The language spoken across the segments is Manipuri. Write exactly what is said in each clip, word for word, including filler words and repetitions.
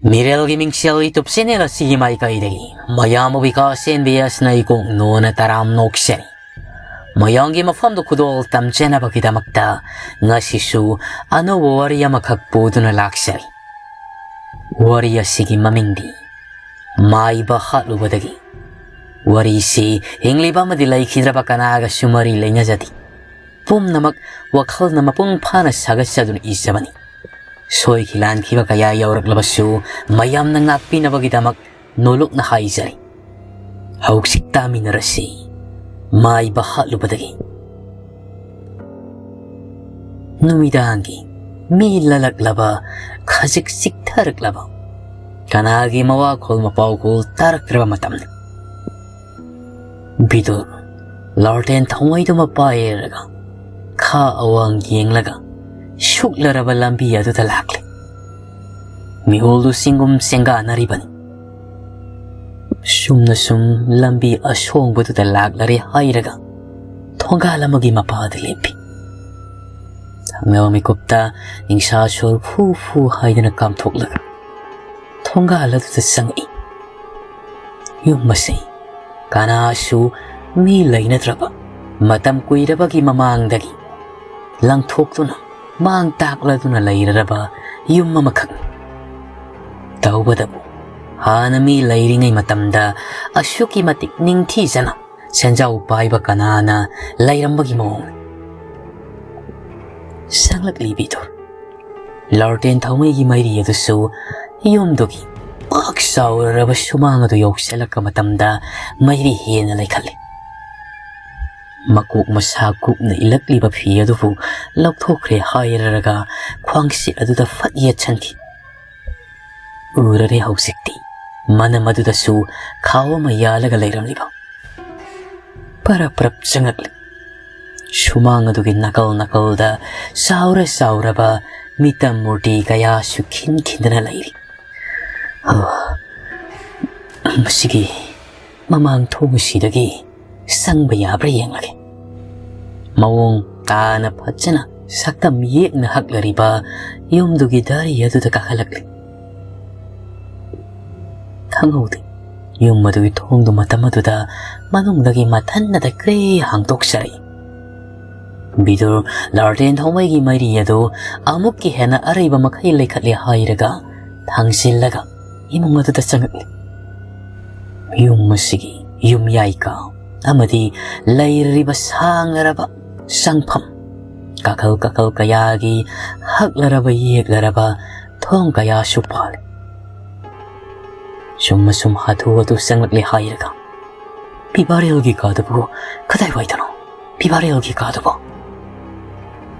ꯃꯤꯔꯦꯜꯒꯤ ꯃꯤꯡꯁꯦꯜ YouTube channel ꯑꯁꯤꯒꯤ ꯃꯥꯏꯀꯩꯗꯒꯤ ꯃꯌꯥꯝꯕꯨ ꯕꯤꯀꯥꯁ ꯑꯦꯟ ꯕꯤ ꯑꯦꯁꯅ ꯏꯀꯣꯛ ꯅꯣꯟꯅ ꯇꯔꯥꯝ ꯅꯣꯛꯆꯔꯤ꯫ ꯃꯌꯥꯝꯒꯤ ꯃꯐꯝꯗ ꯈꯨꯗꯣꯜ ꯇꯝꯖꯅꯕꯒꯤꯗꯃꯛꯇ ꯉꯁꯤꯁꯨ ꯑꯅꯧꯕ ꯋꯥꯔꯤ ꯑꯃꯈꯛ ꯄꯨꯗꯨꯅ ꯂꯥꯛꯆꯔꯤ꯫ ꯋꯥꯔꯤ ꯑꯁꯤꯒꯤ ꯃꯃꯤꯡꯗꯤ ꯃꯥꯏꯕ ꯍꯥꯠꯂꯨꯕꯗꯒꯤ꯫ ꯋꯥꯔꯤꯁꯤ ꯍꯤꯡꯂꯤꯕ ꯑꯃꯗꯤ ꯂꯩꯈꯤꯗ꯭ꯔꯕ ꯀꯅꯥꯒꯁꯨ ꯃꯔꯤ ꯂꯩꯅꯖꯗꯦ꯫ ꯄꯨꯝꯅꯃꯛ ꯋꯥꯈꯜꯅ ꯃꯄꯨꯡ ꯐꯥꯅ ꯁꯥꯒꯠꯆꯗꯨꯅ ꯏꯖꯕꯅꯤ꯫ ꯁꯣꯏꯈꯤ ꯂꯥꯟꯈꯤꯕ ꯀꯌꯥ ꯌꯥꯎꯔꯛꯂꯕꯁꯨ ꯃꯌꯥꯝꯅ ꯉꯥꯛꯄꯤꯅꯕꯒꯤꯗꯃꯛ ꯅꯣꯂꯨꯛꯅ ꯍꯥꯏꯖꯔꯤ꯫ ꯍꯧꯖꯤꯛ ꯇꯥꯃꯤꯟꯅꯔꯁꯤ꯫ ꯃꯥꯏꯕ ꯍꯥꯠꯂꯨꯕꯗꯒꯤ꯫ ꯅꯨꯃꯤꯗꯥꯡꯒꯤ ꯃꯤ ꯂꯂꯛꯂꯕ, ꯈꯖꯤꯛ ꯆꯤꯛꯊꯔꯛꯂꯕ, ꯀꯅꯥꯒꯤ ꯃꯋꯥꯈꯣꯜ ꯃꯄꯥꯎꯈꯣꯜ ꯇꯥꯔꯛꯇ꯭ꯔꯕ ꯃꯇꯝꯅꯤ꯫ ꯕꯤꯗꯨꯔ ꯂꯥꯔꯇꯦꯟ ꯊꯧꯃꯩꯗꯨꯃ ꯄꯥꯏꯔꯒ ꯈꯥ ꯑꯋꯥꯡ ꯌꯦꯡꯂꯒ ꯁꯨꯛꯂꯔꯕ ꯂꯝꯕꯤ ꯑꯗꯨꯗ ꯂꯥꯛꯂꯦ꯫ ꯃꯤꯍꯨꯜꯗꯨ ꯆꯤꯡꯒꯨꯝ ꯆꯦꯡꯒꯥꯟꯅꯔꯤꯕꯅꯤ꯫ ꯁꯨꯝꯅ ꯁꯨꯝ ꯂꯝꯕꯤ ꯑꯁꯣꯡꯕꯗꯨꯗ ꯂꯥꯛꯂꯔꯦ ꯍꯥꯏꯔꯒ ꯊꯣꯡꯒꯥꯜ ꯑꯃꯒꯤ ꯃꯄꯥꯗ ꯂꯦꯞꯄꯤ꯫ ꯊꯪꯅꯕ ꯃꯤꯀꯨꯞꯇ ꯅꯤꯡꯁꯥ ꯁꯣꯔ ꯐꯨ ꯐꯨ ꯍꯥꯏꯗꯅ ꯀꯥꯝꯊꯣꯛꯂꯒ ꯊꯣꯡꯒꯥꯜ ꯑꯗꯨꯗ ꯆꯪꯉꯛꯏ꯫ ꯌꯨꯝ ꯑꯁꯤ ꯀꯅꯥꯁꯨ ꯃꯤ ꯂꯩꯅꯗ꯭ꯔꯕ, ꯃꯇꯝ ꯀꯨꯏꯔꯕꯒꯤ ꯃꯃꯥꯡꯗꯒꯤ ꯂꯪꯊꯣꯛꯇꯨꯅ ꯃꯥꯡ ꯇꯥꯛꯂꯗꯨꯅ ꯂꯩꯔꯔꯕ ꯌꯨꯝ ꯑꯃꯈꯛꯅꯤ꯫ ꯇꯧꯕꯗꯕꯨ ꯍꯥꯟꯅ ꯃꯤ ꯂꯩꯔꯤꯉꯩ ꯃꯇꯝꯗ ꯑꯁꯨꯛꯀꯤ ꯃꯇꯤꯛ ꯅꯤꯡꯊꯤꯖꯅ ꯁꯦꯟꯖꯥꯎ ꯄꯥꯏꯕ ꯀꯅꯥꯅ ꯂꯩꯔꯝꯕꯒꯤ ꯃꯑꯣꯡꯅꯤ꯫ ꯁꯪꯂꯛꯂꯤ ꯕꯤꯗꯨꯔ꯫ ꯂꯥꯔꯇꯦꯟ ꯊꯧꯃꯩꯒꯤ ꯃꯩꯔꯤ ꯑꯗꯨꯁꯨ ꯌꯨꯝꯗꯨꯒꯤ ꯄꯥꯛ ꯆꯥꯎꯔꯔꯕ ꯁꯨꯃꯥꯡ ꯑꯗꯨ ꯌꯧꯁꯤꯜꯂꯛꯄ ꯃꯇꯝꯗ ꯃꯩꯔꯤ ꯍꯦꯟꯅ ꯂꯩꯈꯠꯂꯤ꯫ ꯃꯀꯣꯛ ꯃꯁꯥ ꯀꯨꯞꯅ ꯏꯜꯂꯛꯂꯤꯕ ꯐꯤ ꯑꯗꯨꯕꯨ ꯂꯧꯊꯣꯛꯈ꯭ꯔꯦ ꯍꯥꯏꯔꯔꯒ ꯈ꯭ꯋꯥꯡꯁꯤꯠ ꯑꯗꯨꯗ ꯐꯠ ꯌꯦꯠꯁꯟꯈꯤ꯫ ꯎꯔꯔꯦ ꯍꯧꯖꯤꯛꯇꯤ ꯃꯅꯝ ꯑꯗꯨꯗꯁꯨ ꯈꯥꯎ ꯑꯃ ꯌꯥꯜꯂꯒ ꯂꯩꯔꯝꯂꯤꯕ꯫ ꯄꯔꯞ ꯄꯔꯞ ꯆꯪꯉꯛꯂꯤ꯫ ꯁꯨꯃꯥꯡ ꯑꯗꯨꯒꯤ ꯅꯥꯀꯜ ꯅꯥꯀꯜꯗ ꯆꯥꯎꯔ ꯆꯥꯎꯔꯕ ꯃꯤꯇꯝ ꯃꯨꯔꯇꯤ ꯀꯌꯥꯁꯨ ꯈꯤꯟ ꯈꯤꯟꯗꯅ ꯂꯩꯔꯤ꯫ ꯑꯣ, ꯃꯁꯤꯒꯤ ꯃꯃꯥꯡ ꯊꯣꯡ ꯑꯁꯤꯗꯒꯤ ꯆꯪꯕ ꯌꯥꯕ꯭ꯔꯥ ꯌꯦꯡꯂꯒꯦ꯫ ꯃꯑꯣꯡ ꯇꯥꯅ ꯐꯖꯅ ꯁꯛꯇꯝ ꯌꯦꯛꯅ ꯍꯛꯂꯔꯤꯕ ꯌꯨꯝꯗꯨꯒꯤ ꯗꯥꯔꯤ ꯑꯗꯨꯗ ꯀꯥꯈꯠꯂꯛꯂꯤ꯫ ꯈꯪꯍꯧꯗꯦ꯫ ꯌꯨꯝ ꯑꯗꯨꯒꯤ ꯊꯣꯡꯗꯨ ꯃꯇꯝ ꯑꯗꯨꯗ ꯃꯅꯨꯡꯗꯒꯤ ꯃꯊꯟꯅꯗ ꯀ꯭ꯔꯦ ꯍꯥꯡꯗꯣꯛꯆꯔꯛꯏ꯫ ꯕꯤꯗꯨꯔ ꯂꯥꯔꯇꯦꯟ ꯊꯥꯎꯃꯩꯒꯤ ꯃꯩꯔꯤ ꯑꯗꯨ ꯑꯃꯨꯛꯀ ꯍꯦꯟꯅ ꯑꯔꯩꯕ ꯃꯈꯩ ꯂꯩꯈꯠꯂꯦ ꯍꯥꯏꯔꯒ ꯊꯥꯡꯖꯤꯜꯂꯒ ꯏꯃꯨꯡ ꯑꯗꯨꯗ ꯆꯪꯉꯛꯂꯤ꯫ ꯌꯨꯝ ꯑꯁꯤꯒꯤ ꯌꯨꯝꯌꯥꯏ ꯀꯥ ꯑꯃꯗꯤ ꯂꯩꯔꯤꯕ ꯁꯥꯡꯂꯔꯕ ꯆꯪꯐꯝ, ꯀꯥꯈꯜ ꯀꯥꯈꯜ ꯀꯌꯥꯒꯤ ꯍꯛꯂꯔꯕ ꯌꯦꯛꯂꯔꯕ ꯊꯣꯡ ꯀꯌꯥꯁꯨ ꯄꯥꯜꯂꯤ꯫ ꯁꯨꯝ ꯑꯁꯨꯝ ꯍꯥꯊꯨ ꯍꯥꯊꯨ ꯆꯪꯂꯛꯂꯦ ꯍꯥꯏꯔꯒ, "ꯄꯤꯕꯥꯔꯦꯜꯒꯤ ꯀꯥꯗꯨꯕꯨ ꯀꯗꯥꯏꯋꯥꯏꯗꯅꯣ? ꯄꯤꯕꯥꯔꯦꯜꯒꯤ ꯀꯥꯗꯨꯕꯨ?"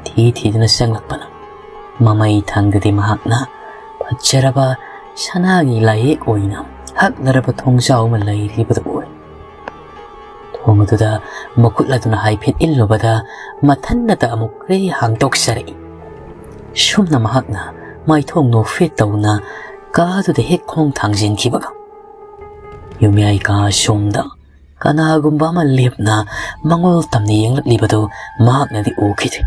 ꯊꯤ ꯊꯤꯗꯨꯅ ꯆꯪꯂꯛꯄꯅ ꯃꯃꯩ ꯊꯪꯗꯗꯤ ꯃꯍꯥꯛꯅ ꯐꯖꯔꯕ ꯁꯅꯥꯒꯤ ꯂꯥꯏꯌꯦꯛ ꯑꯣꯏꯅ ꯍꯛꯂꯔꯕ ꯊꯣꯡꯖꯥꯎ ꯑꯃ ꯂꯩꯔꯤꯕꯗꯨ ꯎꯔꯦ꯫ ꯊꯣꯡ ꯑꯗꯨꯗ ꯃꯈꯨꯠ ꯑꯗꯨꯅ ꯍꯥꯏꯐꯦꯠ ꯏꯜꯂꯨꯕꯗ ꯃꯊꯟꯅꯇ ꯑꯃꯨꯛ ꯀ꯭ꯔꯦ ꯍꯥꯡꯗꯣꯛꯆꯔꯛꯏ꯫ ꯁꯨꯝꯅ ꯃꯍꯥꯛꯅ ꯃꯥꯏꯊꯣꯡ ꯅꯣꯛꯐꯦꯠ ꯇꯧꯅ ꯀꯥꯗꯨꯗ ꯍꯦꯛ ꯈꯣꯡ ꯊꯥꯡꯖꯤꯟꯈꯤꯕꯒ, ꯌꯨꯝꯌꯥꯏ ꯀꯥ ꯑꯁꯣꯝꯗ ꯀꯅꯥꯒꯨꯝꯕ ꯑꯃ ꯂꯦꯞꯅ ꯃꯉꯣꯜ ꯇꯝꯅ ꯌꯦꯡꯂꯛꯂꯤꯕꯗꯨ ꯃꯍꯥꯛꯅꯗꯤ ꯎꯈꯤꯗꯦ꯫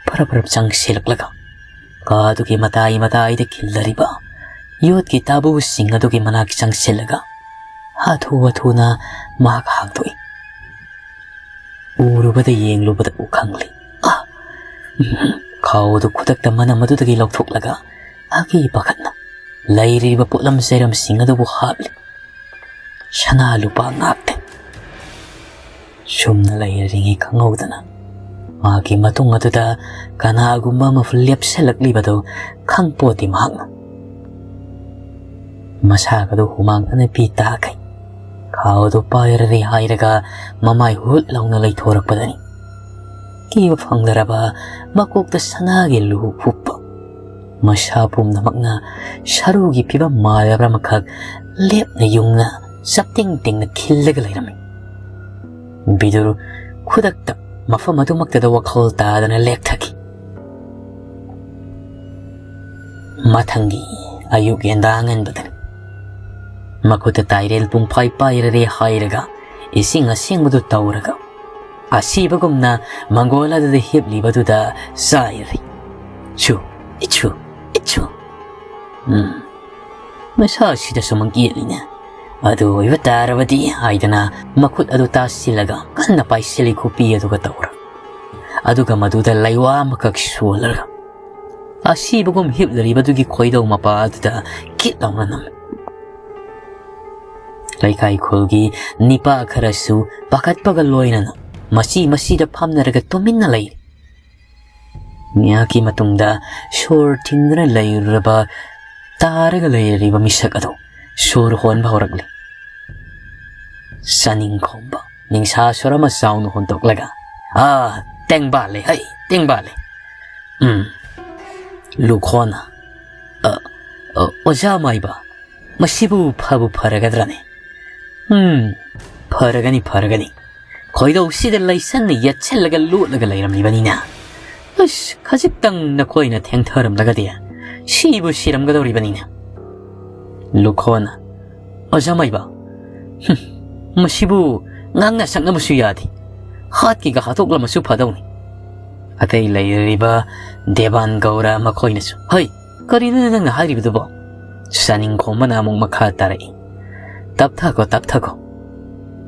ꯐꯔꯞ ꯐꯔꯞ ꯆꯪꯁꯤꯜꯂꯛꯂꯒ ꯀꯥꯗꯨꯒꯤ ꯃꯇꯥꯏ ꯃꯇꯥꯏꯗ ꯈꯤꯜꯂꯔꯤꯕ ꯌꯣꯠꯀꯤ ꯇꯥꯕꯨꯁꯤꯡ ꯑꯗꯨꯒꯤ ꯃꯅꯥꯛ ꯆꯪꯁꯤꯜꯂꯒ ꯍꯥꯊꯨ ꯍꯥꯊꯨꯅ ꯃꯍꯥꯛ ꯍꯥꯡꯗꯣꯛꯏ꯫ ꯎꯔꯨꯕꯗ ꯌꯦꯡꯂꯨꯕꯗ ꯎꯈꯪꯂꯤ꯫ ꯑꯥ! ꯎꯝ, ꯈꯥꯎꯗꯨ ꯈꯨꯗꯛꯇ ꯃꯅꯝ ꯑꯗꯨꯗꯒꯤ ꯂꯧꯊꯣꯛꯂꯒ ꯑꯀꯤ ꯄꯥꯈꯠꯅ ꯂꯩꯔꯤꯕ ꯄꯣꯠꯂꯝ ꯆꯩꯔꯝꯁꯤꯡ ꯑꯗꯨꯕꯨ ꯍꯥꯞꯂꯤ꯫ ꯁꯅꯥ ꯂꯨꯄꯥ ꯉꯥꯛꯇ꯫ ꯁꯨꯝꯅ ꯂꯩꯔꯤꯉꯩ ꯈꯪꯍꯧꯗꯅ ꯃꯥꯒꯤ ꯃꯇꯨꯡ ꯑꯗꯨꯗ ꯀꯅꯥꯒꯨꯝꯕ ꯑꯃꯁꯨ ꯂꯦꯞꯁꯤꯜꯂꯛꯂꯤꯕꯗꯨ ꯈꯪꯄꯣꯠꯇꯦ ꯃꯍꯥꯛꯅ꯫ ꯃꯁꯥꯒꯗꯨ ꯍꯨꯃꯥꯡ ꯑꯅꯞꯄꯤ ꯇꯥꯈꯩ ꯈꯥꯎꯗꯨ ꯄꯥꯏꯔꯔꯦ ꯍꯥꯏꯔꯒ ꯃꯃꯥꯏ ꯍꯨꯠ ꯂꯥꯎꯅ ꯂꯩꯊꯣꯔꯛꯄꯗꯅꯤ ꯀꯤꯕ ꯐꯪꯗ꯭ꯔꯕ ꯃꯀꯣꯛꯇ ꯁꯅꯥꯒꯤ ꯂꯨ ꯍꯨꯞꯄ ꯃꯁꯥ ꯄꯨꯝꯅꯃꯛꯅ ꯁꯔꯨꯒꯤ ꯐꯤꯕꯝ ꯃꯥꯜꯂꯕ꯭ꯔꯥ ꯑꯃꯈꯛ ꯂꯦꯞꯅ ꯌꯨꯡꯅ ꯆꯞꯇꯤꯡ ꯇꯤꯡꯅ ꯈꯤꯜꯂꯒ ꯂꯩꯔꯝꯃꯤ꯫ ꯕꯤꯗꯨꯔ ꯈꯨꯗꯛꯇ ꯃꯐꯝ ꯑꯗꯨꯃꯛꯇꯗ ꯋꯥꯈꯜ ꯇꯥꯗꯅ ꯂꯦꯛꯊꯈꯤ꯫ ꯃꯊꯪꯒꯤ ꯑꯌꯨꯛ ꯌꯦꯟꯗꯥ ꯑꯉꯟꯕꯗꯅꯤ꯫ ꯃꯈꯨꯠꯇ ꯇꯥꯏꯔꯦꯜ ꯄꯨꯡꯐꯥꯏ ꯄꯥꯏꯔꯔꯦ ꯍꯥꯏꯔꯒ ꯏꯁꯤꯡ ꯑꯁꯦꯡꯕꯗꯨ ꯇꯧꯔꯒ ꯑꯁꯤꯕꯒꯨꯝꯅ ꯃꯪꯒꯣꯜ ꯑꯗꯨꯗ ꯍꯤꯞꯂꯤꯕꯗꯨꯗ ꯆꯥꯏꯔꯤ꯫ ꯁꯨ, ꯏꯠꯁꯨ, ꯏꯠꯁꯨ꯫ ꯎꯝ꯫ ꯃꯁꯥꯁꯤꯗꯁꯨ ꯃꯪ ꯌꯦꯠꯂꯤꯅꯦ꯫ ꯑꯗꯨ ꯑꯣꯏꯕ ꯇꯥꯔꯕꯗꯤ ꯍꯥꯏꯗꯅ ꯃꯈꯨꯠ ꯑꯗꯨ ꯇꯥꯁꯤꯜꯂꯒ ꯀꯟꯅ ꯄꯥꯏꯁꯤꯜꯂꯤ ꯈꯨꯄꯤ ꯑꯗꯨꯒ ꯇꯧꯔ꯫ ꯑꯗꯨꯒ ꯃꯗꯨꯗ ꯂꯩꯋꯥ ꯑꯃꯈꯛ ꯁꯣꯜꯂꯒ ꯑꯁꯤꯕꯒꯨꯝ ꯍꯤꯞꯂꯤꯕꯗꯨꯒꯤ ꯈꯣꯏꯗꯧ ꯃꯄꯥ ꯑꯗꯨꯗ ꯀꯤꯠ ꯂꯥꯎꯅ ꯅꯝꯃꯤ꯫ ꯂꯩꯀꯥꯏ ꯈꯨꯜꯒꯤ ꯅꯤꯄꯥ ꯈꯔꯁꯨ ꯄꯥꯈꯠꯄꯒ ꯂꯣꯏꯅꯅ ꯃꯁꯤ ꯃꯁꯤꯗ ꯐꯝꯅꯔꯒ ꯇꯨꯃꯤꯟꯅ ꯂꯩꯔꯤ꯫ ꯉꯥꯏꯍꯥꯛꯀꯤ ꯃꯇꯨꯡꯗ ꯁꯣꯔ ꯊꯤꯡꯗꯨꯅ ꯂꯩꯔꯨꯔꯕ, ꯇꯥꯔꯒ ꯂꯩꯔꯤꯕ ꯃꯤꯁꯛ ꯑꯗꯨ ꯁꯣꯔ ꯍꯣꯟꯕ ꯍꯧꯔꯛꯂꯤ꯫ ꯆꯥꯅꯤꯡ ꯈꯣꯝꯕ ꯅꯤꯡꯁꯥ ꯁꯣꯔ ꯑꯃ ꯆꯥꯎꯅ ꯍꯣꯟꯗꯣꯛꯂꯒ, "ꯑꯥ, ꯇꯦꯡꯕꯥꯜꯂꯦ, ꯍꯩ, ꯇꯦꯡꯕꯥꯜꯂꯦ꯫ ꯎꯝ, ꯂꯨꯈꯣꯟꯅ, ꯑ, ꯑ, ꯑꯣꯖꯥ ꯃꯥꯏꯕ, ꯃꯁꯤꯕꯨ ꯐꯕꯨ ꯐꯔꯒꯗ꯭ꯔꯅꯦ? ꯎꯝ, ꯐꯔꯒꯅꯤ, ꯐꯔꯒꯅꯤ꯫ ꯈꯣꯏꯗꯧꯁꯤꯗ ꯂꯩꯁꯟꯅ ꯌꯦꯠꯁꯤꯜꯂꯒ ꯂꯣꯠꯂꯒ ꯂꯩꯔꯝꯂꯤꯕꯅꯤꯅ꯫ ꯑꯁ, ꯈꯖꯤꯛꯇꯪ ꯅꯈꯣꯏꯅ ꯊꯦꯡꯊꯔꯝꯂꯒꯗꯤ ꯁꯤꯕꯨ ꯁꯤꯔꯝꯒꯗꯧꯔꯤꯕꯅꯤꯅ꯫" ꯂꯨꯈꯣꯟꯅ, "ꯑꯣꯖꯥ ꯃꯥꯏꯕ, ꯍꯨꯝ, ꯃꯁꯤꯕꯨ ꯉꯥꯡꯅ ꯁꯛꯅꯕꯁꯨ ꯌꯥꯗꯦ꯫ ꯍꯥꯠꯀꯤꯒ ꯍꯥꯠꯇꯣꯛꯂꯝꯃꯁꯨ ꯐꯗꯧꯅꯤ꯫" ꯑꯇꯩ ꯂꯩꯔꯤꯕ ꯗꯦꯕꯥꯟ ꯒꯧꯔ ꯃꯈꯣꯏꯅꯁꯨ, "ꯍꯩ, ꯀꯔꯤꯅꯣꯅꯦ ꯅꯪꯅ ꯍꯥꯏꯔꯤꯕꯗꯨꯕꯣ?" ꯆꯥꯅꯤꯡ ꯈꯣꯝꯕꯅ ꯑꯃꯨꯛ ꯃꯈꯥ ꯇꯥꯔꯛꯏ, "ꯇꯞꯊꯈꯣ, ꯇꯞꯊꯈꯣ꯫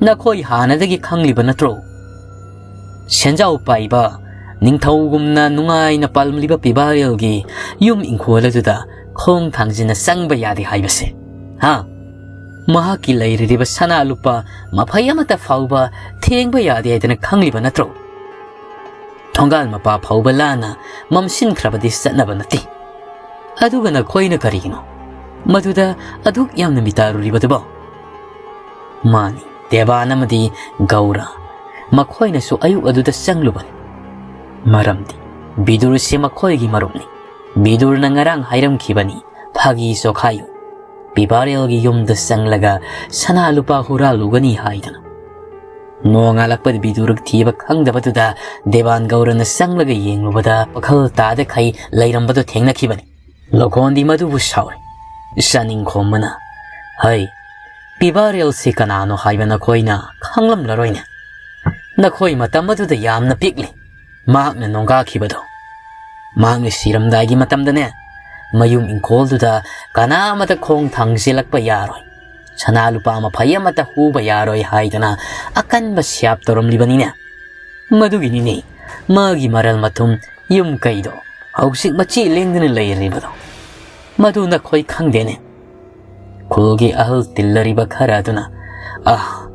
ꯅꯈꯣꯏ ꯍꯥꯟꯅꯗꯒꯤ ꯈꯪꯂꯤꯕ ꯅꯠꯇ꯭ꯔꯣ? ꯁꯦꯟꯖꯥꯎ ꯄꯥꯏꯕ, ꯅꯤꯡꯊꯧꯒꯨꯝꯅ ꯅꯨꯡꯉꯥꯏꯅ ꯄꯥꯜꯂꯝꯂꯤꯕ ꯄꯤꯕꯥꯔꯦꯜꯒꯤ ꯌꯨꯝ ꯏꯪꯈꯣꯜ ꯑꯗꯨꯗ ꯈꯣꯡ ꯊꯥꯡꯖꯤꯟꯅ ꯆꯪꯕ ꯌꯥꯗꯦ ꯍꯥꯏꯕꯁꯦ꯫ ꯍꯥ? ꯃꯍꯥꯛꯀꯤ ꯂꯩꯔꯤꯕ ꯁꯅꯥ ꯂꯨꯄꯥ ꯃꯐꯩ ꯑꯃꯠꯇ ꯐꯥꯎꯕ ꯊꯦꯡꯕ ꯌꯥꯗꯦ ꯍꯥꯏꯗꯅ ꯈꯪꯂꯤꯕ ꯅꯠꯇ꯭ꯔꯣ? ꯊꯣꯡꯒꯥꯜ ꯃꯄꯥ ꯐꯥꯎꯕ ꯂꯥꯟꯅ ꯃꯝꯁꯤꯟꯈ꯭ꯔꯕꯗꯤ ꯆꯠꯅꯕ ꯅꯠꯇꯦ꯫ ꯑꯗꯨꯒ ꯅꯈꯣꯏꯅ ꯀꯔꯤꯒꯤꯅꯣ ꯃꯗꯨꯗ ꯑꯗꯨꯛ ꯌꯥꯝꯅ ꯃꯤꯇꯥꯔꯨꯔꯤꯕꯗꯨꯕꯣ?" ꯃꯥꯅꯤ, ꯗꯦꯕꯥꯟ ꯑꯃꯗꯤ ꯒꯧꯔ, ꯃꯈꯣꯏꯅꯁꯨ ꯑꯌꯨꯛ ꯑꯗꯨꯗ ꯆꯪꯂꯨꯕꯅꯤ꯫ ꯃꯔꯝꯗꯤ ꯕꯤꯗꯨꯔꯁꯤ ꯃꯈꯣꯏꯒꯤ ꯃꯔꯨꯞꯅꯤ꯫ ꯕꯤꯗꯨꯔꯅ ꯉꯔꯥꯡ ꯍꯥꯏꯔꯝꯈꯤꯕꯅꯤ, ꯐꯥꯒꯤ ꯆꯣꯈꯥꯏꯌꯨ, ꯄꯤꯕꯥꯔꯦꯜꯒꯤ ꯌꯨꯝꯗ ꯆꯪꯂꯒ ꯁꯅꯥ ꯂꯨꯄꯥ ꯍꯨꯔꯥꯜꯂꯨꯒꯅꯤ ꯍꯥꯏꯗꯅ꯫ ꯅꯣꯡꯉꯥꯜꯂꯛꯄꯗ ꯕꯤꯗꯨꯔ ꯊꯤꯕ ꯈꯪꯗꯕꯗꯨꯗ ꯗꯦꯕꯥꯟ ꯒꯧꯔꯅ ꯆꯪꯂꯒ ꯌꯦꯡꯂꯨꯕꯗ ꯋꯥꯈꯜ ꯇꯥꯗꯈꯩ ꯂꯩꯔꯝꯕꯗꯨ ꯊꯦꯡꯅꯈꯤꯕꯅꯤ꯫ ꯂꯣꯀꯣꯟꯗꯤ ꯃꯗꯨꯕꯨ ꯁꯥꯎꯔꯦ꯫ ꯆꯥꯅꯤꯡ ꯈꯣꯝꯕꯅ, "ꯍꯩ, ꯄꯤꯕꯥꯔꯦꯜꯁꯤ ꯀꯅꯥꯅꯣ ꯍꯥꯏꯕ ꯅꯈꯣꯏꯅ ꯈꯪꯂꯝꯂꯔꯣꯏꯅꯦ꯫ ꯅꯈꯣꯏ ꯃꯇꯝ ꯑꯗꯨꯗ ꯌꯥꯝꯅ ꯄꯤꯛꯂꯤ꯫ ꯃꯍꯥꯛꯅ ꯅꯣꯡꯒꯥꯈꯤꯕꯗꯣ꯫ ꯃꯍꯥꯛꯅ ꯁꯤꯔꯝꯗꯥꯏꯒꯤ ꯃꯇꯝꯗꯅꯦ, ꯃꯌꯨꯝ ꯏꯪꯈꯣꯜꯗꯨꯗ ꯀꯅꯥ ꯑꯃꯇ ꯈꯣꯡ ꯊꯥꯡꯖꯤꯜꯂꯛꯄ ꯌꯥꯔꯣꯏ, ꯁꯅꯥ ꯂꯨꯄꯥ ꯃꯐꯩ ꯑꯃꯠꯇ ꯍꯨꯕ ꯌꯥꯔꯣꯏ ꯍꯥꯏꯗꯅ ꯑꯀꯟꯕ ꯁ꯭ꯌꯥꯞ ꯇꯧꯔꯝꯂꯤꯕꯅꯤꯅꯦ꯫ ꯃꯗꯨꯒꯤꯅꯤꯅꯦ ꯃꯥꯒꯤ ꯃꯔꯜ ꯃꯊꯨꯝ ꯌꯨꯝ ꯀꯩꯗꯣ ꯍꯧꯖꯤꯛ ꯃꯆꯤ ꯂꯦꯡꯗꯅ ꯂꯩꯔꯤꯕꯗꯣ꯫ ꯃꯗꯨ ꯅꯈꯣꯏ ꯈꯪꯗꯦꯅꯦ꯫ ꯈꯨꯜꯒꯤ ꯑꯍꯜ ꯇꯤꯜꯂꯔꯤꯕ ꯈꯔ ꯑꯗꯨꯅ, "ꯑꯥ,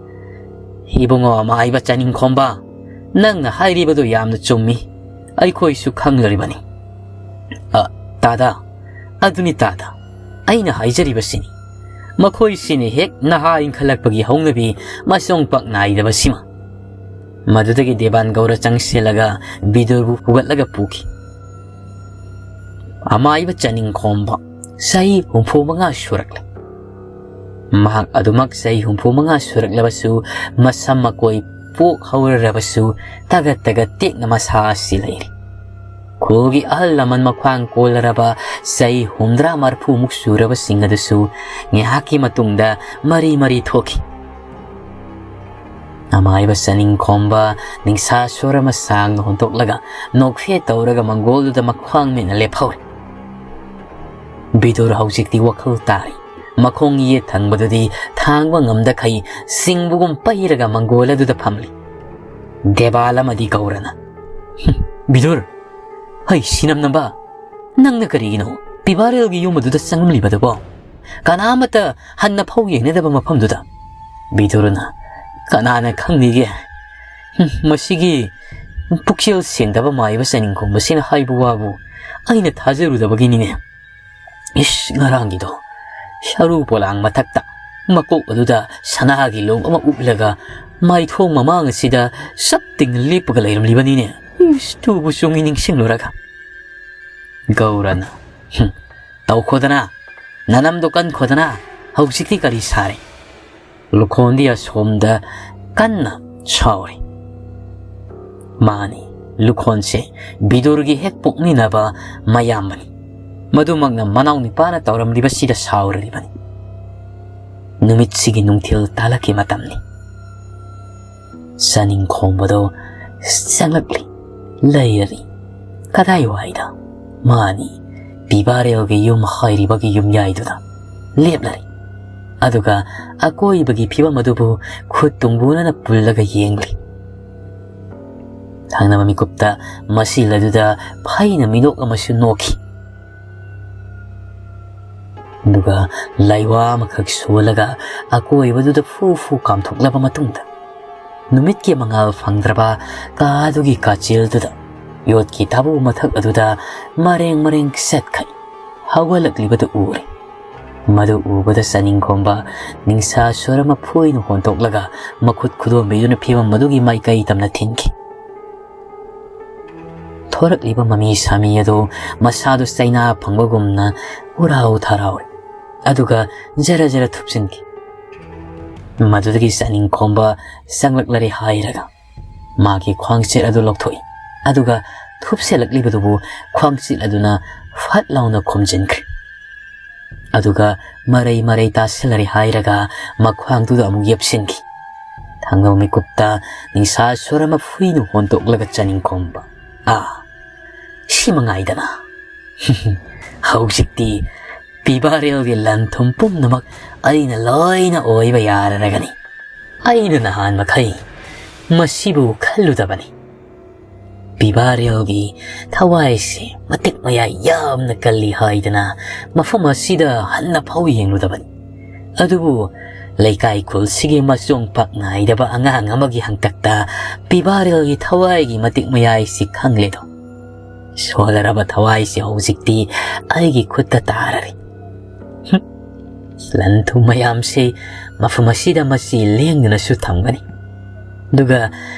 ꯏꯕꯨꯡꯉꯣ ꯑꯃꯥꯏꯕ ꯆꯥꯅꯤꯡꯈꯣꯝꯕ, ꯅꯪꯅ ꯍꯥꯏꯔꯤꯕꯗꯨ ꯌꯥꯝꯅ ꯆꯨꯝꯃꯤ꯫ ꯑꯩꯈꯣꯏꯁꯨ ꯈꯪꯂꯔꯤꯕꯅꯤ꯫ ꯑ, ꯇꯥꯗ, ꯑꯗꯨꯅꯤ ꯇꯥꯗ, ꯑꯩꯅ ꯍꯥꯏꯖꯔꯤꯕꯁꯤꯅꯤ꯫ ꯃꯈꯣꯏꯁꯤꯅꯤ ꯍꯦꯛ ꯅꯍꯥ ꯏꯟꯈꯠꯂꯛꯄꯒꯤ ꯍꯧꯅꯕꯤ ꯃꯁꯣꯡ ꯄꯥꯛ ꯅꯥꯏꯗꯕꯁꯤꯃ꯫" ꯃꯗꯨꯗꯒꯤ ꯗꯦꯕꯥꯟ ꯒꯧꯔ ꯆꯪꯁꯤꯜꯂꯒ ꯕꯤꯗꯨꯔꯕꯨ ꯍꯨꯒꯠꯂꯒ ꯄꯨꯈꯤ꯫ ꯑꯃꯥꯏꯕ ꯆꯥꯅꯤꯡꯈꯣꯝꯕ ꯆꯍꯤ ꯍꯨꯝꯐꯨ ꯃꯉꯥ ꯁꯨꯔꯛꯂꯦ꯫ ꯃꯍꯥꯛ ꯑꯗꯨꯃꯛ ꯆꯍꯤ ꯍꯨꯝꯐꯨ ꯃꯉꯥ ꯁꯨꯔꯛꯂꯕꯁꯨ, ꯃꯁꯝ ꯃꯀꯣꯏ ꯄꯣꯛ ꯍꯧꯔꯔꯕꯁꯨ, ꯇꯒꯠ ꯇꯒꯠ ꯇꯦꯛꯅ ꯃꯁꯥ ꯑꯁꯤ ꯂꯩꯔꯤ꯫ ꯈꯨꯜꯒꯤ ꯑꯍꯜ ꯂꯃꯟ ꯃꯈ꯭ꯋꯥꯡ ꯀꯣꯜꯂꯔꯕ ꯆꯍꯤ ꯍꯨꯝꯗ꯭ꯔꯥ ꯃꯔꯐꯨꯃꯨꯛ ꯁꯨꯔꯕꯁꯤꯡ ꯑꯗꯨꯁꯨ ꯉꯥꯏꯍꯥꯛꯀꯤ ꯃꯇꯨꯡꯗ ꯃꯔꯤ ꯃꯔꯤ ꯊꯣꯛꯈꯤ꯫ ꯑꯃꯥꯏꯕ ꯆꯥꯅꯤꯡꯈꯣꯝꯕ ꯅꯤꯡꯁꯥ ꯁꯣꯔ ꯑꯃ ꯁꯥꯡꯅ ꯍꯣꯟꯗꯣꯛꯂꯒ ꯅꯣꯛꯐꯦ ꯇꯧꯔꯒ ꯃꯪꯒꯣꯜꯗꯨꯗ ꯃꯈ꯭ꯋꯥꯡ ꯃꯦꯠꯅ ꯂꯦꯞꯍꯧꯔꯦ꯫ ꯕꯤꯗꯨꯔ ꯍꯧꯖꯤꯛꯇꯤ ꯋꯥꯈꯜ ꯇꯥꯔꯤ꯫ ꯃꯈꯣꯡ ꯌꯦꯠ ꯊꯪꯕꯗꯨꯗꯤ ꯊꯥꯡꯕ ꯉꯝꯗꯈꯩ ꯁꯤꯡꯕꯒꯨꯝ ꯄꯩꯔꯒ ꯃꯪꯒꯣꯜ ꯑꯗꯨꯗ ꯐꯝꯂꯤ꯫ ꯗꯦꯕꯥꯜ ꯑꯃꯗꯤ ꯒꯧꯔꯅ, "ꯍꯨꯝ, ꯕꯤꯗꯨꯔ, ꯍꯩ ꯁꯤꯅꯝꯅꯕ, ꯅꯪꯅ ꯀꯔꯤꯒꯤꯅꯣ ꯄꯤꯕꯥꯔꯦꯜꯒꯤ ꯌꯨꯝ ꯑꯗꯨꯗ ꯆꯪꯂꯝꯂꯤꯕꯗꯨꯕꯣ? ꯀꯅꯥ ꯑꯃꯠꯇ ꯍꯟꯅ ꯐꯥꯎ ꯌꯦꯡꯅꯗꯕ ꯃꯐꯝꯗꯨꯗ?" ꯕꯤꯗꯨꯔꯅ, "ꯀꯅꯥꯅ ꯈꯪꯅꯤꯒꯦ? ꯍꯨꯝ, ꯃꯁꯤꯒꯤ ꯄꯨꯛꯆꯦꯜ ꯁꯦꯡꯗꯕ ꯃꯥꯏꯕ ꯆꯥꯅꯤꯡꯈꯣꯝꯕꯁꯤꯅ ꯍꯥꯏꯕ ꯋꯥꯕꯨ ꯑꯩꯅ ꯊꯥꯖꯔꯨꯗꯕꯒꯤꯅꯤꯅꯦ꯫ ꯏꯁ, ꯉꯔꯥꯡꯒꯤꯗꯣ ꯁꯔꯨ ꯄꯣꯂꯥꯡ ꯃꯊꯛꯇ ꯃꯀꯣꯛ ꯑꯗꯨꯗ ꯁꯅꯥꯒꯤ ꯂꯣꯛ ꯑꯃ ꯎꯞꯂꯒ ꯃꯥꯏꯊꯣꯡ ꯃꯃꯥꯡ ꯑꯁꯤꯗ ꯆꯞ ꯇꯤꯡꯅ ꯂꯦꯞꯄꯒ ꯂꯩꯔꯝꯂꯤꯕꯅꯤꯅꯦ꯫ ꯏꯁ, ꯇꯨꯕꯨ ꯆꯨꯡꯉꯤ ꯅꯤꯡꯁꯤꯡꯂꯨꯔꯒ꯫" ꯒꯧꯔꯅ, "ꯍꯨꯝ, ꯇꯧꯈꯣꯗꯅ, ꯅꯅꯝꯗꯣ ꯀꯟꯈꯣꯗꯅ, ꯍꯧꯖꯤꯛꯇꯤ ꯀꯔꯤ ꯁꯥꯔꯦ?" ꯂꯨꯈꯣꯟꯗꯤ ꯑꯁꯣꯝꯗ ꯀꯟꯅ ꯁꯥꯎꯔꯤ꯫ ꯃꯥꯅꯤ, ꯂꯨꯈꯣꯟꯁꯦ ꯕꯤꯗꯨꯔꯒꯤ ꯍꯦꯛ ꯄꯣꯛꯃꯤꯟꯅꯕ ꯃꯌꯥꯝꯕꯅꯤ꯫ ꯃꯗꯨꯃꯛꯅ ꯃꯅꯥꯎ ꯅꯤꯄꯥꯅ ꯇꯧꯔꯝꯂꯤꯕꯁꯤꯗ ꯁꯥꯎꯔꯤꯕꯅꯤ꯫ ꯅꯨꯃꯤꯠꯁꯤꯒꯤ ꯅꯨꯡꯊꯤꯜ ꯇꯥꯂꯛꯀꯤ ꯃꯇꯝꯅꯤ꯫ ꯆꯥꯅꯤꯡ ꯈꯣꯡꯕꯗꯣ ꯆꯪꯂꯛꯂꯤ, ꯂꯩꯔꯔꯤ꯫ ꯀꯗꯥꯏꯋꯥꯏꯗ? ꯃꯥꯅꯤ, ꯄꯤꯕꯥꯔꯦꯜꯒꯤ ꯌꯨꯝ ꯍꯥꯏꯔꯤꯕꯒꯤ ꯌꯨꯝꯌꯥꯏꯗꯨꯗ ꯂꯦꯞꯂꯔꯦ꯫ ꯑꯗꯨꯒ ꯑꯀꯣꯏꯕꯒꯤ ꯐꯤꯕꯝ ꯑꯗꯨꯕꯨ ꯈꯨꯠ ꯇꯨꯡꯒꯣꯟꯅꯅ ꯄꯨꯜꯂꯒ ꯌꯦꯡꯂꯤ꯫ ꯊꯪꯅꯕ ꯃꯤꯀꯨꯞꯇ ꯃꯁꯤꯜ ꯑꯗꯨꯗ ꯐꯩꯅ ꯃꯤꯅꯣꯛ ꯑꯃꯁꯨ ꯅꯣꯛꯈꯤ꯫ ꯑꯗꯨꯒ ꯂꯥꯏꯋꯥ ꯑꯃꯈꯛ ꯁꯣꯜꯂꯒ ꯑꯀꯣꯏꯕꯗꯨꯗ ꯐꯨ ꯐꯨ ꯀꯥꯝꯊꯣꯛꯂꯕ ꯃꯇꯨꯡꯗ, ꯅꯨꯃꯤꯠꯀꯤ ꯃꯉꯥꯜ ꯐꯪꯗ꯭ꯔꯕ ꯀꯥ ꯑꯗꯨꯒꯤ ꯀꯥꯆꯤꯜꯗꯨꯗ ꯌꯣꯠꯀꯤ ꯊꯥꯕꯨ ꯃꯊꯛ ꯑꯗꯨꯗ ꯃꯔꯦꯡ ꯃꯔꯦꯡ ꯆꯠꯈꯩ ꯍꯧꯒꯠꯂꯛꯂꯤꯕꯗꯨ ꯎꯔꯦ꯫ ꯃꯗꯨ ꯎꯕꯗ ꯆꯥꯅꯤꯡꯈꯣꯝꯕ ꯅꯤꯡꯁꯥ ꯁꯣꯔ ꯑꯃ ꯐꯣꯏꯅ ꯍꯣꯟꯗꯣꯛꯂꯒ ꯃꯈꯨꯠ ꯈꯨꯗꯣꯝꯕꯤꯗꯨꯅ ꯐꯤꯕꯝ ꯑꯗꯨꯒꯤ ꯃꯥꯏꯀꯩ ꯇꯝꯅ ꯊꯤꯟꯈꯤ꯫ ꯊꯣꯔꯛꯂꯤꯕ ꯃꯃꯤ ꯁꯥꯃꯤ ꯑꯗꯨ ꯃꯁꯥꯗꯨ ꯆꯩꯅꯥ ꯐꯪꯕꯒꯨꯝꯅ ꯎꯔꯥꯎ ꯊꯔꯥꯎꯔꯦ꯫ ꯑꯗꯨꯒ ꯖꯔ ꯖꯔ ꯊꯨꯞꯆꯤꯟꯈꯤ꯫ ꯃꯗꯨꯗꯒꯤ ꯆꯥꯅꯤꯡꯈꯣꯝꯕ ꯆꯪꯂꯛꯂꯔꯦ ꯍꯥꯏꯔꯒ ꯃꯥꯒꯤ ꯈ꯭ꯋꯥꯡꯆꯦꯠ ꯑꯗꯨ ꯂꯧꯊꯣꯛꯏ꯫ ꯑꯗꯨꯒ ꯊꯨꯞꯆꯜꯂꯛꯂꯤꯕꯗꯨꯕꯨ ꯈ꯭ꯋꯥꯡꯆꯦꯠ ꯑꯗꯨꯅ ꯐꯠ ꯂꯥꯎꯅ ꯈꯨꯝꯖꯤꯟꯈ꯭ꯔꯦ꯫ ꯑꯗꯨꯒ ꯃꯔꯩ ꯃꯔꯩ ꯇꯥꯁꯤꯜꯂꯔꯦ ꯍꯥꯏꯔꯒ ꯃꯈ꯭ꯋꯥꯡꯗꯨꯗ ꯑꯃꯨꯛ ꯌꯦꯞꯁꯤꯟꯈꯤ꯫ ꯊꯪꯅꯕ ꯃꯤꯀꯨꯞꯇ ꯅꯤꯡꯁꯥ ꯁꯣꯔ ꯑꯃ ꯐꯨꯏꯅ ꯍꯣꯟꯗꯣꯛꯂꯒ ꯆꯥꯅꯤꯡꯈꯣꯝꯕ, "ꯑꯥ, ꯁꯤ ꯃꯉꯥꯏꯗꯅ꯫ ꯍꯧꯖꯤꯛꯇꯤ ꯄꯤꯕꯥꯔꯦꯜꯒꯤ ꯂꯟ ꯊꯨꯝ ꯄꯨꯝꯅꯃꯛ ꯑꯩꯅ ꯂꯣꯏꯅ ꯑꯣꯏꯕ ꯌꯥꯔꯔꯒꯅꯤ꯫ ꯑꯩꯅ ꯅꯍꯥꯟ ꯃꯈꯩ ꯃꯁꯤꯕꯨ ꯈꯜꯂꯨꯗꯕꯅꯤ꯫ ꯄꯤꯕꯥꯔꯦꯜꯒꯤ ꯊꯋꯥꯏꯁꯤ ꯃꯇꯤꯛ ꯃꯌꯥꯏ ꯌꯥꯝꯅ ꯀꯜꯂꯤ ꯍꯥꯏꯗꯅ ꯃꯐꯝ ꯑꯁꯤꯗ ꯍꯟꯅ ꯐꯥꯎ ꯌꯦꯡꯂꯨꯗꯕꯅꯤ꯫ ꯑꯗꯨꯕꯨ ꯂꯩꯀꯥꯏ ꯈꯨꯜꯁꯤꯒꯤ ꯃꯆꯣꯡ ꯄꯥꯛ ꯅꯥꯏꯗꯕ ꯑꯉꯥꯡ ꯑꯃꯒꯤ ꯍꯪꯇꯛꯇ ꯄꯤꯕꯥꯔꯦꯜꯒꯤ ꯊꯋꯥꯏꯒꯤ ꯃꯇꯤꯛ ꯃꯌꯥꯏꯁꯤ ꯈꯪꯂꯦꯗꯣ꯫ ꯁꯣꯜꯂꯔꯕ ꯊꯋꯥꯏꯁꯤ ꯍꯧꯖꯤꯛꯇꯤ ꯑꯩꯒꯤ ꯈꯨꯠꯇ ꯇꯥꯔꯔꯦ꯫ ꯍꯨꯝ, ꯂꯟ ꯊꯨꯝ ꯃꯌꯥꯝꯁꯤ ꯃꯐꯝ ꯑꯁꯤꯗ ꯃꯁꯤ ꯂꯦꯡꯗꯅꯁꯨ ꯊꯝꯒꯅꯤ꯫ ꯑꯗꯨꯒ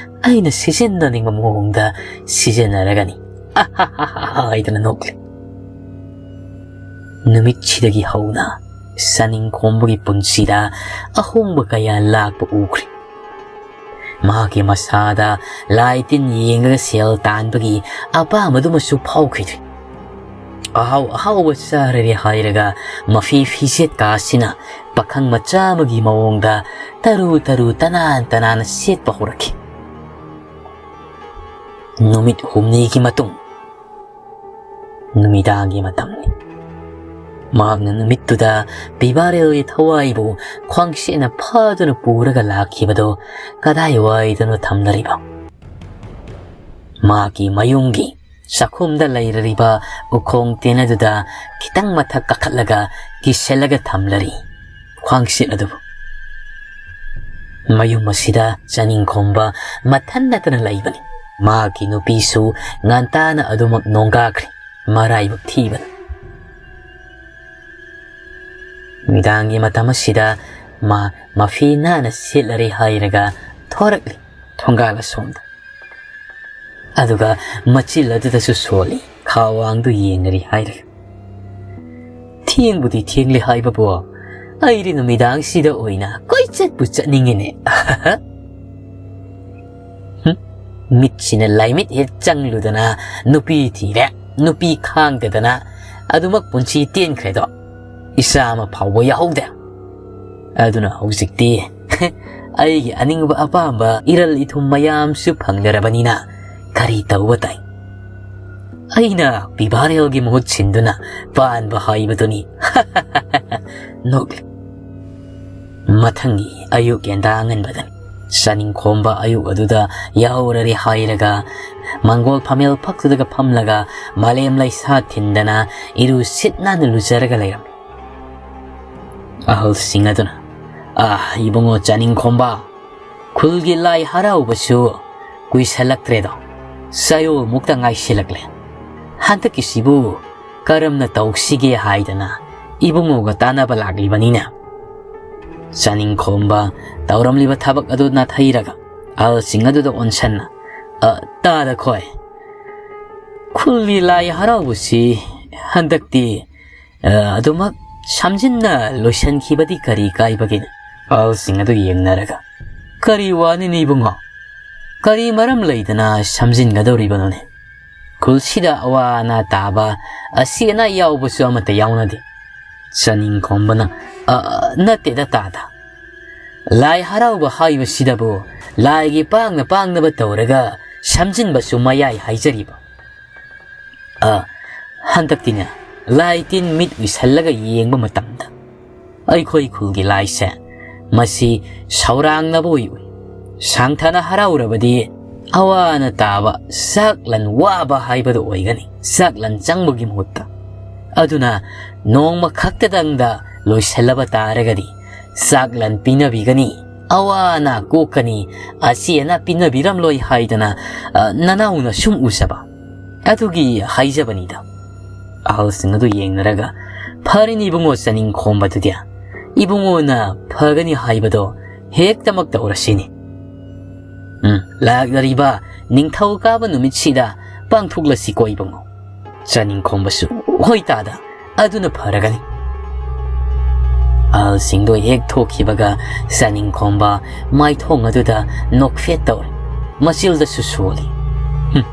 ꯑꯩꯅ ꯁꯤꯖꯤꯟꯅꯅꯤꯡꯕ ꯃꯑꯣꯡꯗ ꯁꯤꯖꯤꯟꯅꯔꯒꯅꯤ," ꯍꯥꯏꯗꯅ ꯅꯣꯛꯂꯤ꯫ ꯅꯨꯃꯤꯠꯁꯤꯗꯒꯤ ꯍꯧꯅ ꯆꯥꯅꯤꯡꯈꯣꯝꯕꯒꯤ ꯄꯨꯟꯁꯤꯗ ꯑꯍꯣꯡꯕ ꯀꯌꯥ ꯂꯥꯛꯄ ꯎꯈ꯭ꯔꯦ꯫ ꯃꯍꯥꯛꯀꯤ ꯃꯁꯥꯗ ꯂꯥꯏ ꯇꯤꯟ ꯌꯦꯡꯂꯒ ꯁꯦꯜ ꯇꯥꯟꯕꯒꯤ ꯑꯄꯥꯝꯕꯗꯨꯃꯁꯨ ꯐꯥꯎꯈꯤꯗ꯭ꯔꯦ꯫ ꯑꯍꯥꯎ ꯑꯍꯥꯎꯕ ꯆꯥꯔꯔꯦ ꯍꯥꯏꯔꯒ ꯃꯐꯤ ꯐꯤꯖꯦꯠ ꯀꯥꯁꯤꯅ ꯄꯥꯈꯪ ꯃꯆꯥ ꯑꯃꯒꯤ ꯃꯑꯣꯡꯗ ꯇꯔꯨ ꯇꯔꯨ ꯇꯅꯥꯟ ꯇꯅꯥꯟꯅ ꯁꯦꯠꯄ ꯍꯧꯔꯛꯈꯤ꯫ ꯅꯨꯃꯤꯠ ꯍꯨꯝꯅꯤꯒꯤ ꯃꯇꯨꯡ, ꯅꯨꯃꯤꯗꯥꯡꯒꯤ ꯃꯇꯝꯅꯤ꯫ ꯃꯍꯥꯛꯅ ꯅꯨꯃꯤꯠꯇꯨꯗ ꯄꯤꯕꯥꯔꯦꯜꯒꯤ ꯊꯋꯥꯏꯕꯨ ꯈ꯭ꯋꯥꯡꯁꯦꯠꯅ ꯐꯥꯗꯨꯅ ꯄꯨꯔꯒ ꯂꯥꯛꯈꯤꯕꯗꯨ ꯀꯗꯥꯏꯋꯥꯏꯗꯅꯣ ꯊꯝꯂꯔꯤꯕ? ꯃꯍꯥꯛꯀꯤ ꯃꯌꯨꯝꯒꯤ ꯆꯥꯛꯈꯨꯝꯗ ꯂꯩꯔꯔꯤꯕ ꯎꯈꯣꯡ ꯇꯦꯟ ꯑꯗꯨꯗ ꯈꯤꯇꯪ ꯃꯊꯛ ꯀꯥꯈꯠꯂꯒ ꯀꯤꯁꯜꯂꯒ ꯊꯝꯂꯔꯤ ꯈ꯭ꯋꯥꯡꯁꯦꯠ ꯑꯗꯨꯕꯨ꯫ ꯃꯌꯨꯝ ꯑꯁꯤꯗ ꯆꯥꯅꯤꯡꯈꯣꯝꯕ ꯃꯊꯟ ꯅꯠꯇꯅ ꯂꯩꯕꯅꯤ꯫ ꯃꯍꯥꯛꯀꯤ ꯅꯨꯄꯤꯁꯨ ꯉꯟꯇꯥꯅ ꯑꯗꯨꯃꯛ ꯅꯣꯡꯒꯥꯈ꯭ꯔꯦ, ꯃꯔꯥꯏꯕꯛ ꯊꯤꯕꯅ꯫ ꯅꯨꯃꯤꯗꯥꯡꯒꯤ ꯃꯇꯝ ꯑꯁꯤꯗ ꯃꯥ ꯃꯐꯤ ꯅꯥꯟꯅ ꯁꯦꯠꯂꯔꯦ ꯍꯥꯏꯔꯒ ꯊꯣꯔꯛꯂꯤ ꯊꯣꯡꯒꯥꯜ ꯑꯁꯣꯝꯗ꯫ ꯑꯗꯨꯒ ꯃꯆꯤꯜ ꯑꯗꯨꯗꯁꯨ ꯁꯣꯜꯂꯤ, ꯈꯥꯋꯥꯡꯗꯨ ꯌꯦꯡꯉꯔꯤ ꯍꯥꯏꯔꯒ꯫ "ꯊꯦꯡꯕꯨꯗꯤ ꯊꯦꯡꯂꯦ ꯍꯥꯏꯕꯕꯨ, ꯑꯩꯗꯤ ꯅꯨꯃꯤꯗꯥꯡꯁꯤꯗ ꯑꯣꯏꯅ ꯀꯣꯏꯆꯠꯄꯨ ꯆꯠꯅꯤꯡꯉꯤꯅꯦ꯫" ꯍꯨꯝ, ꯃꯤꯠꯁꯤꯅ ꯂꯥꯏꯃꯤꯠ ꯍꯦꯛ ꯆꯪꯂꯨꯗꯅ ꯅꯨꯄꯤ ꯊꯤꯔꯦ, ꯅꯨꯄꯤ ꯈꯥꯡꯗꯗꯅ ꯑꯗꯨꯃꯛ ꯄꯨꯟꯁꯤ ꯇꯦꯟꯈ꯭ꯔꯦꯗꯣ꯫ ꯏꯆꯥ ꯑꯃ ꯐꯥꯎꯕ ꯌꯥꯎꯍꯧꯗꯦ꯫ ꯑꯗꯨꯅ ꯍꯧꯖꯤꯛꯇꯤ ꯑꯩꯒꯤ ꯑꯅꯤꯡꯕ ꯑꯄꯥꯝꯕ ꯏꯔꯜ ꯏꯊꯨꯝ ꯃꯌꯥꯝꯁꯨ ꯐꯪꯂꯔꯕꯅꯤꯅ ꯀꯔꯤ ꯇꯧꯕ ꯇꯥꯏ? ꯑꯩꯅ ꯄꯤꯕꯥꯔꯦꯜꯒꯤ ꯃꯍꯨꯠ ꯁꯤꯟꯗꯨꯅ ꯄꯥꯟꯕ ꯍꯥꯏꯕꯗꯨꯅꯤ꯫ ꯅꯣꯛꯂꯤ꯫ ꯃꯊꯪꯒꯤ ꯑꯌꯨꯛ ꯌꯦꯟꯗꯥ ꯑꯉꯟꯕꯗꯅꯤ꯫ ꯆꯥꯅꯤꯡꯈꯣꯝꯕ ꯑꯌꯨꯛ ꯑꯗꯨꯗ ꯌꯥꯍꯧꯔꯔꯦ ꯍꯥꯏꯔꯒ ꯃꯪꯒꯣꯜ ꯐꯝꯃꯦꯜ ꯐꯛꯇꯨꯗꯒ ꯐꯝꯂꯒ ꯃꯥꯂꯦꯝ ꯂꯩꯁꯥ ꯊꯤꯟꯗꯅ ꯏꯔꯨ ꯁꯤꯠ ꯅꯥꯟꯅ ꯂꯨꯖꯔꯒ ꯂꯩꯔꯝꯃꯤ꯫ ꯑꯍꯜꯁꯤꯡ ꯑꯗꯨꯅ, "ꯑꯥ, ꯏꯕꯨꯡꯉꯣ ꯆꯥꯅꯤꯡꯈꯣꯝꯕ, ꯈꯨꯜꯒꯤ ꯂꯥꯏ ꯍꯔꯥꯎꯕꯁꯨ ꯀꯨꯏꯁꯜꯂꯛꯇ꯭ꯔꯦꯗꯣ, ꯆꯌꯣꯜꯃꯨꯛꯇ ꯉꯥꯏꯁꯤꯜꯂꯛꯂꯦ꯫ ꯍꯟꯗꯛꯀꯤꯁꯤꯕꯨ ꯀꯔꯝꯅ ꯇꯧꯁꯤꯒꯦ ꯍꯥꯏꯗꯅ ꯏꯕꯨꯡꯉꯣꯒ ꯇꯥꯟꯅꯕ ꯂꯥꯛꯂꯤꯕꯅꯤꯅꯦ꯫" ꯆꯥꯅꯤꯡꯈꯣꯝꯕ ꯇꯧꯔꯝꯂꯤꯕ ꯊꯕꯛ ꯑꯗꯨ ꯅꯥꯊꯩꯔꯒ ꯑꯍꯜꯁꯤꯡ ꯑꯗꯨꯗ ꯑꯣꯟꯁꯟꯅ, "ꯑ, ꯇꯥꯗ ꯈꯣꯏ, ꯈꯨꯜꯒꯤ ꯂꯥꯏ ꯍꯔꯥꯎꯕꯁꯤ ꯍꯟꯗꯛꯇꯤ, ꯑ, ꯑꯗꯨꯃꯛ ꯁꯝꯖꯤꯟꯅ ꯂꯣꯏꯁꯤꯟꯈꯤꯕꯗꯤ ꯀꯔꯤ ꯀꯥꯏꯕꯒꯦ?" ꯑꯍꯜꯁꯤꯡ ꯑꯗꯨ ꯌꯦꯡꯅꯔꯒ, "ꯀꯔꯤ ꯋꯥꯅꯤꯅꯦ ꯏꯕꯨꯡꯉꯣ? ꯀꯔꯤ ꯃꯔꯝ ꯂꯩꯗꯅ ꯁꯝꯖꯤꯟꯒꯗꯧꯔꯤꯕꯅꯣꯅꯦ? ꯈꯨꯜꯁꯤꯗ ꯑꯋꯥ ꯑꯅꯥ ꯇꯥꯕ, ꯑꯁꯤ ꯑꯅꯥ ꯌꯥꯎꯕꯁꯨ ꯑꯃꯠꯇ ꯌꯥꯎꯅꯗꯦ꯫" ꯆꯥꯅꯤꯡꯈꯣꯝꯕꯅ, "ꯑ, ꯅꯠꯇꯦꯗ ꯇꯥꯗ꯫ ꯂꯥꯏ ꯍꯔꯥꯎꯕ ꯍꯥꯏꯕꯁꯤꯗꯕꯨ ꯂꯥꯏꯒꯤ ꯄꯥꯡꯅ ꯄꯥꯡꯅꯕ ꯇꯧꯔꯒ ꯁꯝꯖꯤꯟꯕꯁꯨ ꯃꯌꯥꯏ ꯍꯥꯏꯖꯔꯤꯕ꯫ ꯑ, ꯍꯟꯗꯛꯇꯤꯅꯦ, ꯂꯥꯏ ꯇꯤꯟ ꯃꯤꯠ ꯎꯏꯁꯜꯂꯒ ꯌꯦꯡꯕ ꯃꯇꯝꯗ ꯑꯩꯈꯣꯏ ꯈꯨꯜꯒꯤ ꯂꯥꯏꯁꯦ ꯃꯁꯤ ꯁꯧꯔꯥꯡꯅꯕ ꯑꯣꯏ ꯎꯏ꯫ ꯁꯥꯡꯊꯅ ꯍꯔꯥꯎꯔꯕꯗꯤ ꯑꯋꯥꯅ ꯇꯥꯕ ꯆꯥꯛꯂꯟ ꯋꯥꯕ ꯍꯥꯏꯕꯗꯨ ꯑꯣꯏꯒꯅꯤ, ꯆꯥꯛꯂꯟ ꯆꯪꯕꯒꯤ ꯃꯍꯨꯠꯇ꯫ ꯑꯗꯨꯅ ꯅꯣꯡꯃ ꯈꯛꯇꯗꯪꯗ ꯂꯣꯏꯁꯤꯜꯂꯕ ꯇꯥꯔꯒꯗꯤ ꯆꯥꯛꯂꯟ ꯄꯤꯅꯕꯤꯒꯅꯤ, ꯑꯋꯥ ꯑꯅꯥ ꯀꯣꯛꯀꯅꯤ, ꯑꯁꯤ ꯑꯅꯥ ꯄꯤꯅꯕꯤꯔꯝꯂꯣꯏ ꯍꯥꯏꯗꯅ, ꯑ, ꯅꯅꯥꯎꯅ ꯁꯨꯝ ꯎꯖꯕ ꯑꯗꯨꯒꯤ ꯍꯥꯏꯖꯕꯅꯤꯗ꯫ ꯑꯍꯜꯁꯤꯡ ꯑꯗꯨ ꯌꯦꯡꯅꯔꯒ, "ꯐꯔꯦꯅꯦ ꯏꯕꯨꯡꯉꯣ ꯆꯥꯅꯤꯡꯈꯣꯝꯕꯗꯨꯗꯤ, ꯏꯕꯨꯡꯉꯣꯅ ꯐꯒꯅꯤ ꯍꯥꯏꯕꯗꯣ ꯍꯦꯛꯇꯃꯛ ꯇꯧꯔꯁꯤꯅꯦ꯫ ꯎꯝ, ꯂꯥꯛꯂꯤꯕ ꯅꯤꯡꯊꯧꯀꯥꯕ ꯅꯨꯃꯤꯠꯁꯤꯗ ꯄꯥꯡꯊꯣꯛꯂꯁꯤꯀꯣ ꯏꯕꯨꯡꯉꯣ꯫" ꯆꯥꯅꯤꯡꯈꯣꯝꯕꯁꯨ, "ꯍꯣꯏ ꯇꯥꯗ, ꯑꯗꯨꯅ ꯐꯔꯒꯅꯤ꯫" ꯑꯍꯜꯁꯤꯡꯗꯣ ꯍꯦꯛ ꯊꯣꯛꯈꯤꯕꯒ ꯆꯥꯅꯤꯡꯈꯣꯝꯕ ꯃꯥꯏꯊꯣꯡ ꯑꯗꯨꯗ ꯅꯣꯛꯐꯦꯠ ꯇꯧꯔꯦ꯫ ꯃꯆꯤꯜꯗꯁꯨ ꯁꯣꯜꯂꯤ꯫ "ꯍꯨꯝ,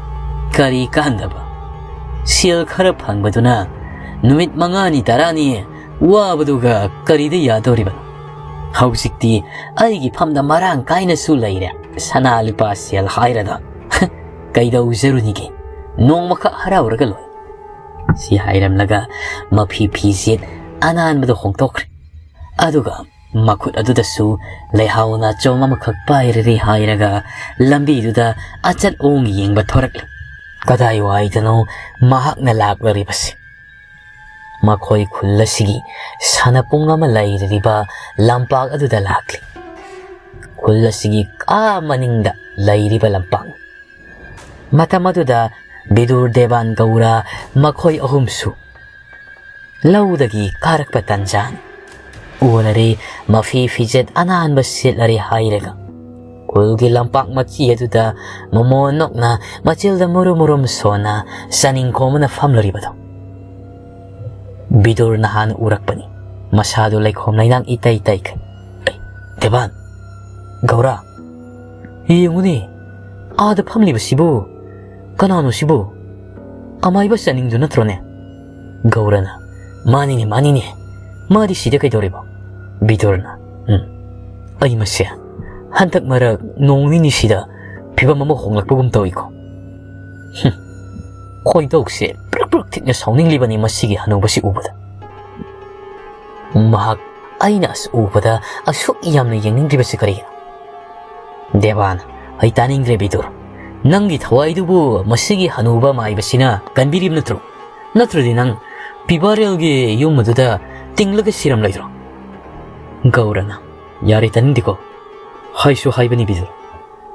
ꯀꯔꯤ ꯀꯥꯟꯗꯕ? ꯁꯦꯜ ꯈꯔ ꯐꯪꯕꯗꯨꯅ ꯅꯨꯃꯤꯠ ꯃꯉꯥꯅꯤ ꯇꯔꯥꯅꯤ ꯋꯥꯕꯗꯨꯒ ꯀꯔꯤꯗ ꯌꯥꯗꯧꯔꯤꯕꯅꯣ? ꯍꯧꯖꯤꯛꯇꯤ ꯑꯩꯒꯤ ꯐꯝꯗ ꯃꯔꯥꯡ ꯀꯥꯏꯅꯁꯨ ꯂꯩꯔꯦ꯫ ꯁꯅꯥ ꯂꯨꯄꯥ ꯁꯦꯜ ꯍꯥꯏꯔꯗ ꯀꯩꯗꯧꯖꯔꯨꯅꯤꯒꯦ? ꯅꯣꯡꯃꯈꯛ ꯍꯔꯥꯎꯔꯒ ꯂꯣꯏ꯫" ꯁꯤ ꯍꯥꯏꯔꯝꯂꯒ ꯃꯐꯤ ꯐꯤꯖꯦꯠ ꯑꯅꯥꯟꯕꯗ ꯍꯣꯡꯗꯣꯛꯈ꯭ꯔꯦ꯫ ꯑꯗꯨꯒ ꯃꯈꯨꯠ ꯑꯗꯨꯗꯁꯨ ꯂꯩꯍꯥꯎꯅ ꯆꯣꯝ ꯑꯃꯈꯛ ꯄꯥꯏꯔꯔꯤ ꯍꯥꯏꯔꯒ ꯂꯝꯕꯤꯗꯨꯗ ꯑꯆꯠ ꯑꯣꯡ ꯌꯦꯡꯕ ꯊꯣꯔꯛꯂꯤ꯫ ꯀꯗꯥꯏꯋꯥꯏꯗꯅꯣ ꯃꯍꯥꯛꯅ ꯂꯥꯛꯂꯔꯤꯕꯁꯤ? ꯃꯈꯣꯏ ꯈꯨꯜ ꯑꯁꯤꯒꯤ ꯁꯥꯟꯅꯄꯨꯡ ꯑꯃ ꯂꯩꯔꯤꯕ ꯂꯝꯄꯥꯛ ꯑꯗꯨꯗ ꯂꯥꯛꯂꯤ꯫ ꯈꯨꯜ ꯑꯁꯤꯒꯤ ꯑꯥ ꯃꯅꯤꯡꯗ ꯂꯩꯔꯤꯕ ꯂꯝꯄꯥꯛꯅꯤ꯫ ꯃꯇꯝ ꯑꯗꯨꯗ ꯕꯤꯗꯨꯔ, ꯗꯦꯕꯥꯟ, ꯒꯧꯔ ꯃꯈꯣꯏ ꯑꯍꯨꯝꯁꯨ ꯂꯧꯗꯒꯤ ꯀꯥꯔꯛꯄ ꯇꯟꯖꯥꯅꯤ꯫ ꯎꯅꯔꯦ, ꯃꯐꯤ ꯐꯤꯖꯦꯠ ꯑꯅꯥꯟꯕ ꯁꯦꯠꯂꯔꯦ ꯍꯥꯏꯔꯒ ꯈꯨꯜꯒꯤ ꯂꯝꯄꯥꯛ ꯃꯆꯤ ꯑꯗꯨꯗ ꯃꯃꯣꯟ ꯅꯣꯛꯅ ꯃꯆꯤꯜꯗ ꯃꯨꯔꯨꯝ ꯃꯨꯔꯨꯝ ꯁꯣꯟꯅ ꯆꯥꯅꯤꯡꯈꯣꯝꯕꯅ ꯐꯝꯂꯔꯤꯕꯗꯣ꯫ ꯕꯤꯗꯨꯔ ꯅꯍꯥꯟ ꯎꯔꯛꯄꯅꯤ꯫ ꯃꯁꯥꯗꯨ ꯂꯩꯈꯣꯝ ꯂꯩꯅꯥꯡ ꯏꯇꯩ ꯇꯩꯈꯩ꯫ "ꯑꯦ, ꯗꯦꯕꯥꯟ, ꯒꯧꯔꯥ, ꯌꯦꯡꯉꯨꯅꯦ, ꯑꯥꯗ ꯐꯝꯂꯤꯕꯁꯤꯕꯨ ꯀꯅꯥꯅꯣ ꯁꯤꯕꯨ? ꯑꯃꯥꯏꯕ ꯆꯥꯅꯤꯡꯗꯨ ꯅꯠꯇ꯭ꯔꯣꯅꯦ?" ꯒꯧꯔꯅ, "ꯃꯥꯅꯤꯅꯦ, ꯃꯥꯅꯤꯅꯦ꯫ ꯃꯥꯗꯤ ꯁꯤꯗ ꯀꯩꯗꯧꯔꯤꯕ?" ꯕꯤꯗꯨꯔꯅ, "ꯎꯝ, ꯑꯩ ꯃꯁꯦ ꯍꯟꯗꯛ ꯃꯔꯛ ꯅꯣꯡ ꯅꯤꯅꯤꯁꯤꯗ ꯐꯤꯕꯝ ꯑꯃ ꯍꯣꯡꯂꯛꯄꯒꯨꯝ ꯇꯧꯏꯀꯣ꯫ ꯍꯨꯝ, ꯈꯣꯏꯗꯧꯁꯦ ꯄ꯭ꯔꯛ ꯄ꯭ꯔꯛ ꯊꯤꯅ ꯁꯥꯎꯅꯤꯡꯂꯤꯕꯅꯤ ꯃꯁꯤꯒꯤ ꯍꯅꯨꯕꯁꯤ ꯎꯕꯗ꯫ ꯃꯍꯥꯛ ꯑꯩꯅ ꯑꯁ ꯎꯕꯗ ꯑꯁꯨꯛ ꯌꯥꯝꯅ ꯌꯦꯡꯅꯤꯡꯗ꯭ꯔꯤꯕꯁꯤ ꯀꯔꯤꯒꯤꯅꯣ? ꯗꯦꯕꯥꯟ, ꯑꯩ ꯇꯥꯅꯤꯡꯗ꯭ꯔꯦ ꯕꯤꯗꯨꯔ꯫ ꯅꯪꯒꯤ ꯊꯋꯥꯏꯗꯨꯕꯨ ꯃꯁꯤꯒꯤ ꯍꯅꯨꯕ ꯃꯥꯏꯕꯁꯤꯅ ꯀꯟꯕꯤꯔꯤꯕ ꯅꯠꯇ꯭ꯔꯣ? ꯅꯠꯇ꯭ꯔꯗꯤ ꯅꯪ ꯄꯤꯕꯥꯔꯦꯜꯒꯤ ꯌꯨꯝ ꯑꯗꯨꯗ ꯇꯤꯡꯂꯒ ꯁꯤꯔꯝꯂꯣꯏꯗ꯭ꯔꯣ? ꯒꯧꯔꯅ, ꯌꯥꯔꯦ, ꯇꯥꯅꯤꯡꯗꯦꯀꯣ꯫ ꯍꯥꯏꯁꯨ ꯍꯥꯏꯕꯅꯤ ꯕꯤꯗꯨꯔ꯫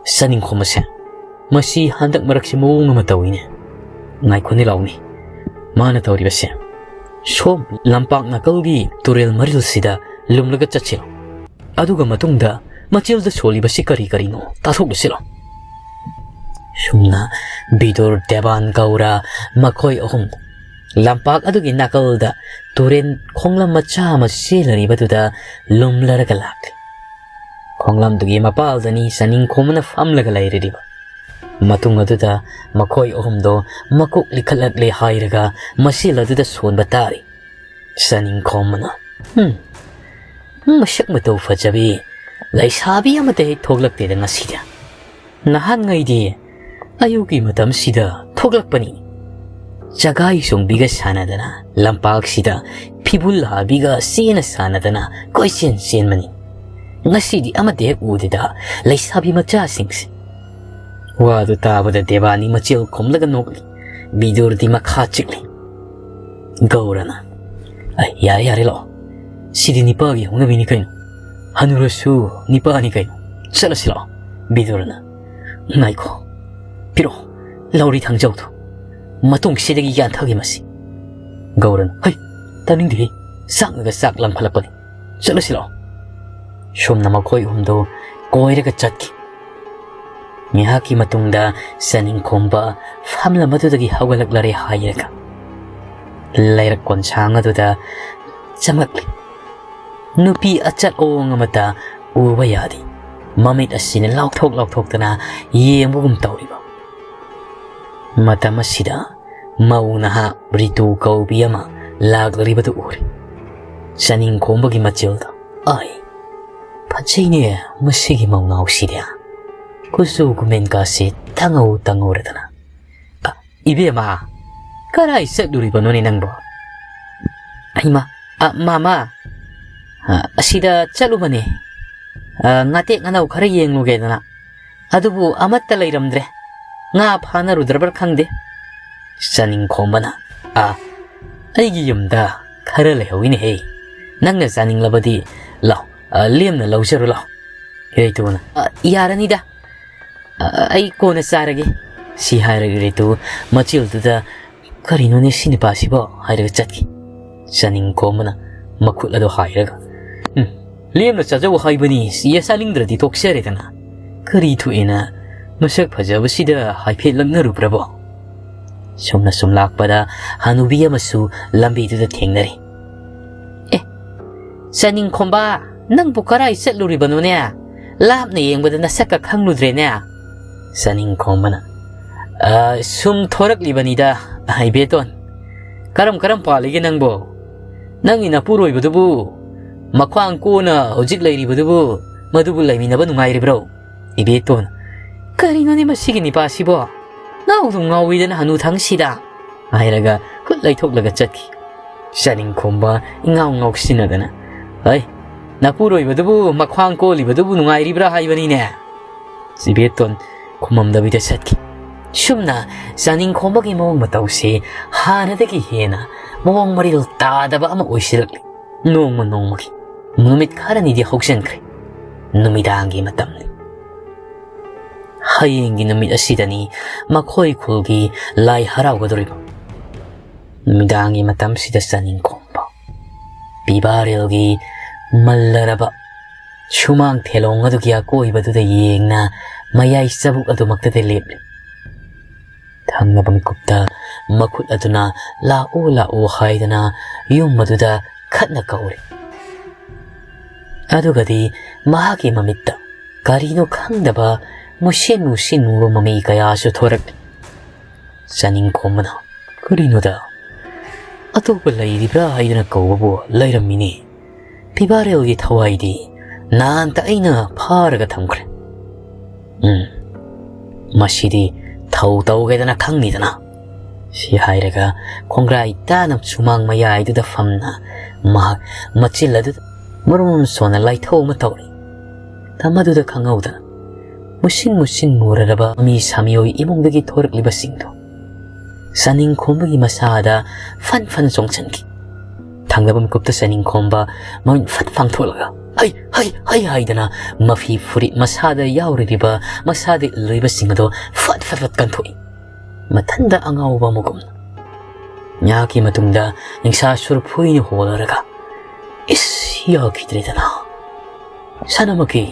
ꯆꯥꯅꯤꯡꯈꯣꯝ ꯑꯁꯦ ꯃꯁꯤ ꯍꯟꯗꯛ ꯃꯔꯛꯁꯤ ꯃꯑꯣꯡ ꯑꯃ ꯇꯧꯏꯅꯦ꯫ ꯉꯥꯏꯈꯣꯅꯦ ꯂꯥꯎꯅꯦ꯫ ꯃꯥꯅ ꯇꯧꯔꯤꯕꯁꯦ꯫ ꯁꯣꯝ ꯂꯝꯄꯥꯛ ꯅꯥꯀꯜꯒꯤ ꯇꯨꯔꯦꯜ ꯃꯔꯤꯜꯁꯤꯗ ꯂꯨꯝꯂꯒ ꯆꯠꯁꯤꯔꯣ? ꯑꯗꯨꯒ ꯃꯇꯨꯡꯗ ꯃꯆꯦꯜꯗ ꯁꯣꯜꯂꯤꯕꯁꯤ ꯀꯔꯤ ꯀꯔꯤꯅꯣ ꯇꯥꯊꯣꯛꯂꯨꯁꯤꯔꯣ? ꯁꯨꯝꯅ ꯕꯤꯗꯨꯔ, ꯗꯦꯕꯥꯟ, ꯒꯧꯔ ꯃꯈꯣꯏ ꯑꯍꯨꯝ ꯂꯝꯄꯥꯛ ꯑꯗꯨꯒꯤ ꯅꯥꯀꯜꯗ ꯇꯨꯔꯦꯟ ꯈꯣꯡꯂꯝ ꯃꯆꯥ ꯑꯃ ꯆꯦꯜꯂꯔꯤꯕꯗꯨꯗ ꯂꯨꯝꯂꯔꯒ ꯂꯥꯛꯂꯤ꯫ ꯈꯣꯡꯂꯝꯗꯨꯒꯤ ꯃꯄꯥꯜꯗꯅꯤ ꯆꯥꯅꯤꯡꯈꯣꯝꯅ ꯐꯝꯂꯒ ꯂꯩꯔꯤꯕ꯫ ꯃꯇꯨꯡ ꯑꯗꯨꯗ ꯃꯈꯣꯏ ꯑꯍꯨꯝꯗꯣ ꯃꯀꯣꯛ ꯂꯤꯈꯠꯂꯛꯂꯦ ꯍꯥꯏꯔꯒ ꯃꯆꯦꯜ ꯑꯗꯨꯗ ꯁꯣꯟꯕ ꯇꯥꯔꯤ꯫ ꯆꯥꯅꯤꯡꯈꯣꯝꯅ, "ꯍꯨꯝ, ꯃꯁꯛ ꯃꯇꯧ ꯐꯖꯕꯤ ꯂꯩꯁꯥꯕꯤ ꯑꯃꯠꯇ ꯍꯦꯛ ꯊꯣꯛꯂꯛꯇꯦꯗ ꯉꯁꯤꯗꯤ꯫ ꯅꯍꯥꯟꯉꯩꯗꯤ ꯑꯌꯨꯛꯀꯤ ꯃꯇꯝꯁꯤꯗ ꯊꯣꯛꯂꯛꯄꯅꯤ꯫ ꯆꯒꯥꯏ ꯆꯣꯡꯕꯤꯒ ꯁꯥꯟꯅꯗꯅ, ꯂꯝꯄꯥꯛꯁꯤꯗ ꯐꯤꯕꯨꯜ ꯍꯥꯕꯤꯒ ꯆꯦꯅ ꯁꯥꯟꯅꯗꯅ ꯀꯣꯏꯆꯦꯟ ꯆꯦꯟꯕꯅꯤ꯫ ꯉꯁꯤꯗꯤ ꯑꯃꯠꯇ ꯍꯦꯛ ꯎꯗꯦꯗ ꯂꯩꯁꯥꯕꯤ ꯃꯆꯥꯁꯤꯡꯁꯦ꯫" ꯋꯥꯗꯨ ꯇꯥꯕꯗ ꯗꯦꯕꯥꯟꯗꯤ ꯃꯆꯦꯜ ꯈꯨꯝꯂꯒ ꯅꯣꯛꯂꯤ꯫ ꯕꯤꯗꯨꯔꯗꯤ ꯃꯈꯥ ꯆꯤꯛꯂꯤ꯫ ꯒꯧꯔꯅ, "ꯑꯩ, ꯌꯥꯔꯦ, ꯌꯥꯔꯦ, ꯂꯥꯛꯑꯣ꯫ ꯁꯤꯗꯤ ꯅꯤꯄꯥꯒꯤ ꯍꯧꯅꯕꯤꯅꯤ ꯀꯩꯅꯣ꯫ ꯍꯅꯨꯔꯁꯨ ꯅꯤꯄꯥꯅꯤ ꯀꯩꯅꯣ꯫ ꯆꯠꯂꯁꯤ ꯂꯥꯛꯑꯣ꯫" ꯕꯤꯗꯨꯔꯅ, "ꯉꯥꯏꯈꯣ, ꯄꯤꯔꯛꯑꯣ ꯂꯧꯔꯤ ꯊꯥꯡꯖꯧꯗꯣ꯫ ꯃꯇꯨꯡꯁꯤꯗꯒꯤ ꯌꯥꯟꯊꯒꯦ ꯃꯁꯤ꯫" ꯒꯧꯔꯅ, "ꯍꯩ, ꯇꯥꯅꯤꯡꯗꯦꯍꯦ, ꯆꯥꯛꯅꯒ ꯆꯥꯛ ꯂꯥꯝꯈꯠꯂꯛꯄꯅꯤ꯫ ꯆꯠꯂꯁꯤ ꯂꯥꯛꯑꯣ꯫" ꯁꯣꯝꯅ ꯃꯈꯣꯏ ꯑꯍꯨꯝꯗꯨ ꯀꯣꯏꯔꯒ ꯆꯠꯈꯤ꯫ ꯉꯥꯏꯍꯥꯛꯀꯤ ꯃꯇꯨꯡꯗ ꯆꯥꯅꯤꯡꯈꯣꯝꯕ ꯐꯝꯂꯝ ꯑꯗꯨꯗꯒꯤ ꯍꯧꯒꯠꯂꯛꯂꯔꯦ ꯍꯥꯏꯔꯒ ꯂꯩꯔꯛ ꯀꯣꯟꯁꯥꯡ ꯑꯗꯨꯗ ꯆꯪꯂꯛꯂꯤ꯫ ꯅꯨꯄꯤ ꯑꯆꯠ ꯑꯋꯣꯡ ꯑꯃꯠꯇ ꯎꯕ ꯌꯥꯗꯦ꯫ ꯃꯃꯤꯠ ꯑꯁꯤꯅ ꯂꯥꯎꯊꯣꯛ ꯂꯥꯎꯊꯣꯛꯇꯅ ꯌꯦꯡꯕꯒꯨꯝ ꯇꯧꯔꯤꯕ꯫ ꯃꯇꯝ ꯑꯁꯤꯗ ꯃꯧ ꯅꯍꯥ ꯔꯤꯇꯨ ꯀꯧꯕꯤ ꯑꯃ ꯂꯥꯛꯂꯔꯤꯕꯗꯨ ꯎꯔꯦ꯫ ꯆꯥꯅꯤꯡꯈꯣꯝꯕꯒꯤ ꯃꯆꯤꯜꯗ, "ꯑꯥꯏ, ꯐꯖꯩꯅꯦ ꯃꯁꯤꯒꯤ ꯃꯧꯅꯥꯎꯁꯤꯗꯤ꯫ ꯀꯨꯆꯨ ꯀꯨꯃꯦꯟ ꯀꯥꯁꯦ ꯇꯥꯡꯉꯧ ꯇꯥꯡꯉꯧꯔꯗꯅ꯫ ꯑ, ꯏꯕꯦꯝꯃ, ꯀꯔꯥꯏ ꯆꯠꯂꯨꯔꯤꯕꯅꯣꯅꯦ ꯅꯪꯕꯣ? ꯍꯩꯃꯥ, ꯑ, ꯃꯥꯃꯥ, ꯑ, ꯑꯁꯤꯗ ꯆꯠꯂꯨꯕꯅꯦ꯫ ꯑ, ꯉꯥꯇꯦꯛ ꯉꯥꯅꯧ ꯈꯔ ꯌꯦꯡꯂꯨꯒꯦꯗꯅ꯫ ꯑꯗꯨꯕꯨ ꯑꯃꯠꯇ ꯂꯩꯔꯝꯗ꯭ꯔꯦ꯫ ꯉꯥ ꯐꯥꯅꯔꯨꯗ꯭ꯔꯕ꯭ꯔꯥ ꯈꯪꯗꯦ꯫ ꯆꯥꯅꯤꯡꯈꯣꯝꯕꯅ, "ꯑ, ꯑꯩꯒꯤ ꯌꯨꯝꯗ ꯈꯔ ꯂꯩꯍꯧꯋꯤꯅꯦꯍꯦ꯫ ꯅꯪꯅ ꯆꯥꯅꯤꯡꯂꯕꯗꯤ ꯂꯥꯎ, ꯑ, ꯂꯦꯝꯅ ꯂꯧꯖꯔꯨ ꯂꯥꯎ꯫" ꯏꯔꯩꯇꯨꯅ, "ꯑ, ꯌꯥꯔꯅꯤꯗ꯫ ꯑ, ꯑꯩ ꯀꯣꯟꯅ ꯆꯥꯔꯒꯦ꯫" ꯁꯤ ꯍꯥꯏꯔꯒ ꯏꯔꯩꯇꯨ ꯃꯆꯤꯜꯗꯨꯗ, "ꯀꯔꯤꯅꯣꯅꯦ ꯁꯤ ꯅꯨꯄꯥꯁꯤꯕꯣ?" ꯍꯥꯏꯔꯒ ꯆꯠꯈꯤ꯫ ꯆꯥꯅꯤꯡꯈꯣꯝꯕꯅ ꯃꯈꯨꯠ ꯑꯗꯨ ꯍꯥꯏꯔꯒ, "ꯎꯝ, ꯂꯦꯝꯅ ꯆꯥꯖꯧ ꯍꯥꯏꯕꯅꯤ, ꯌꯦ ꯆꯥꯅꯤꯡꯗ꯭ꯔꯗꯤ ꯇꯣꯛꯆꯔꯦꯗꯅ꯫ ꯀꯔꯤ ꯊꯣꯛꯑꯦꯅ ꯃꯁꯛ ꯐꯖꯕꯁꯤꯗ ꯍꯥꯏꯐꯦꯠ ꯂꯛꯅꯔꯨꯕ꯭ꯔꯕꯣ?" ꯁꯨꯝꯅ ꯁꯨꯝ ꯂꯥꯛꯄꯗ ꯍꯅꯨꯕꯤ ꯑꯃꯁꯨ ꯂꯝꯕꯤꯗꯨꯗ ꯊꯦꯡꯅꯔꯦ꯫ "ꯑꯦ, ꯆꯥꯅꯤꯡꯈꯣꯝꯕ, ꯅꯪꯕꯨ ꯀꯔꯥꯏ ꯆꯠꯂꯨꯔꯤꯕꯅꯣꯅꯦ? ꯂꯥꯞꯅ ꯌꯦꯡꯕꯗ ꯅꯁꯛꯀ ꯈꯪꯂꯨꯗ꯭ꯔꯦꯅꯦ꯫" ꯆꯥꯅꯤꯡꯈꯣꯝꯕꯅ, "ꯑ, ꯁꯨꯝ ꯊꯣꯔꯛꯂꯤꯕꯅꯤꯗ, ꯏꯕꯦꯇꯣꯟ꯫ ꯀꯔꯝ ꯀꯔꯝ ꯄꯥꯜꯂꯤꯒꯦ ꯅꯪꯕꯣ? ꯅꯪꯒꯤ ꯅꯄꯨꯔꯣꯏꯕꯗꯨꯕꯨ, ꯃꯈ꯭ꯋꯥꯡ ꯀꯣꯟꯅ ꯍꯧꯖꯤꯛ ꯂꯩꯔꯤꯕꯗꯨꯕꯨ, ꯃꯗꯨꯕꯨ ꯂꯩꯃꯤꯟꯅꯕ ꯅꯨꯡꯉꯥꯏꯔꯤꯕ꯭ꯔꯣ?" ꯏꯕꯦꯇꯣꯟ, "ꯀꯔꯤꯅꯣꯅꯦ ꯃꯁꯤꯒꯤ ꯅꯤꯄꯥꯁꯤꯕꯣ? ꯉꯥꯎꯗꯨꯝ ꯉꯥꯎꯏꯗꯅ ꯍꯅꯨꯊꯪꯁꯤꯗ!" ꯍꯥꯏꯔꯒ ꯍꯨꯠ ꯂꯩꯊꯣꯛꯂꯒ ꯆꯠꯈꯤ꯫ ꯆꯥꯅꯤꯡꯈꯣꯝꯕ ꯏꯉꯥꯎ ꯉꯥꯎꯁꯤꯟꯅꯗꯅ, "ꯍꯩ, ꯅꯄꯨꯔꯣꯏꯕꯗꯨꯕꯨ ꯃꯈ꯭ꯋꯥꯡ ꯀꯣꯜꯂꯤꯕꯗꯨꯕꯨ ꯅꯨꯡꯉꯥꯏꯔꯤꯕ꯭ꯔꯥ ꯍꯥꯏꯕꯅꯤꯅꯦ?" ꯏꯕꯦꯇꯣꯟ ꯈꯨꯝꯃꯝꯗꯕꯤꯗ ꯆꯠꯈꯤ꯫ ꯁꯨꯝꯅ ꯆꯥꯅꯤꯡꯈꯣꯝꯕꯒꯤ ꯃꯑꯣꯡ ꯃꯇꯧꯁꯤ ꯍꯥꯟꯅꯗꯒꯤ ꯍꯦꯟꯅ ꯃꯑꯣꯡ ꯃꯔꯤꯜ ꯇꯥꯗꯕ ꯑꯃ ꯑꯣꯏꯁꯤꯜꯂꯛꯂꯤ꯫ ꯅꯣꯡꯃ ꯅꯣꯡꯃꯒꯤ ꯅꯨꯃꯤꯠ ꯈꯔꯅꯤꯗꯤ ꯍꯧꯖꯤꯟꯈ꯭ꯔꯦ꯫ ꯅꯨꯃꯤꯗꯥꯡꯒꯤ ꯃꯇꯝꯅꯤ꯫ ꯍꯌꯦꯡꯒꯤ ꯅꯨꯃꯤꯠ ꯑꯁꯤꯗꯅꯤ ꯃꯈꯣꯏ ꯈꯨꯜꯒꯤ ꯂꯥꯏ ꯍꯔꯥꯎꯒꯗꯧꯔꯤꯕ꯫ ꯅꯨꯃꯤꯗꯥꯡꯒꯤ ꯃꯇꯝꯁꯤꯗ ꯆꯥꯅꯤꯡꯈꯣꯝꯕ ꯄꯤꯕꯥꯔꯦꯜꯒꯤ ꯃꯜꯂꯔꯕ ꯁꯨꯃꯥꯡ ꯊꯦꯂꯣꯡ ꯑꯗꯨꯒꯤ ꯑꯀꯣꯏꯕꯗꯨꯗ ꯌꯦꯡꯅ ꯃꯌꯥꯏ ꯆꯕꯨꯛ ꯑꯗꯨꯃꯛꯇꯗ ꯂꯦꯞꯂꯤ꯫ ꯊꯪꯅꯕ ꯃꯤꯀꯨꯞꯇ ꯃꯈꯨꯠ ꯑꯗꯨꯅ "ꯂꯥꯛꯑꯣ, ꯂꯥꯛꯑꯣ" ꯍꯥꯏꯗꯅ ꯌꯨꯝ ꯑꯗꯨꯗ ꯈꯠꯅ ꯀꯧꯔꯤ꯫ ꯑꯗꯨꯒꯗꯤ ꯃꯍꯥꯛꯀꯤ ꯃꯃꯤꯠꯇ ꯀꯔꯤꯅꯣ ꯈꯪꯗꯕ ꯃꯨꯁꯤꯟ ꯃꯨꯁꯤꯟ ꯃꯨꯕ ꯃꯃꯤ ꯀꯌꯥꯁꯨ ꯊꯣꯔꯛꯂꯤ꯫ ꯆꯥꯅꯤꯡꯈꯣꯝꯕꯅ, "ꯀꯔꯤꯅꯣꯗ? ꯑꯇꯣꯞꯄ ꯂꯩꯔꯤꯕ꯭ꯔꯥ ꯍꯥꯏꯗꯅ ꯀꯧꯕꯕꯨ ꯂꯩꯔꯝꯃꯤꯅꯦ꯫ ꯄꯤꯕꯥꯔꯦꯜꯒꯤ ꯊꯋꯥꯏꯗꯤ ꯅꯍꯥꯟꯇ ꯑꯩꯅ ꯐꯥꯔꯒ ꯊꯝꯈ꯭ꯔꯦ꯫ ꯎꯝ, ꯃꯁꯤꯗꯤ ꯊꯧ ꯇꯧꯒꯦꯗꯅ ꯈꯪꯅꯤꯗꯅ꯫" ꯁꯤ ꯍꯥꯏꯔꯒ ꯈꯣꯡꯒ꯭ꯔꯥꯏ ꯇꯥꯅ ꯁꯨꯃꯥꯡ ꯃꯌꯥꯏꯗꯨꯗ ꯐꯝꯅ ꯃꯍꯥꯛ ꯃꯆꯤꯜ ꯑꯗꯨꯗ ꯃꯔꯨꯝ ꯁꯣꯟꯅ ꯂꯥꯏꯊꯧ ꯑꯃ ꯇꯧꯔꯤ꯫ ꯃꯗꯨꯗ ꯈꯪꯍꯧꯗꯅ ꯃꯨꯁꯤꯟ ꯃꯨꯁꯤꯟ ꯃꯨꯔꯔꯕ ꯃꯤ ꯁꯥꯃꯤꯑꯣꯏ ꯏꯃꯨꯡꯗꯒꯤ ꯊꯣꯔꯛꯂꯤꯕꯁꯤꯡꯗꯨ ꯆꯥꯅꯤꯡꯈꯣꯝꯕꯒꯤ ꯃꯁꯥꯗ ꯐꯟ ꯐꯟ ꯆꯣꯡꯁꯤꯟꯈꯤ꯫ ꯊꯪꯅꯕ ꯃꯤꯀꯨꯞꯇ ꯆꯥꯅꯤꯡꯈꯣꯝꯕ ꯃꯃꯤꯠ ꯐꯠ ꯄꯥꯡꯊꯣꯛꯂꯒ "ꯍꯩ, ꯍꯩ, ꯍꯩ" ꯍꯥꯏꯗꯅ ꯃꯐꯤ ꯐꯨꯔꯤꯠ ꯃꯁꯥꯗ ꯌꯥꯎꯔꯤꯕ, ꯃꯁꯥꯗ ꯏꯜꯂꯤꯕꯁꯤꯡ ꯑꯗꯨ ꯐꯠ ꯐꯠ ꯐꯠ ꯀꯟꯊꯣꯛꯏ꯫ ꯃꯊꯟꯗ ꯑꯉꯥꯎꯕ ꯑꯃꯒꯨꯝꯅ꯫ ꯉꯥꯏꯍꯥꯛꯀꯤ ꯃꯇꯨꯡꯗ ꯅꯤꯡꯁꯥ ꯁꯨꯔꯨ ꯐꯨꯏꯅ ꯍꯣꯜꯂꯔꯒ, "ꯏꯁ, ꯌꯥꯈꯤꯗ꯭ꯔꯦꯗꯅ꯫ ꯁꯅꯥꯃꯍꯤ,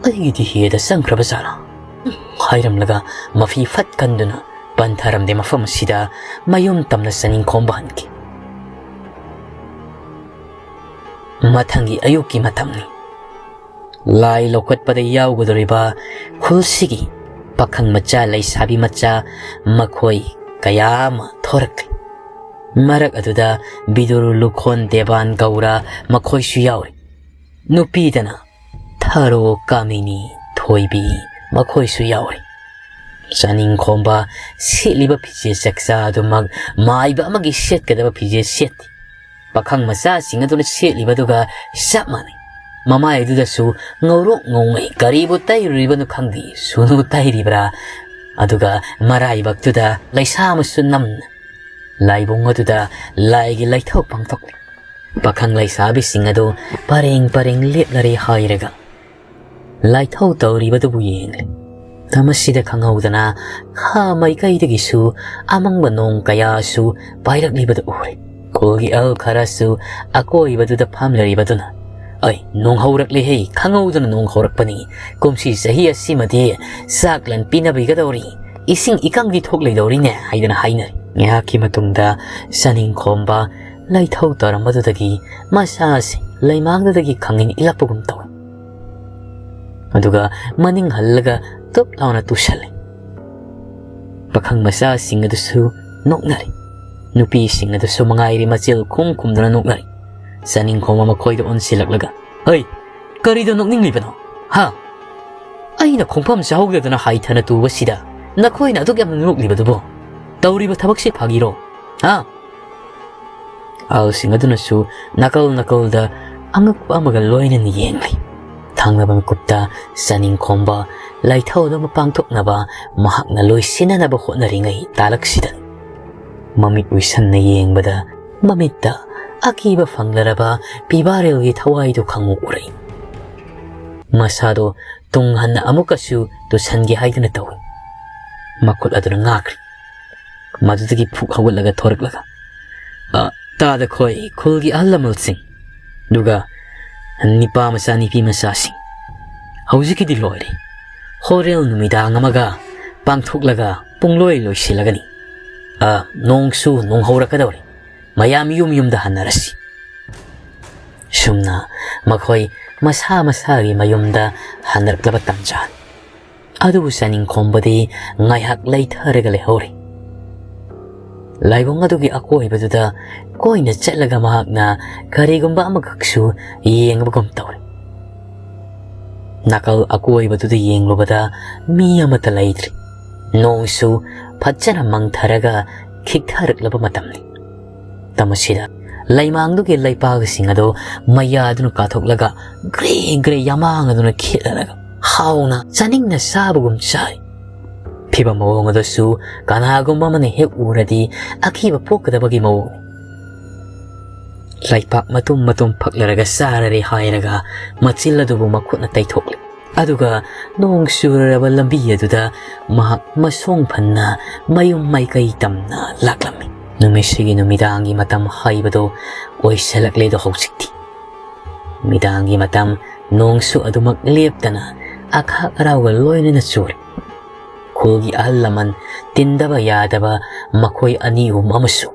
ꯑꯩꯒꯤꯗꯤ ꯍꯦꯗ ꯆꯪꯈ꯭ꯔꯕ ꯖꯥꯠꯂꯥ?" ꯍꯥꯏꯔꯝꯂꯒ ꯃꯐꯤ ꯐꯠ ꯀꯟꯗꯨꯅ ꯄꯟꯊꯔꯝꯗꯦ ꯃꯐꯝ ꯑꯁꯤꯗ ꯃꯌꯨꯝ ꯇꯝꯅ ꯆꯥꯅꯤꯡꯈꯣꯝꯕ ꯍꯟꯈꯤ꯫ ꯃꯊꯪꯒꯤ ꯑꯌꯨꯛꯀꯤ ꯃꯇꯝꯅꯤ꯫ ꯂꯥꯏ ꯂꯧꯈꯠꯄꯗ ꯌꯥꯎꯒꯗꯧꯔꯤꯕ ꯈꯨꯜꯁꯤꯒꯤ ꯄꯥꯈꯪ ꯃꯆꯥ, ꯂꯩꯁꯥꯕꯤ ꯃꯆꯥ ꯃꯈꯣꯏ ꯀꯌꯥ ꯑꯃ ꯊꯣꯔꯛꯂꯤ꯫ ꯃꯔꯛ ꯑꯗꯨꯗ ꯕꯤꯗꯨꯔ, ꯂꯨꯈꯣꯟ, ꯗꯦꯕꯥꯟ, ꯒꯧꯔ ꯃꯈꯣꯏꯁꯨ ꯌꯥꯎꯔꯤ꯫ ꯅꯨꯄꯤꯗꯅ ꯊꯥꯔꯣ, ꯀꯥꯃꯤꯅꯤ, ꯊꯣꯏꯕꯤ ꯃꯈꯣꯏꯁꯨ ꯌꯥꯎꯔꯤ꯫ ꯆꯥꯅꯤꯡꯈꯣꯝꯕ ꯁꯦꯠꯂꯤꯕ ꯐꯤꯖꯦꯠ ꯆꯛꯆꯥ ꯑꯗꯨꯃꯛ ꯃꯥꯏꯕ ꯑꯃꯒꯤ ꯁꯦꯠꯀꯗꯕ ꯐꯤꯖꯦꯠ ꯁꯦꯠꯇꯦ꯫ ꯄꯥꯈꯪ ꯃꯆꯥꯁꯤꯡ ꯑꯗꯨꯅ ꯁꯦꯠꯂꯤꯕꯗꯨꯒ ꯆꯞ ꯃꯥꯟꯅꯩ꯫ ꯃꯃꯥꯏ ꯑꯗꯨꯗꯁꯨ ꯉꯧꯔꯣꯛ ꯉꯧꯉꯩ ꯀꯔꯤꯕꯨ ꯇꯩꯔꯨꯔꯤꯕꯅꯣ ꯈꯪꯗꯦ, ꯁꯨꯅꯨ ꯇꯩꯔꯤꯕ꯭ꯔꯥ? ꯑꯗꯨꯒ ꯃꯔꯥꯏꯕꯛꯇꯨꯗ ꯂꯩꯁꯥ ꯑꯃꯁꯨ ꯅꯝꯅ ꯂꯥꯏꯕꯨꯡ ꯑꯗꯨꯗ ꯂꯥꯏꯒꯤ ꯂꯥꯏꯊꯧ ꯄꯥꯡꯊꯣꯛꯂꯤ꯫ ꯄꯥꯈꯪ ꯂꯩꯁꯥꯕꯤꯁꯤꯡ ꯑꯗꯨ ꯄꯔꯦꯡ ꯄꯔꯦꯡ ꯂꯦꯞꯂꯔꯦ ꯍꯥꯏꯔꯒ ꯂꯥꯏꯊꯧ ꯇꯧꯔꯤꯕꯗꯨꯕꯨ ꯌꯦꯡꯂꯤ꯫ ꯃꯁꯤꯗ ꯈꯪꯍꯧꯗꯅ ꯈꯥ ꯃꯥꯏꯀꯩꯗꯒꯤꯁꯨ ꯑꯃꯪꯕ ꯅꯣꯡ ꯀꯌꯥꯁꯨ ꯄꯥꯏꯔꯛꯂꯤꯕꯗꯨ ꯎꯔꯦ꯫ ꯈꯨꯜꯒꯤ ꯑꯍꯜ ꯈꯔꯁꯨ ꯑꯀꯣꯏꯕꯗꯨꯗ ꯐꯝꯂꯔꯤꯕꯗꯨꯅ, "ꯑꯩ, ꯅꯣꯡ ꯍꯧꯔꯛꯂꯦꯍꯦ, ꯈꯪꯍꯧꯗꯅ ꯅꯣꯡ ꯍꯧꯔꯛꯄꯅꯤ꯫ ꯀꯨꯝꯁꯤ ꯆꯍꯤ ꯑꯁꯤꯃꯗꯤ ꯆꯥꯛꯂꯟ ꯄꯤꯅꯕꯤꯒꯗꯧꯔꯤ, ꯏꯁꯤꯡ ꯏꯀꯪꯗꯤ ꯊꯣꯛꯂꯣꯏꯗꯧꯔꯤꯅꯦ" ꯍꯥꯏꯗꯅ ꯍꯥꯏꯅꯔꯤ꯫ ꯉꯥꯏꯍꯥꯛꯀꯤ ꯃꯇꯨꯡꯗ ꯆꯥꯅꯤꯡꯈꯣꯝꯕ ꯂꯥꯏꯊꯧ ꯇꯧꯔꯝꯕꯗꯨꯗꯒꯤ ꯃꯁꯥꯁꯦ ꯂꯩꯃꯥꯡꯗꯨꯗꯒꯤ ꯈꯪꯅꯤꯡ ꯏꯜꯂꯛꯄꯒꯨꯝ ꯇꯧꯏ꯫ ꯑꯗꯨꯒ ꯃꯅꯤꯡ ꯍꯜꯂꯒ ꯇꯨꯞ ꯂꯥꯎꯅ ꯇꯨꯁꯜꯂꯤ꯫ ꯄꯥꯈꯪ ꯃꯆꯥꯁꯤꯡ ꯑꯗꯨꯁꯨ ꯅꯣꯛꯅꯔꯤ꯫ ꯅꯨꯄꯤꯁꯤꯡ ꯑꯗꯨꯁꯨ ꯃꯉꯥꯏꯔꯤ, ꯃꯆꯤꯜ ꯈꯨꯝ ꯈꯨꯝꯗꯨꯅ ꯅꯣꯛꯅꯔꯤ꯫ ꯆꯥꯅꯤꯡꯈꯣꯝꯕ ꯃꯈꯣꯏꯗ ꯑꯣꯟꯁꯤꯜꯂꯛꯂꯒ, "ꯍꯩ, ꯀꯔꯤꯗ ꯅꯣꯛꯅꯤꯡꯂꯤꯕꯅꯣ? ꯍꯥ? ꯑꯩꯅ ꯈꯣꯡꯐꯝ ꯆꯥꯍꯧꯗꯗꯅ ꯍꯥꯏꯊꯅ ꯇꯨꯕꯁꯤꯗ ꯅꯈꯣꯏꯅ ꯑꯗꯨꯛ ꯌꯥꯝꯅ ꯅꯣꯛꯂꯤꯕꯗꯨꯕꯨ? ꯇꯧꯔꯤꯕ ꯊꯕꯛꯁꯤ ꯐꯥꯒꯤꯔꯣ? ꯍꯥ?" ꯑꯍꯜꯁꯤꯡ ꯑꯗꯨꯅꯁꯨ ꯅꯥꯀꯜ ꯅꯥꯀꯜꯗ ꯑꯉꯛꯄ ꯑꯃꯒ ꯂꯣꯏꯅꯅ ꯌꯦꯡꯂꯤ꯫ ꯊꯪꯅꯕ ꯃꯤꯀꯨꯞꯇ ꯆꯥꯅꯤꯡ ꯈꯣꯝꯕ ꯂꯥꯏꯊꯧ ꯑꯗꯨ ꯄꯥꯡꯊꯣꯛꯅꯕ ꯃꯍꯥꯛꯅ ꯂꯣꯏꯁꯤꯟꯅꯅꯕ ꯍꯣꯠꯅꯔꯤꯉꯩ ꯇꯥꯂꯛꯁꯤꯗ ꯃꯃꯤꯠ ꯎꯏꯁꯟꯅ ꯌꯦꯡꯕꯗ ꯃꯃꯤꯠꯇ ꯑꯀꯤꯕ ꯐꯪꯂꯔꯕ ꯄꯤꯕꯥꯔꯦꯜꯒꯤ ꯊꯋꯥꯏꯗꯨ ꯈꯪꯎ ꯎꯔꯛꯏ꯫ ꯃꯁꯥꯗꯣ ꯇꯨꯡ ꯍꯟꯅ ꯑꯃꯨꯛꯀꯁꯨ ꯇꯨꯁꯟꯒꯦ ꯍꯥꯏꯗꯨꯅ ꯇꯧꯏ꯫ ꯃꯈꯨꯠ ꯑꯗꯨꯅ ꯉꯥꯛꯈ꯭ꯔꯤ꯫ ꯃꯗꯨꯗꯒꯤ ꯐꯨꯛ ꯍꯧꯒꯠꯂꯒ ꯊꯣꯔꯛꯂꯒ, "ꯑ, ꯇꯥꯗ ꯈꯣꯏ ꯈꯨꯜꯒꯤ ꯑꯍꯜ ꯂꯃꯟꯁꯤꯡ, ꯑꯗꯨꯒ ꯅꯤꯄꯥ ꯃꯆꯥ ꯅꯤꯄꯤ ꯃꯆꯥꯁꯤꯡ, ꯍꯧꯖꯤꯛꯀꯤꯗꯤ ꯂꯣꯏꯔꯦ꯫ ꯍꯣꯔꯦꯟ ꯅꯨꯃꯤꯗꯥꯡ ꯑꯃꯒ ꯄꯥꯡꯊꯣꯛꯂꯒ ꯄꯨꯡꯂꯣꯏ ꯂꯣꯏꯁꯤꯜꯂꯒꯅꯤ꯫ ꯑ, ꯅꯣꯡꯁꯨ ꯅꯣꯡ ꯍꯧꯔꯛꯀꯗꯧꯔꯦ꯫ ꯃꯌꯥꯝ ꯌꯨꯝ ꯌꯨꯝꯗ ꯍꯟꯅꯔꯁꯤ꯫" ꯁꯨꯝꯅ ꯃꯈꯣꯏ ꯃꯁꯥ ꯃꯁꯥꯒꯤ ꯃꯌꯨꯝꯗ ꯍꯟꯅꯔꯛꯂꯕ ꯇꯥꯟꯖꯥꯅꯤ꯫ ꯑꯗꯨꯕꯨ ꯆꯥꯅꯤꯡ ꯈꯣꯝꯕꯗꯤ ꯉꯥꯏꯍꯥꯛ ꯂꯩꯊꯔꯒ ꯂꯩꯍꯧꯔꯤ꯫ ꯂꯥꯏꯕꯨꯡ ꯑꯗꯨꯒꯤ ꯑꯀꯣꯏꯕꯗꯨꯗ ꯀꯣꯏꯅ ꯆꯠꯂꯒ ꯃꯍꯥꯛꯅ ꯀꯔꯤꯒꯨꯝꯕ ꯑꯃꯈꯛꯁꯨ ꯌꯦꯡꯕꯒꯨꯝ ꯇꯧꯔꯤ꯫ ꯅꯥꯀꯜ ꯑꯀꯣꯏꯕꯗꯨꯗ ꯌꯦꯡꯂꯨꯕꯗ ꯃꯤ ꯑꯃꯠꯇ ꯂꯩꯇ꯭ꯔꯤ꯫ ꯅꯣꯡꯁꯨ ꯐꯖꯅ ꯃꯪꯊꯔꯒ ꯈꯤꯛꯊꯔꯛꯂꯕ ꯃꯇꯝꯅꯤ꯫ ꯃꯇꯝ ꯑꯁꯤꯗ ꯂꯩꯃꯥꯡꯗꯨꯒꯤ ꯂꯩꯄꯥꯛꯁꯤꯡ ꯑꯗꯨ ꯃꯩꯌꯥꯗꯨꯅ ꯀꯥꯊꯣꯛꯂꯒ ꯒ꯭ꯔꯦ ꯒ꯭ꯔꯦ ꯌꯥꯃꯥꯡ ꯑꯗꯨꯅ ꯈꯤꯠꯂꯔꯒ ꯍꯥꯎꯅ ꯆꯥꯅꯤꯡꯅ ꯆꯥꯕꯒꯨꯝ ꯆꯥꯔꯤ꯫ ꯐꯤꯕꯝ ꯃꯑꯣꯡ ꯑꯗꯨꯁꯨ ꯀꯅꯥꯒꯨꯝꯕ ꯑꯃꯅ ꯍꯦꯛ ꯎꯔꯗꯤ ꯑꯀꯤꯕ ꯄꯣꯛꯀꯗꯕꯒꯤ ꯃꯑꯣꯡꯅꯤ꯫ ꯂꯩꯄꯥꯛ ꯃꯇꯨꯝ ꯃꯇꯨꯝ ꯐꯛꯂꯔꯒ ꯆꯥꯔꯔꯦ ꯍꯥꯏꯔꯒ ꯃꯆꯤꯜ ꯑꯗꯨꯕꯨ ꯃꯈꯨꯠꯅ ꯇꯩꯊꯣꯛꯂꯤ꯫ ꯑꯗꯨꯒ ꯅꯣꯡ ꯆꯨꯔꯔꯕ ꯂꯝꯕꯤ ꯑꯗꯨꯗ ꯃꯍꯥꯛ ꯃꯁꯣꯡ ꯐꯟꯅ ꯃꯌꯨꯝ ꯃꯥꯏꯀꯩ ꯇꯝꯅ ꯂꯥꯛꯂꯝꯃꯤ꯫ ꯅꯨꯃꯤꯠꯁꯤꯒꯤ ꯅꯨꯃꯤꯗꯥꯡꯒꯤ ꯃꯇꯝ ꯍꯥꯏꯕꯗꯨ ꯑꯣꯏꯁꯤꯜꯂꯛꯂꯦꯗꯣ ꯍꯧꯖꯤꯛꯇꯤ꯫ ꯅꯨꯃꯤꯗꯥꯡꯒꯤ ꯃꯇꯝ ꯅꯣꯡꯁꯨ ꯑꯗꯨꯃꯛ ꯂꯦꯞꯇꯅ ꯑꯈꯥꯛ ꯑꯔꯥꯎꯒ ꯂꯣꯏꯅꯅ ꯆꯨꯔꯤ꯫ ꯈꯨꯜꯒꯤ ꯑꯍꯜ ꯂꯃꯟ ꯇꯤꯟꯗꯕ ꯌꯥꯗꯕ ꯃꯈꯣꯏ ꯑꯅꯤ ꯑꯍꯨꯝ ꯑꯃꯁꯨ,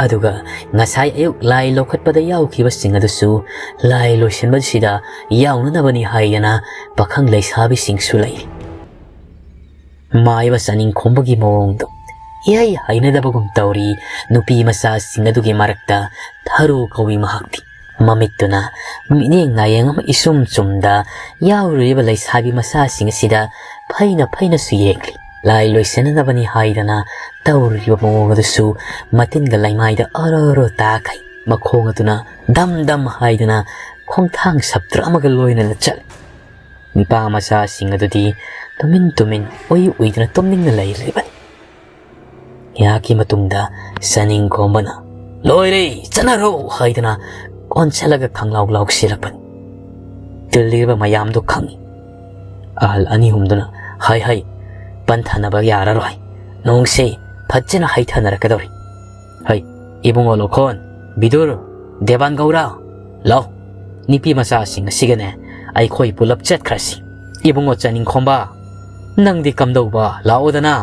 ꯑꯗꯨꯒ ꯉꯁꯥꯏ ꯑꯌꯨꯛ ꯂꯥꯏ ꯂꯧꯈꯠꯄꯗ ꯌꯥꯎꯈꯤꯕꯁꯤꯡ ꯑꯗꯨꯁꯨ ꯂꯥꯏ ꯂꯣꯏꯁꯤꯟꯕꯁꯤꯗ ꯌꯥꯎꯅꯅꯕꯅꯤ ꯍꯥꯏꯗꯅ ꯄꯥꯈꯪ ꯂꯩꯁꯥꯕꯤꯁꯤꯡꯁꯨ ꯂꯩꯔꯤ꯫ ꯃꯥꯏꯕ ꯆꯥꯅꯤꯡ ꯈꯣꯝꯕꯒꯤ ꯃꯑꯣꯡꯗꯣ ꯏꯍꯩ ꯍꯩꯅꯗꯕꯒꯨꯝ ꯇꯧꯔꯤ꯫ ꯅꯨꯄꯤ ꯃꯆꯥꯁꯤꯡ ꯑꯗꯨꯒꯤ ꯃꯔꯛꯇ ꯊꯔꯨ ꯀꯧꯏ ꯃꯍꯥꯛꯇꯤ꯫ ꯃꯃꯤꯠꯇꯨꯅ ꯃꯤꯠꯌꯦꯡ ꯅꯥꯌꯦꯡ ꯑꯃ ꯏꯆꯨꯝ ꯆꯨꯝꯗ ꯌꯥꯎꯔꯤꯕ ꯂꯩꯁꯥꯕꯤ ꯃꯆꯥꯁꯤꯡ ꯑꯁꯤꯗ ꯐꯩꯅ ꯐꯩꯅꯁꯨ ꯌꯦꯡꯂꯤ꯫ ꯂꯥꯏ ꯂꯣꯏꯁꯤꯟꯅꯅꯕꯅꯤ ꯍꯥꯏꯗꯅ ꯇꯧꯔꯤꯕ ꯃꯑꯣꯡ ꯑꯗꯨꯁꯨ ꯃꯇꯤꯟꯒ ꯂꯩꯃꯥꯏꯗ ꯑꯔꯣ ꯑꯔꯣ ꯇꯥꯈꯩ꯫ ꯃꯈꯣꯡ ꯑꯗꯨꯅ ꯗꯝ ꯗꯝ ꯍꯥꯏꯗꯨꯅ ꯈꯣꯡꯊꯥꯡ ꯁꯞꯇ꯭ꯔ ꯑꯃꯒ ꯂꯣꯏꯅꯅ ꯆꯠꯂꯤ꯫ ꯅꯤꯄꯥ ꯃꯆꯥꯁꯤꯡ ꯑꯗꯨꯗꯤ ꯇꯨꯃꯤꯟ ꯇꯨꯃꯤꯟ ꯎꯏ ꯎꯏꯗꯨꯅ ꯇꯨꯝꯅꯤꯡꯅ ꯂꯩꯔꯤꯕꯅꯤ꯫ ꯉꯥꯏꯍꯥꯛꯀꯤ ꯃꯇꯨꯡꯗ ꯆꯥꯅꯤꯡ ꯈꯣꯝꯕꯅ "ꯂꯣꯏꯔꯦ, ꯆꯠꯅꯔꯣ" ꯍꯥꯏꯗꯨꯅ ꯑꯣꯟꯁꯤꯜꯂꯒ ꯈꯪꯂꯥꯎ ꯂꯥꯎꯁꯤꯜꯂꯛꯄꯅꯤ꯫ ꯇꯤꯜꯂꯤꯕ ꯃꯌꯥꯝꯗꯨ ꯈꯪꯏ꯫ ꯑꯍꯜ ꯑꯅꯤ ꯑꯍꯨꯝꯗꯨꯅ "ꯍꯥꯏ ꯍꯥꯏ, ꯄꯟꯊꯅꯕ ꯌꯥꯔꯔꯣꯏ, ꯅꯣꯡꯁꯦ ꯐꯖꯅ ꯍꯩꯊꯅꯔꯛꯀꯗꯧꯔꯤ꯫ ꯍꯩ, ꯏꯕꯨꯡꯉꯣ ꯂꯣꯈꯣꯟ, ꯕꯤꯗꯨꯔ, ꯗꯦꯕꯥꯟ ꯒꯧꯔꯥ, ꯂꯥꯎ, ꯅꯨꯄꯤ ꯃꯆꯥꯁꯤꯡ ꯑꯁꯤꯒꯅꯦ ꯑꯩꯈꯣꯏ ꯄꯨꯂꯞ ꯆꯠꯈ꯭ꯔꯁꯤ꯫ ꯏꯕꯨꯡꯉꯣ ꯆꯥꯅꯤꯡ ꯈꯣꯝꯕ, ꯅꯪꯗꯤ ꯀꯝꯗꯧꯕ, ꯂꯥꯛꯑꯣꯗꯅ꯫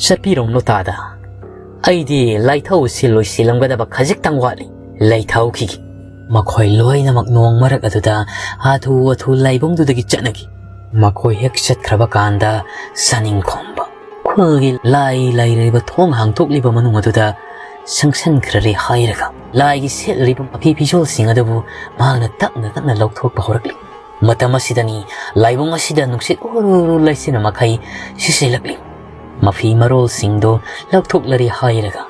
ꯆꯠꯄꯤꯔꯣ ꯂꯣꯇꯥꯗ, ꯑꯩꯗꯤ ꯂꯥꯏꯊꯧ ꯁꯤꯜꯂꯣꯏ ꯁꯤꯜꯂꯝꯒꯗꯕ ꯈꯖꯤꯛꯇꯪ ꯋꯥꯠꯂꯤ, ꯂꯩꯊꯧꯈꯤꯒꯦ꯫ ꯃꯈꯣꯏ ꯂꯣꯏꯅꯃꯛ ꯅꯣꯡ ꯃꯔꯛ ꯑꯗꯨꯗ ꯍꯥꯊꯨ ꯍꯥꯊꯨ ꯂꯥꯏꯕꯨꯡꯗꯨꯗꯒꯤ ꯆꯠꯅꯈꯤ꯫ ꯃꯈꯣꯏ ꯍꯦꯛ ꯆꯠꯈ꯭ꯔꯕ ꯀꯥꯟꯗ ꯆꯥꯅꯤꯡ ꯈꯣꯝꯕ ꯈꯨꯜꯒꯤ ꯂꯥꯏ ꯂꯩꯔꯤꯕ ꯊꯣꯡ ꯍꯥꯡꯗꯣꯛꯂꯤꯕ ꯃꯅꯨꯡ ꯑꯗꯨꯗ ꯆꯪꯁꯤꯟꯈ꯭ꯔꯔꯦ ꯍꯥꯏꯔꯒ ꯂꯥꯏꯒꯤ ꯁꯦꯠꯂꯤꯕ ꯃꯐꯤ ꯐꯤꯖꯣꯜꯁꯤꯡ ꯑꯗꯨꯕꯨ ꯃꯍꯥꯛꯅ ꯇꯞꯅ ꯇꯞꯅ ꯂꯧꯊꯣꯛꯄ ꯍꯧꯔꯛꯂꯤ꯫ ꯃꯇꯝ ꯑꯁꯤꯗꯅꯤ ꯂꯥꯏꯕꯨꯡ ꯑꯁꯤꯗ ꯅꯨꯡꯁꯤꯠ ꯎꯔꯨ ꯎꯔꯨ ꯂꯩꯆꯤꯟ ꯃꯈꯩ ꯁꯤꯠꯆꯤꯜꯂꯛꯂꯤ꯫ ꯃꯐꯤ ꯃꯔꯣꯜꯁꯤꯡꯗꯨ ꯂꯧꯊꯣꯛꯂꯔꯦ ꯍꯥꯏꯔꯒ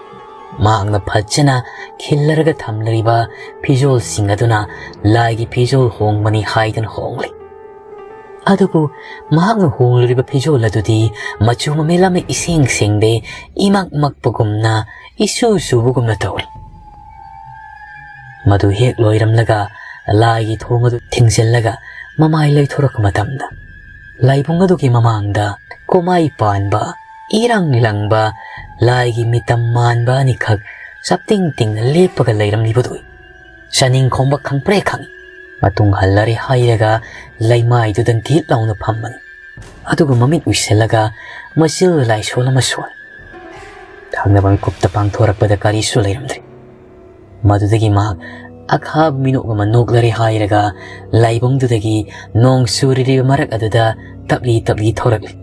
ꯃꯍꯥꯛꯅ ꯐꯖꯅ ꯈꯤꯜꯂꯔꯒ ꯊꯝꯂꯤꯕ ꯐꯤꯖꯣꯜꯁꯤꯡ ꯑꯗꯨꯅ ꯂꯥꯏꯒꯤ ꯐꯤꯖꯣꯜ ꯍꯣꯡꯕꯅꯤ ꯍꯥꯏꯗꯨꯅ ꯍꯣꯡꯂꯤ꯫ ꯑꯗꯨꯕꯨ ꯃꯍꯥꯛꯅ ꯍꯣꯡꯂꯤꯕ ꯐꯤꯖꯣꯜ ꯑꯗꯨꯗꯤ ꯃꯆꯨ ꯃꯃꯦꯟ ꯑꯃ ꯏꯁꯦꯡ ꯁꯦꯡꯗꯦ, ꯏꯃꯛ ꯃꯛꯄꯒꯨꯝꯅ, ꯏꯆꯨ ꯆꯨꯕꯒꯨꯝꯅ ꯇꯧꯔꯤ꯫ ꯃꯗꯨ ꯍꯦꯛ ꯂꯣꯏꯔꯝꯂꯒ ꯂꯥꯏꯒꯤ ꯊꯣꯡ ꯑꯗꯨ ꯊꯤꯡꯖꯤꯜꯂꯒ ꯃꯃꯥꯏ ꯂꯩꯊꯣꯔꯛꯄ ꯃꯇꯝꯗ ꯂꯥꯏꯕꯨꯡ ꯑꯗꯨꯒꯤ ꯃꯃꯥꯡꯗ ꯀꯣꯃꯥꯏ ꯄꯥꯟꯕ, ꯏꯔꯪ ꯂꯪꯕ ꯂꯥꯏꯒꯤ ꯃꯤꯇꯝ ꯃꯥꯟꯕ ꯑꯅꯤꯈꯛ ꯆꯞꯇꯤꯡ ꯇꯤꯡꯅ ꯂꯦꯞꯄꯒ ꯂꯩꯔꯝꯂꯤꯕꯗꯨ ꯆꯥꯅꯤꯡ ꯈꯣꯝꯕ ꯈꯪꯄ꯭ꯔꯦ ꯈꯪꯏ꯫ ꯃꯇꯨꯡ ꯍꯜꯂꯔꯦ ꯍꯥꯏꯔꯒ ꯂꯩꯃꯥꯏꯗꯨꯗ ꯒꯤꯠ ꯂꯥꯎꯅ ꯐꯝꯕꯅꯤ꯫ ꯑꯗꯨꯒ ꯃꯃꯤꯠ ꯎꯏꯁꯤꯜꯂꯒ ꯃꯆꯤꯜ ꯂꯥꯏꯁꯣꯜ ꯑꯃ ꯁꯣꯜ꯫ ꯊꯪꯅꯕ ꯃꯤꯀꯨꯞꯇ ꯄꯥꯡꯊꯣꯔꯛꯄꯗ ꯀꯔꯤꯁꯨ ꯂꯩꯔꯝꯗ꯭ꯔꯦ꯫ ꯃꯗꯨꯗꯒꯤ ꯃꯍꯥꯛ ꯑꯈꯥꯕ ꯃꯤꯅꯣꯛ ꯑꯃ ꯅꯣꯛꯂꯔꯦ ꯍꯥꯏꯔꯒ ꯂꯥꯏꯕꯨꯡꯗꯨꯗꯒꯤ ꯅꯣꯡ ꯆꯨꯔꯤꯕ ꯃꯔꯛ ꯑꯗꯨꯗ ꯇꯞꯂꯤ ꯇꯞꯂꯤ ꯊꯣꯔꯛꯂꯤ꯫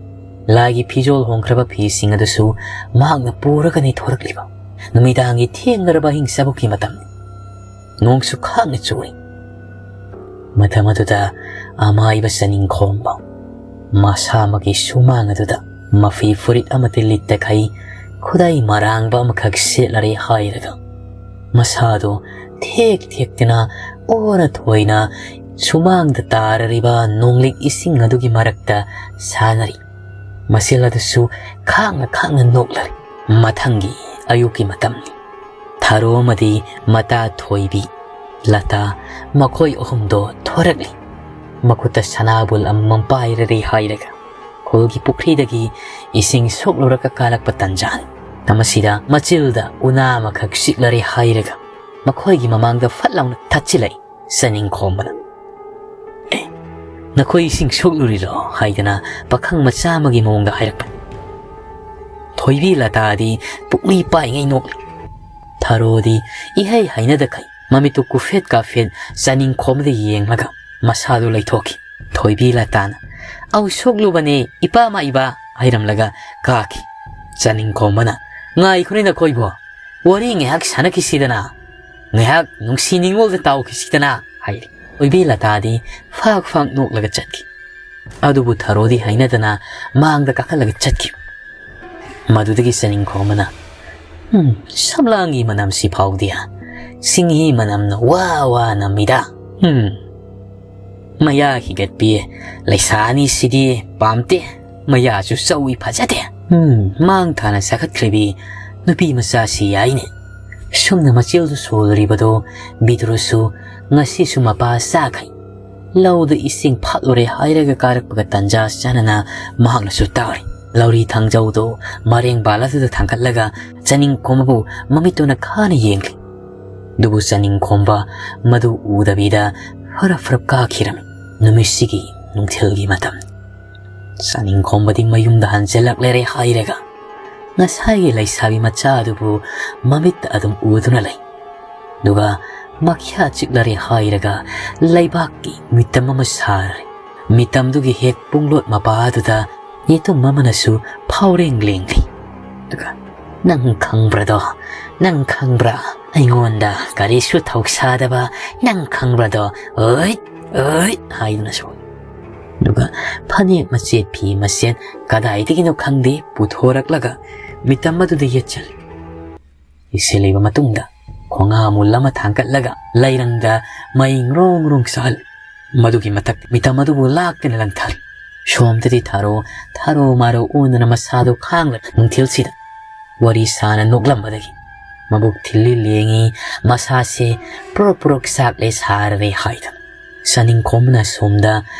ꯂꯥꯏꯒꯤ ꯐꯤꯖꯣꯜ ꯍꯣꯡꯈ꯭ꯔꯕ ꯐꯤꯁꯤꯡ ꯑꯗꯨꯁꯨ ꯃꯍꯥꯛꯅ ꯄꯨꯔꯒꯅꯤ ꯊꯣꯔꯛꯂꯤꯕ꯫ ꯅꯨꯃꯤꯗꯥꯡꯒꯤ ꯊꯦꯡꯂꯔꯕ ꯑꯍꯤꯡ ꯆꯕꯨꯛꯀꯤ ꯃꯇꯝꯅꯤ꯫ ꯅꯣꯡꯁꯨ ꯈꯥꯡꯅ ꯆꯨꯏ꯫ ꯃꯇꯝ ꯑꯗꯨꯗ ꯑꯃꯥꯏꯕ ꯆꯥꯅꯤꯡ ꯈꯣꯝꯕ ꯃꯁꯥꯃꯛꯀꯤ ꯁꯨꯃꯥꯡ ꯑꯗꯨꯗ ꯃꯐꯤ ꯐꯨꯔꯤꯠ ꯑꯃꯠꯇ ꯂꯤꯠꯇꯈꯩ ꯈꯨꯗꯥꯏ ꯃꯔꯥꯡꯕ ꯑꯃꯈꯛ ꯁꯦꯠꯂꯔꯦ ꯍꯥꯏꯔꯒ ꯃꯁꯥꯗꯣ ꯊꯦꯛ ꯊꯦꯛꯇꯅ ꯑꯣꯔ ꯊꯣꯏꯅ ꯁꯨꯃꯥꯡꯗ ꯇꯥꯔꯔꯤꯕ ꯅꯣꯡꯂꯤꯛ ꯏꯁꯤꯡ ꯑꯗꯨꯒꯤ ꯃꯔꯛꯇ ꯁꯥꯟꯅꯔꯤ꯫ ꯃꯁꯤꯜ ꯑꯗꯨꯁꯨ ꯈꯥꯡꯅ ꯈꯥꯡꯅ ꯅꯣꯛꯂꯔꯤ꯫ ꯃꯊꯪꯒꯤ ꯑꯌꯨꯛꯀꯤ ꯃꯇꯝꯅꯤ꯫ ꯊꯥꯔꯣ ꯑꯃꯗꯤ ꯃꯇꯥ ꯊꯣꯏꯕꯤ, ꯂꯇꯥ, ꯃꯈꯣꯏ ꯑꯍꯨꯝꯗꯣ ꯊꯣꯔꯛꯂꯤ꯫ ꯃꯈꯨꯠꯇ ꯁꯅꯥꯕꯨꯜ ꯑꯃꯃꯝ ꯄꯥꯏꯔꯔꯦ ꯍꯥꯏꯔꯒ ꯈꯨꯜꯒꯤ ꯄꯨꯈ꯭ꯔꯤꯗꯒꯤ ꯏꯁꯤꯡ ꯁꯣꯛꯂꯨꯔꯒ ꯀꯥꯔꯛꯄ ꯇꯟꯖꯥꯅꯤ꯫ ꯃꯁꯤꯗ ꯃꯆꯤꯜꯗ ꯎꯅꯥ ꯑꯃꯈꯛ ꯆꯤꯛꯂꯔꯦ ꯍꯥꯏꯔꯒ ꯃꯈꯣꯏꯒꯤ ꯃꯃꯥꯡꯗ ꯐꯠ ꯂꯥꯎꯅ ꯊꯠꯆꯤꯜꯂꯛꯏ꯫ ꯆꯅꯤꯡꯈꯣꯝꯕꯅ, "ꯑꯦ, ꯅꯈꯣꯏ ꯏꯁꯤꯡ ꯁꯣꯛꯂꯨꯔꯤꯔꯣ?" ꯍꯥꯏꯗꯅ ꯄꯥꯈꯪ ꯃꯆꯥ ꯑꯃꯒꯤ ꯃꯑꯣꯡꯗ ꯍꯥꯏꯔꯛꯄꯅꯤ꯫ ꯊꯣꯏꯕꯤ ꯂꯇꯥꯗꯤ ꯄꯨꯛꯂꯤ ꯄꯥꯏꯉꯩ ꯅꯣꯛꯂꯤ꯫ ꯊꯔꯣꯗꯤ ꯏꯍꯩ ꯍꯩꯅꯗꯈꯩ ꯃꯃꯤꯠꯇꯨ ꯀꯨꯐꯦꯠ ꯀꯥꯐꯦꯠ ꯆꯅꯤꯡꯈꯣꯝꯕꯗ ꯌꯦꯡꯂꯒ ꯃꯁꯥꯗꯨ ꯂꯩꯊꯣꯛꯈꯤ꯫ ꯊꯣꯏꯕꯤ ꯂꯇꯥꯅ, "ꯑꯧ, ꯁꯣꯛꯂꯨꯕꯅꯦ, ꯏꯄꯥ ꯃꯥꯏꯕ" ꯍꯥꯏꯔꯝꯂꯒ ꯀꯥꯈꯤ꯫ ꯆꯅꯤꯡꯈꯣꯝꯕꯅ, "ꯉꯥꯏꯈꯣꯅꯦ ꯅꯈꯣꯏꯕꯣ, ꯋꯥꯔꯤ ꯉꯥꯏꯍꯥꯛ ꯁꯥꯟꯅꯈꯤꯁꯤꯗꯅ, ꯉꯥꯏꯍꯥꯛ ꯅꯨꯡꯁꯤ ꯅꯤꯡꯉꯣꯜꯗ ꯇꯥꯎꯈꯤꯁꯤꯗꯅ" ꯍꯥꯏꯔꯤ꯫ ꯊꯣꯏꯕꯤ ꯂꯇꯥꯗꯤ ꯐꯥꯛ ꯐꯥꯛ ꯅꯣꯛꯂꯒ ꯆꯠꯈꯤ꯫ ꯑꯗꯨꯕꯨ ꯊꯔꯣꯗꯤ ꯍꯩꯅꯗꯅ ꯃꯥꯡꯗ ꯀꯥꯈꯠꯂꯒ ꯆꯠꯈꯤ꯫ ꯃꯗꯨꯗꯒꯤ ꯆꯅꯤꯡꯈꯣꯝꯕꯅ, "ꯎꯝ, ꯁꯝꯂꯥꯡꯒꯤ ꯃꯅꯝꯁꯤ ꯐꯥꯎꯗꯤ ꯁꯤꯡꯍꯤ ꯃꯅꯝꯅ ꯋꯥ ꯋꯥ ꯅꯝꯃꯤꯗ꯫ ꯎꯝ, ꯃꯌꯥ ꯍꯤꯒꯠꯄꯤ ꯂꯩꯁꯥ ꯑꯅꯤꯁꯤꯗꯤ ꯄꯥꯝꯇꯦ꯫ ꯃꯌꯥꯁꯨ ꯆꯧꯏ, ꯐꯖꯗꯦ꯫ ꯎꯝ, ꯃꯥꯡ ꯊꯥꯅ ꯆꯥꯈꯠꯈ꯭ꯔꯕꯤ ꯅꯨꯄꯤ ꯃꯆꯥꯁꯤ ꯌꯥꯏꯅꯦ꯫" ꯁꯨꯝꯅ ꯃꯆꯦꯜꯗꯨ ꯁꯣꯜꯂꯨꯔꯤꯕꯗꯣ ꯕꯤꯗꯨꯔꯁꯨ ꯉꯁꯤꯁꯨ ꯃꯄꯥ ꯆꯥꯈꯩ ꯂꯧꯗ ꯏꯁꯤꯡ ꯐꯥꯠꯂꯨꯔꯦ ꯍꯥꯏꯔꯒ ꯀꯥꯔꯛꯄꯒ ꯇꯟꯖꯥ ꯆꯥꯅꯅ ꯃꯍꯥꯛꯅꯁꯨ ꯇꯥꯔꯤ꯫ ꯂꯧꯔꯤ ꯊꯥꯡꯖꯧꯗꯨ ꯃꯔꯦꯡ ꯕꯥꯜ ꯑꯗꯨꯗ ꯊꯥꯡꯒꯠꯂꯒ ꯆꯅꯤꯡꯈꯣꯝꯕꯕꯨ ꯃꯃꯤꯠꯇꯨꯅ ꯈꯥꯅ ꯌꯦꯡꯂꯤ꯫ ꯑꯗꯨꯕꯨ ꯆꯅꯤꯡꯈꯣꯝꯕ ꯃꯗꯨ ꯎꯗꯕꯤꯗ ꯐꯔꯞ ꯐꯔꯞ ꯀꯥꯈꯤꯔꯝꯃꯤ꯫ ꯅꯨꯃꯤꯠꯁꯤꯒꯤ ꯅꯨꯡꯊꯤꯜꯒꯤ ꯃꯇꯝ꯫ ꯆꯅꯤꯡꯈꯣꯝꯕꯗꯤ ꯃꯌꯨꯝꯗ ꯍꯟꯖꯤꯜꯂꯛꯂꯦꯔꯦ ꯍꯥꯏꯔꯒ ꯉꯁꯥꯏꯒꯤ ꯂꯩꯁꯥꯕꯤ ꯃꯆꯥ ꯑꯗꯨꯕꯨ ꯃꯃꯤꯠꯇ ꯑꯗꯨꯝ ꯎꯗꯨꯅ ꯂꯩ꯫ ꯑꯗꯨꯒ ꯃꯈ꯭ꯌꯥ ꯆꯤꯛꯂꯔꯦ ꯍꯥꯏꯔꯒ ꯂꯩꯕꯥꯛꯀꯤ ꯃꯤꯇꯝ ꯑꯃ ꯁꯥꯔꯦ꯫ ꯃꯤꯇꯝꯗꯨꯒꯤ ꯍꯦꯛ ꯄꯨꯡꯂꯣꯠ ꯃꯄꯥ ꯑꯗꯨꯗ ꯌꯦꯇꯨꯝ ꯑꯃꯅꯁꯨ ꯐꯥꯎꯔꯦꯡ ꯂꯦꯡꯂꯤ꯫ ꯑꯗꯨꯒ, "ꯅꯪ ꯈꯪꯕ꯭ꯔꯗꯣ? ꯅꯪ ꯈꯪꯕ꯭ꯔꯥ? ꯑꯩꯉꯣꯟꯗ ꯀꯔꯤꯁꯨ ꯊꯧꯁꯥꯗꯕ ꯅꯪ ꯈꯪꯕ꯭ꯔꯗꯣ? ꯑꯣꯏꯠ, ꯑꯣꯏꯠ" ꯍꯥꯏꯗꯨꯅꯁꯨ꯫ ꯑꯗꯨꯒ ꯐꯅꯦꯛ ꯃꯆꯦꯠ, ꯐꯤ ꯃꯆꯦꯠ ꯀꯗꯥꯏꯗꯒꯤꯅꯣ ꯈꯪꯗꯦ ꯄꯨꯊꯣꯔꯛꯂꯒ ꯃꯤꯇꯝ ꯑꯗꯨꯗ ꯌꯦꯠꯁꯜꯂꯤ꯫ ꯌꯦꯠꯁꯤꯜꯂꯕ ꯃꯇꯨꯡꯗ ꯈꯣꯡꯉꯥ ꯃꯨꯜ ꯑꯃ ꯊꯥꯡꯒꯠꯂꯒ ꯂꯩꯔꯪꯗ ꯃꯩ ꯉ꯭ꯔꯣꯡ ꯉ꯭ꯔꯣꯡ ꯆꯥꯍꯜꯂꯤ꯫ ꯃꯗꯨꯒꯤ ꯃꯊꯛꯇ ꯃꯤꯇꯝ ꯑꯗꯨꯕꯨ ꯂꯥꯛꯇꯅ ꯂꯪꯊꯔꯤ꯫ ꯁꯣꯝꯗꯗꯤ ꯊꯥꯔꯣ, ꯊꯥꯔꯣ ꯃꯥꯔꯣ ꯑꯣꯟꯗꯨꯅ ꯃꯁꯥꯗꯨ ꯈꯥꯡꯂ ꯅꯨꯡꯊꯤꯜꯁꯤꯗ ꯋꯥꯔꯤ ꯁꯥꯅ ꯅꯣꯛꯂꯝꯕꯗꯒꯤ ꯃꯕꯨꯛ ꯊꯤꯜꯂꯤ ꯂꯦꯡꯉꯤ, ꯃꯁꯥꯁꯦ ꯄ꯭ꯔꯣꯛ ꯄ꯭ꯔꯣꯛ ꯆꯥꯛꯂꯦ ꯁꯥꯔꯔꯦ ꯍꯥꯏꯗꯨꯅ ꯆꯥꯅꯤꯡꯈꯣꯝꯕꯅ ꯁꯣꯝꯗ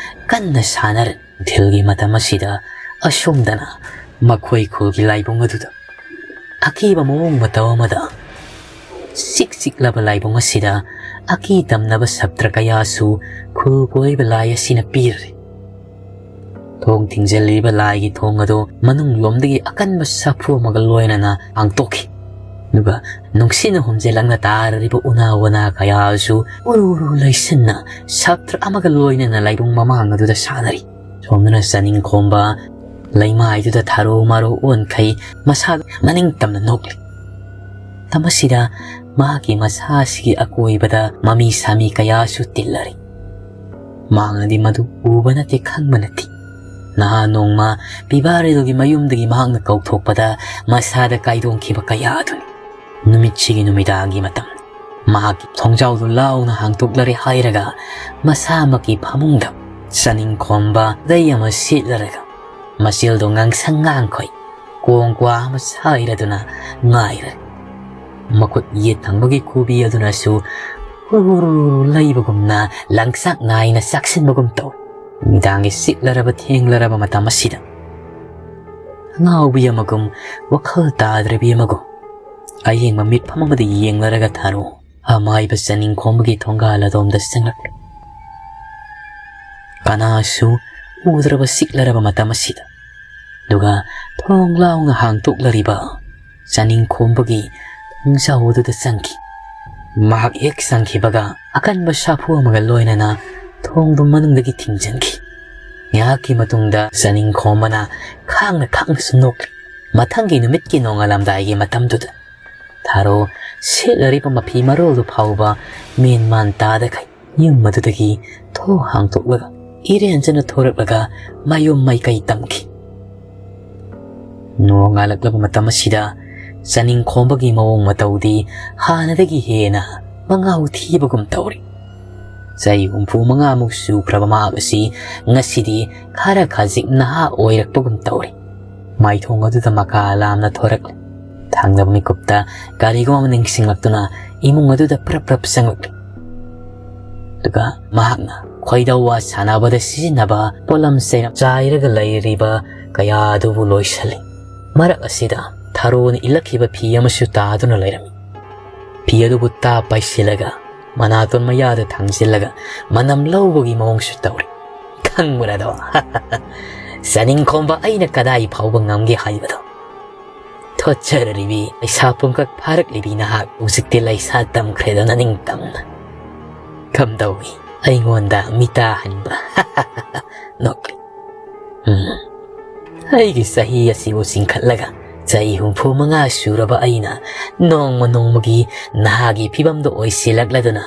ꯀꯟꯅ ꯁꯥꯟꯅꯔꯤ꯫ ꯅꯨꯡꯊꯤꯜꯒꯤ ꯃꯇꯝ ꯑꯁꯤꯗ ꯑꯁꯣꯝꯗꯅ ꯃꯈꯣꯏ ꯈꯨꯜꯒꯤ ꯂꯥꯏꯕꯨꯡ ꯑꯗꯨꯗ ꯑꯀꯤꯕ ꯃꯑꯣꯡ ꯃꯇꯧ ꯑꯃꯗ ꯆꯤꯛ ꯆꯤꯛꯂꯕ ꯂꯥꯏꯕꯨꯡ ꯑꯁꯤꯗ ꯑꯀꯤ ꯇꯝꯅꯕ ꯁꯞꯇ꯭ꯔ ꯀꯌꯥꯁꯨ ꯈꯨꯜ ꯀꯣꯏꯕ ꯂꯥꯏ ꯑꯁꯤꯅ ꯄꯤꯔꯤ꯫ ꯊꯣꯡ ꯊꯤꯡꯖꯤꯜꯂꯤꯕ ꯂꯥꯏꯒꯤ ꯊꯣꯡ ꯑꯗꯨ ꯃꯅꯨꯡ ꯂꯣꯝꯗꯒꯤ ꯑꯀꯟꯕ ꯁꯥꯐꯨ ꯑꯃꯒ ꯂꯣꯏꯅꯅ ꯍꯥꯡꯇꯣꯛꯈꯤ꯫ ꯑꯗꯨꯒ ꯅꯨꯡꯁꯤꯠꯅ ꯍꯨꯝꯖꯤꯜꯂꯛꯅ ꯇꯥꯔꯤꯕ ꯎꯅꯥ ꯋꯥꯅꯥ ꯀꯌꯥꯁꯨ ꯎꯔꯨ ꯎꯔꯨ ꯂꯩꯁꯤꯟꯅ ꯁꯥꯇ꯭ꯔ ꯑꯃꯒ ꯂꯣꯏꯅꯅ ꯂꯥꯏꯕꯨꯡ ꯃꯃꯥꯡ ꯑꯗꯨꯗ ꯁꯥꯟꯅꯔꯤ꯫ ꯁꯣꯝꯗꯅ ꯆꯥꯅꯤꯡꯈꯣꯝꯕ ꯂꯩꯃꯥꯏꯗꯨꯗ ꯊꯥꯔꯣ ꯃꯥꯔꯣ ꯑꯣꯟꯈꯩ ꯃꯁꯥ ꯃꯅꯤꯡ ꯇꯝꯅ ꯅꯣꯛꯂꯤ꯫ ꯃꯇꯝ ꯑꯁꯤꯗ ꯃꯍꯥꯛꯀꯤ ꯃꯁꯥꯁꯤꯒꯤ ꯑꯀꯣꯏꯕꯗ ꯃꯃꯤ ꯁꯥꯃꯤ ꯀꯌꯥꯁꯨ ꯇꯤꯜꯂꯔꯤ꯫ ꯃꯍꯥꯛꯅꯗꯤ ꯃꯗꯨ ꯎꯕ ꯅꯠꯇꯦ, ꯈꯪꯕ ꯅꯠꯇꯦ꯫ ꯅꯍꯥ ꯅꯣꯡꯃ ꯄꯤꯕꯥꯔꯦꯜꯒꯤ ꯃꯌꯨꯝꯗꯒꯤ ꯃꯍꯥꯛꯅ ꯀꯧꯊꯣꯛꯄꯗ ꯃꯁꯥꯗ ꯀꯥꯏꯗꯣꯡꯈꯤꯕ ꯀꯌꯥ ꯑꯗꯨꯅꯤ꯫ ꯅꯨꯃꯤꯠꯁꯤꯒꯤ ꯅꯨꯃꯤꯗꯥꯡꯒꯤ ꯃꯇꯝ꯫ ꯃꯍꯥꯛꯀꯤ ꯊꯣꯡꯖꯥꯎꯗꯨ ꯂꯥꯎꯅ ꯍꯥꯡꯗꯣꯛꯂꯔꯦ ꯍꯥꯏꯔꯒ ꯃꯁꯥꯃꯛꯀꯤ ꯐꯃꯨꯡꯗ ꯆꯥꯅꯤꯡꯈꯣꯝꯕ ꯈꯨꯗꯩ ꯑꯃ ꯁꯦꯠꯂꯔꯒ ꯃꯆꯤꯜꯗꯣ ꯉꯥꯡꯁꯪ ꯉꯥꯡꯈꯣꯏ ꯀꯣꯡ ꯀ꯭ꯋꯥ ꯑꯃ ꯁꯥꯏꯔꯗꯨꯅ ꯉꯥꯏꯔꯦ꯫ ꯃꯈꯨꯠ ꯌꯦꯠ ꯊꯪꯕꯒꯤ ꯈꯨꯕꯤ ꯑꯗꯨꯅꯁꯨ ꯍꯨꯔꯨ ꯂꯩꯕꯒꯨꯝꯅ ꯂꯪꯆꯥꯛ ꯅꯥꯏꯅ ꯆꯥꯛꯁꯤꯟꯕꯒꯨꯝ ꯇꯧꯏ꯫ ꯅꯨꯃꯤꯗꯥꯡꯒꯤ ꯆꯤꯛꯂꯔꯕ ꯊꯦꯡꯂꯔꯕ ꯃꯇꯝ ꯑꯁꯤꯗ ꯑꯉꯥꯎꯕꯤ ꯑꯃꯒꯨꯝ ꯋꯥꯈꯜ ꯇꯥꯗ꯭ꯔꯕꯤ ꯑꯃꯒꯨꯝ ꯑꯌꯦꯡꯕ ꯃꯤꯠꯐꯝ ꯑꯃꯗ ꯌꯦꯡꯂꯔꯒ ꯊꯥꯔꯣ ꯑꯃꯥꯏꯕ ꯆꯥꯅꯤꯡꯈꯣꯝꯕꯒꯤ ꯊꯣꯡꯒꯥꯜ ꯑꯗꯣꯝꯗ ꯆꯪꯂꯛꯂꯦ꯫ ꯀꯅꯥꯁꯨ ꯎꯗ꯭ꯔꯕ ꯆꯤꯛꯂꯔꯕ ꯃꯇꯝ ꯑꯁꯤꯗ ꯑꯗꯨꯒ ꯊꯣꯡ ꯂꯥꯎꯅ ꯍꯥꯡꯇꯣꯛꯂꯔꯤꯕ ꯆꯥꯅꯤꯡꯈꯣꯝꯕꯒꯤ ꯊꯣꯡꯖꯥꯎ ꯑꯗꯨꯗ ꯆꯪꯈꯤ꯫ ꯃꯍꯥꯛ ꯍꯦꯛ ꯆꯪꯈꯤꯕꯒ ꯑꯀꯟꯕ ꯁꯥꯐꯨ ꯑꯃꯒ ꯂꯣꯏꯅꯅ ꯊꯣꯡꯗꯨ ꯃꯅꯨꯡꯗꯒꯤ ꯊꯤꯡꯖꯤꯟꯈꯤ꯫ ꯉꯥꯏꯍꯥꯛꯀꯤ ꯃꯇꯨꯡꯗ ꯆꯥꯅꯤꯡꯈꯣꯝꯕꯅ ꯈꯥꯡꯅ ꯈꯥꯡꯅꯁꯨ ꯅꯣꯛꯂꯤ꯫ ꯃꯊꯪꯒꯤ ꯅꯨꯃꯤꯠꯀꯤ ꯅꯣꯡꯉꯥꯜꯂꯝꯗꯥꯏꯒꯤ ꯃꯇꯝꯗꯨꯗ ꯊꯥꯔꯣ ꯁꯦꯠꯂꯔꯤꯕ ꯃꯐꯤ ꯃꯔꯣꯜꯗꯨ ꯐꯥꯎꯕ ꯃꯦꯟ ꯃꯥꯟ ꯇꯥꯗꯈꯩ ꯌꯨꯝ ꯑꯗꯨꯗꯒꯤ ꯊꯣꯡ ꯍꯥꯡꯗꯣꯛꯂꯒ ꯏꯔꯦꯟꯖꯅ ꯊꯣꯔꯛꯂꯒ ꯃꯌꯨꯝ ꯃꯥꯏꯀꯩ ꯇꯝꯈꯤ꯫ ꯅꯣꯡꯉꯥꯜꯂꯛꯂꯕ ꯃꯇꯝ ꯑꯁꯤꯗ ꯆꯥꯅꯤꯡꯈꯣꯝꯕꯒꯤ ꯃꯑꯣꯡ ꯃꯇꯧꯗꯤ ꯍꯥꯟꯅꯗꯒꯤ ꯍꯦꯟꯅ ꯃꯉꯥꯎ ꯊꯤꯕꯒꯨꯝ ꯇꯧꯔꯤ꯫ ꯆꯍꯤ ꯍꯨꯝꯐꯨ ꯃꯉꯥꯃꯨꯛ ꯁꯨꯈ꯭ꯔꯕ ꯃꯍꯥꯛ ꯑꯁꯤ ꯉꯁꯤꯗꯤ ꯈꯔ ꯈꯖꯤꯛ ꯅꯍꯥ ꯑꯣꯏꯔꯛꯄꯒꯨꯝ ꯇꯧꯔꯤ꯫ ꯃꯥꯏꯊꯣꯡ ꯑꯗꯨꯗ ꯃꯀꯥ ꯂꯥꯝꯅ ꯊꯣꯔꯛꯂꯦ꯫ ꯊꯥꯡꯗꯕ ꯃꯤꯀꯨꯞꯇ ꯀꯔꯤꯒꯨꯝꯕ ꯑꯃ ꯅꯤꯡꯁꯤꯡꯂꯛꯇꯨꯅ ꯏꯃꯨꯡ ꯑꯗꯨꯗ ꯄ꯭ꯔꯞ ꯄ꯭ꯔꯞ ꯆꯪꯂꯛꯂꯦ꯫ ꯑꯗꯨꯒ ꯃꯍꯥꯛꯅ ꯈꯣꯏꯗꯧ ꯋꯥ ꯁꯥꯟꯅꯕꯗ ꯁꯤꯖꯤꯟꯅꯕ ꯄꯣꯠꯂꯝ ꯆꯩꯔꯝ ꯆꯥꯏꯔꯒ ꯂꯩꯔꯤꯕ ꯀꯌꯥ ꯑꯗꯨꯕꯨ ꯂꯣꯏꯁꯤꯜꯂꯤ꯫ ꯃꯔꯛ ꯑꯁꯤꯗ ꯊꯔꯣꯅ ꯏꯜꯂꯛꯈꯤꯕ ꯐꯤ ꯑꯃꯁꯨ ꯇꯥꯗꯨꯅ ꯂꯩꯔꯝꯃꯤ꯫ ꯐꯤ ꯑꯗꯨꯕꯨ ꯇꯥꯞ ꯄꯥꯏꯁꯤꯜꯂꯒ ꯃꯅꯥꯇꯣꯟ ꯃꯌꯥꯗ ꯊꯥꯡꯖꯤꯜꯂꯒ ꯃꯅꯝ ꯂꯧꯕꯒꯤ ꯃꯑꯣꯡꯁꯨ ꯇꯧꯔꯤ꯫ ꯈꯪꯕ꯭ꯔꯥꯗꯣ? ꯆꯥꯅꯤꯡꯈꯣꯝꯕ ꯑꯩꯅ ꯀꯗꯥꯏ ꯐꯥꯎꯕ ꯉꯝꯒꯦ ꯍꯥꯏꯕꯗꯣ꯫ ꯊꯣꯠꯆꯔꯔꯤꯕꯤ ꯂꯩꯁꯥ ꯄꯨꯡꯀꯛ ꯐꯥꯔꯛꯂꯤꯕꯤ ꯅꯍꯥꯛ ꯍꯧꯖꯤꯛꯇꯤ ꯂꯩꯁꯥ ꯇꯝꯈ꯭ꯔꯦꯗꯅ ꯅꯤꯡꯇꯝꯅ꯫ ꯀꯝꯗꯧꯏ ꯑꯩꯉꯣꯟꯗ ꯃꯤꯇꯥ ꯍꯟꯕ? ꯅꯣꯛꯂꯤ꯫ ꯎꯝ꯫ ꯑꯩꯒꯤ ꯆꯍꯤ ꯑꯁꯤꯕꯨ ꯆꯤꯡꯈꯠꯂꯒ ꯆꯍꯤ ꯍꯨꯝꯐꯨ ꯃꯉꯥ ꯁꯨꯔꯕ ꯑꯩꯅ ꯅꯣꯡꯃ ꯅꯣꯡꯃꯒꯤ ꯅꯍꯥꯒꯤ ꯐꯤꯕꯝꯗ ꯑꯣꯏꯁꯤꯜꯂꯛꯂꯗꯨꯅ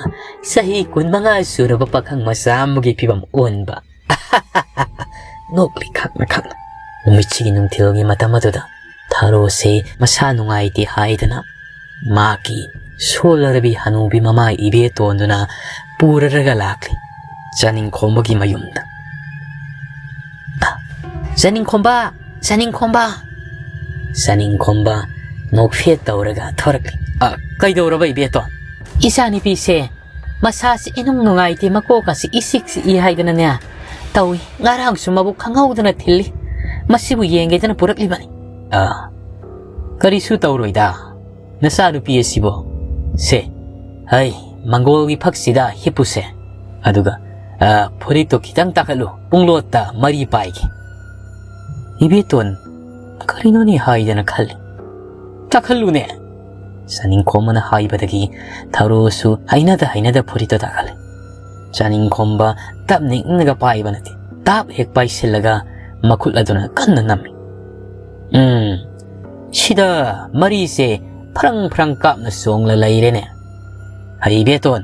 ꯆꯍꯤ ꯀꯨꯟꯃꯉꯥ ꯁꯨꯔꯕ ꯄꯥꯈꯪ ꯃꯆꯥ ꯑꯃꯒꯤ ꯐꯤꯕꯝ ꯑꯣꯟꯕ꯫ ꯅꯣꯛꯂꯤ ꯈꯛꯅ ꯈꯛꯅ꯫ ꯅꯨꯃꯤꯠꯁꯤꯒꯤ ꯅꯨꯡꯊꯤꯜꯒꯤ ꯃꯇꯝ ꯑꯗꯨꯗ ꯊꯥꯔꯣꯁꯦ ꯃꯁꯥ ꯅꯨꯡꯉꯥꯏꯇꯦ ꯍꯥꯏꯗꯅ ꯃꯍꯥꯛꯀꯤ ꯁꯣꯜꯂꯔꯕꯤ ꯍꯅꯨꯕꯤ ꯃꯃꯥ ꯏꯕꯦꯇꯣꯟꯗꯨꯅ ꯄꯨꯔꯔꯒ ꯂꯥꯛꯂꯤ ꯆꯥꯅꯤꯡꯈꯣꯝꯕꯒꯤ ꯃꯌꯨꯝꯗ꯫ "ꯆꯥꯅꯤꯡꯈꯣꯝꯕ! ꯆꯥꯅꯤꯡꯈꯣꯝꯕ!" ꯆꯥꯅꯤꯡꯈꯣꯝꯕ ꯅꯣꯛꯐꯦꯠ ꯇꯧꯔꯒ ꯊꯣꯔꯛꯂꯤ꯫ "ꯑ, ꯀꯩꯗꯧꯔꯕ ꯏꯕꯦꯇꯣꯟ?" "ꯏꯆꯥꯅꯨꯄꯤꯁꯦ ꯃꯁꯥꯁꯤ ꯏꯅꯨꯡ ꯅꯨꯡꯉꯥꯏꯇꯦ, ꯃꯀꯣꯛ ꯑꯁꯤ ꯏꯁꯤꯛ ꯆꯤꯛꯏ ꯍꯥꯏꯗꯅꯅꯦ ꯇꯧꯏ꯫ ꯉꯔꯥꯡꯁꯨ ꯃꯕꯨꯛ ꯈꯪꯍꯧꯗꯅ ꯊꯤꯜꯂꯤ꯫ ꯃꯁꯤꯕꯨ ꯌꯦꯡꯒꯦꯗꯅ ꯄꯨꯔꯛꯂꯤꯕꯅꯤ꯫" "ꯑ, ꯀꯔꯤꯁꯨ ꯇꯧꯔꯣꯏꯗ, ꯅꯆꯥꯅꯨꯄꯤ ꯑꯁꯤꯕꯨ꯫ ꯁꯦ, ꯍꯩ, ꯃꯪꯒꯣꯜꯒꯤ ꯐꯛꯁꯤꯗ ꯍꯤꯞꯄꯨꯁꯦ꯫ ꯑꯗꯨꯒ, ꯑ, ꯐꯨꯔꯤꯠꯇꯣ ꯈꯤꯇꯪ ꯇꯥꯈꯠꯂꯨ, ꯄꯨꯡꯂꯣꯠꯇ ꯃꯔꯤ ꯄꯥꯏꯒꯦ꯫" ꯏꯕꯦꯇꯣꯟ ꯀꯔꯤꯅꯣꯅꯦ ꯍꯥꯏꯗꯅ ꯈꯜꯂꯤ꯫ "ꯇꯥꯈꯠꯂꯨꯅꯦ!" ꯆꯥꯅꯤꯡꯈꯣꯝꯕꯅ ꯍꯥꯏꯕꯗꯒꯤ ꯊꯔꯣꯁꯨ ꯍꯩꯅꯗ ꯍꯩꯅꯗ ꯐꯨꯔꯤꯠꯇꯣ ꯇꯥꯈꯠꯂꯦ꯫ ꯆꯥꯅꯤꯡꯈꯣꯝꯕ ꯇꯞꯅ ꯏꯪꯅꯒ ꯄꯥꯏꯕ ꯅꯠꯇꯦ, ꯇꯥꯞ ꯍꯦꯛ ꯄꯥꯏꯁꯤꯜꯂꯒ ꯃꯈꯨꯠ ꯑꯗꯨꯅ ꯀꯟꯅ ꯅꯝꯃꯤ꯫ "ꯎꯝ, ꯁꯤꯗ ꯃꯔꯤꯁꯦ ꯐ꯭ꯔꯪ ꯐ꯭ꯔꯪ ꯀꯥꯞꯅ ꯆꯣꯡꯂ ꯂꯩꯔꯦꯅꯦ꯫ ꯍꯩ ꯕꯦꯇꯣꯟ,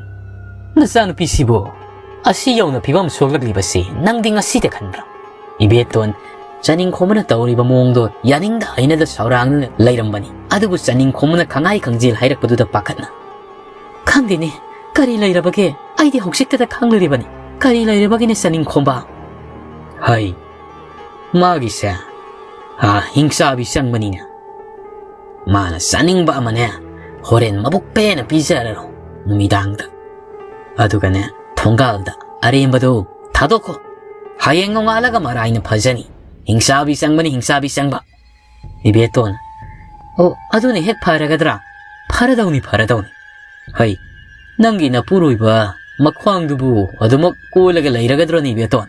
ꯅꯆꯥꯅꯨꯄꯤꯁꯤꯕꯨ ꯑꯁꯤ ꯌꯧꯅ ꯐꯤꯕꯝ ꯁꯣꯛꯂꯛꯂꯤꯕꯁꯤ ꯅꯪꯗꯤ ꯉꯁꯤꯗ ꯈꯟꯕ꯭ꯔꯥ? ꯏꯕꯦꯇꯣꯟ ꯆꯥꯅꯤꯡꯈꯣꯝꯕꯅ ꯇꯧꯔꯤꯕ ꯃꯑꯣꯡꯗꯣ ꯌꯥꯅꯤꯡꯗ ꯍꯩꯅꯗ ꯁꯥꯎꯔꯥꯡꯗꯨꯅ ꯂꯩꯔꯝꯕꯅꯤ꯫ ꯑꯗꯨꯕꯨ ꯆꯥꯅꯤꯡꯈꯣꯝꯕꯅ ꯈꯪꯉꯥꯏ ꯈꯪꯖꯤꯜ ꯍꯥꯏꯔꯛꯄꯗꯨꯗ ꯄꯥꯈꯠꯅ, "ꯈꯪꯗꯦꯅꯦ, ꯀꯔꯤ ꯂꯩꯔꯕꯒꯦ? ꯑꯩꯗꯤ ꯍꯧꯖꯤꯛꯇꯗ ꯈꯪꯂꯨꯔꯤꯕꯅꯤ꯫ ꯀꯔꯤ ꯂꯩꯔꯕꯒꯦꯅꯦ ꯆꯥꯅꯤꯡꯈꯣꯝꯕ?" ꯍꯩ, ꯃꯥꯒꯤꯁꯦ, ꯑꯥ, ꯍꯤꯡꯆꯥꯕꯤ ꯆꯪꯕꯅꯤꯅꯦ꯫ ꯃꯥꯅ ꯆꯥꯅꯤꯡꯕ ꯑꯃꯅꯦ, ꯍꯣꯔꯦꯟ ꯃꯕꯨꯛ ꯄꯦꯟꯅ ꯄꯤꯖꯔꯔꯣ ꯅꯨꯃꯤꯗꯥꯡꯗ꯫ ꯑꯗꯨꯒꯅꯦ, ꯊꯣꯡꯒꯥꯜꯗ ꯑꯔꯦꯝꯕꯗꯣ ꯊꯥꯗꯣꯛꯈꯣ꯫ ꯍꯌꯦꯡ ꯅꯣꯡꯉꯥꯜꯂꯒ ꯃꯔꯥꯏꯅ ꯐꯖꯅꯤ꯫ ꯍꯤꯡꯆꯥꯕꯤ ꯆꯪꯕꯅꯤ, ꯍꯤꯡꯆꯥꯕꯤ ꯆꯪꯕ꯫ ꯏꯕꯦꯇꯣꯟ, "ꯑꯣ, ꯑꯗꯨꯅ ꯍꯦꯛ ꯐꯔꯒꯗ꯭ꯔꯥ? ꯐꯔꯗꯧꯅꯤ, ꯐꯔꯗꯧꯅꯤ꯫ ꯍꯩ, ꯅꯪꯒꯤ ꯅꯄꯨꯔꯣꯏꯕ ꯃꯈ꯭ꯋꯥꯡꯗꯨꯕꯨ ꯑꯗꯨꯃꯛ ꯀꯣꯜꯂꯒ ꯂꯩꯔꯒꯗ꯭ꯔꯣꯅꯦ, ꯏꯕꯦꯇꯣꯟ?"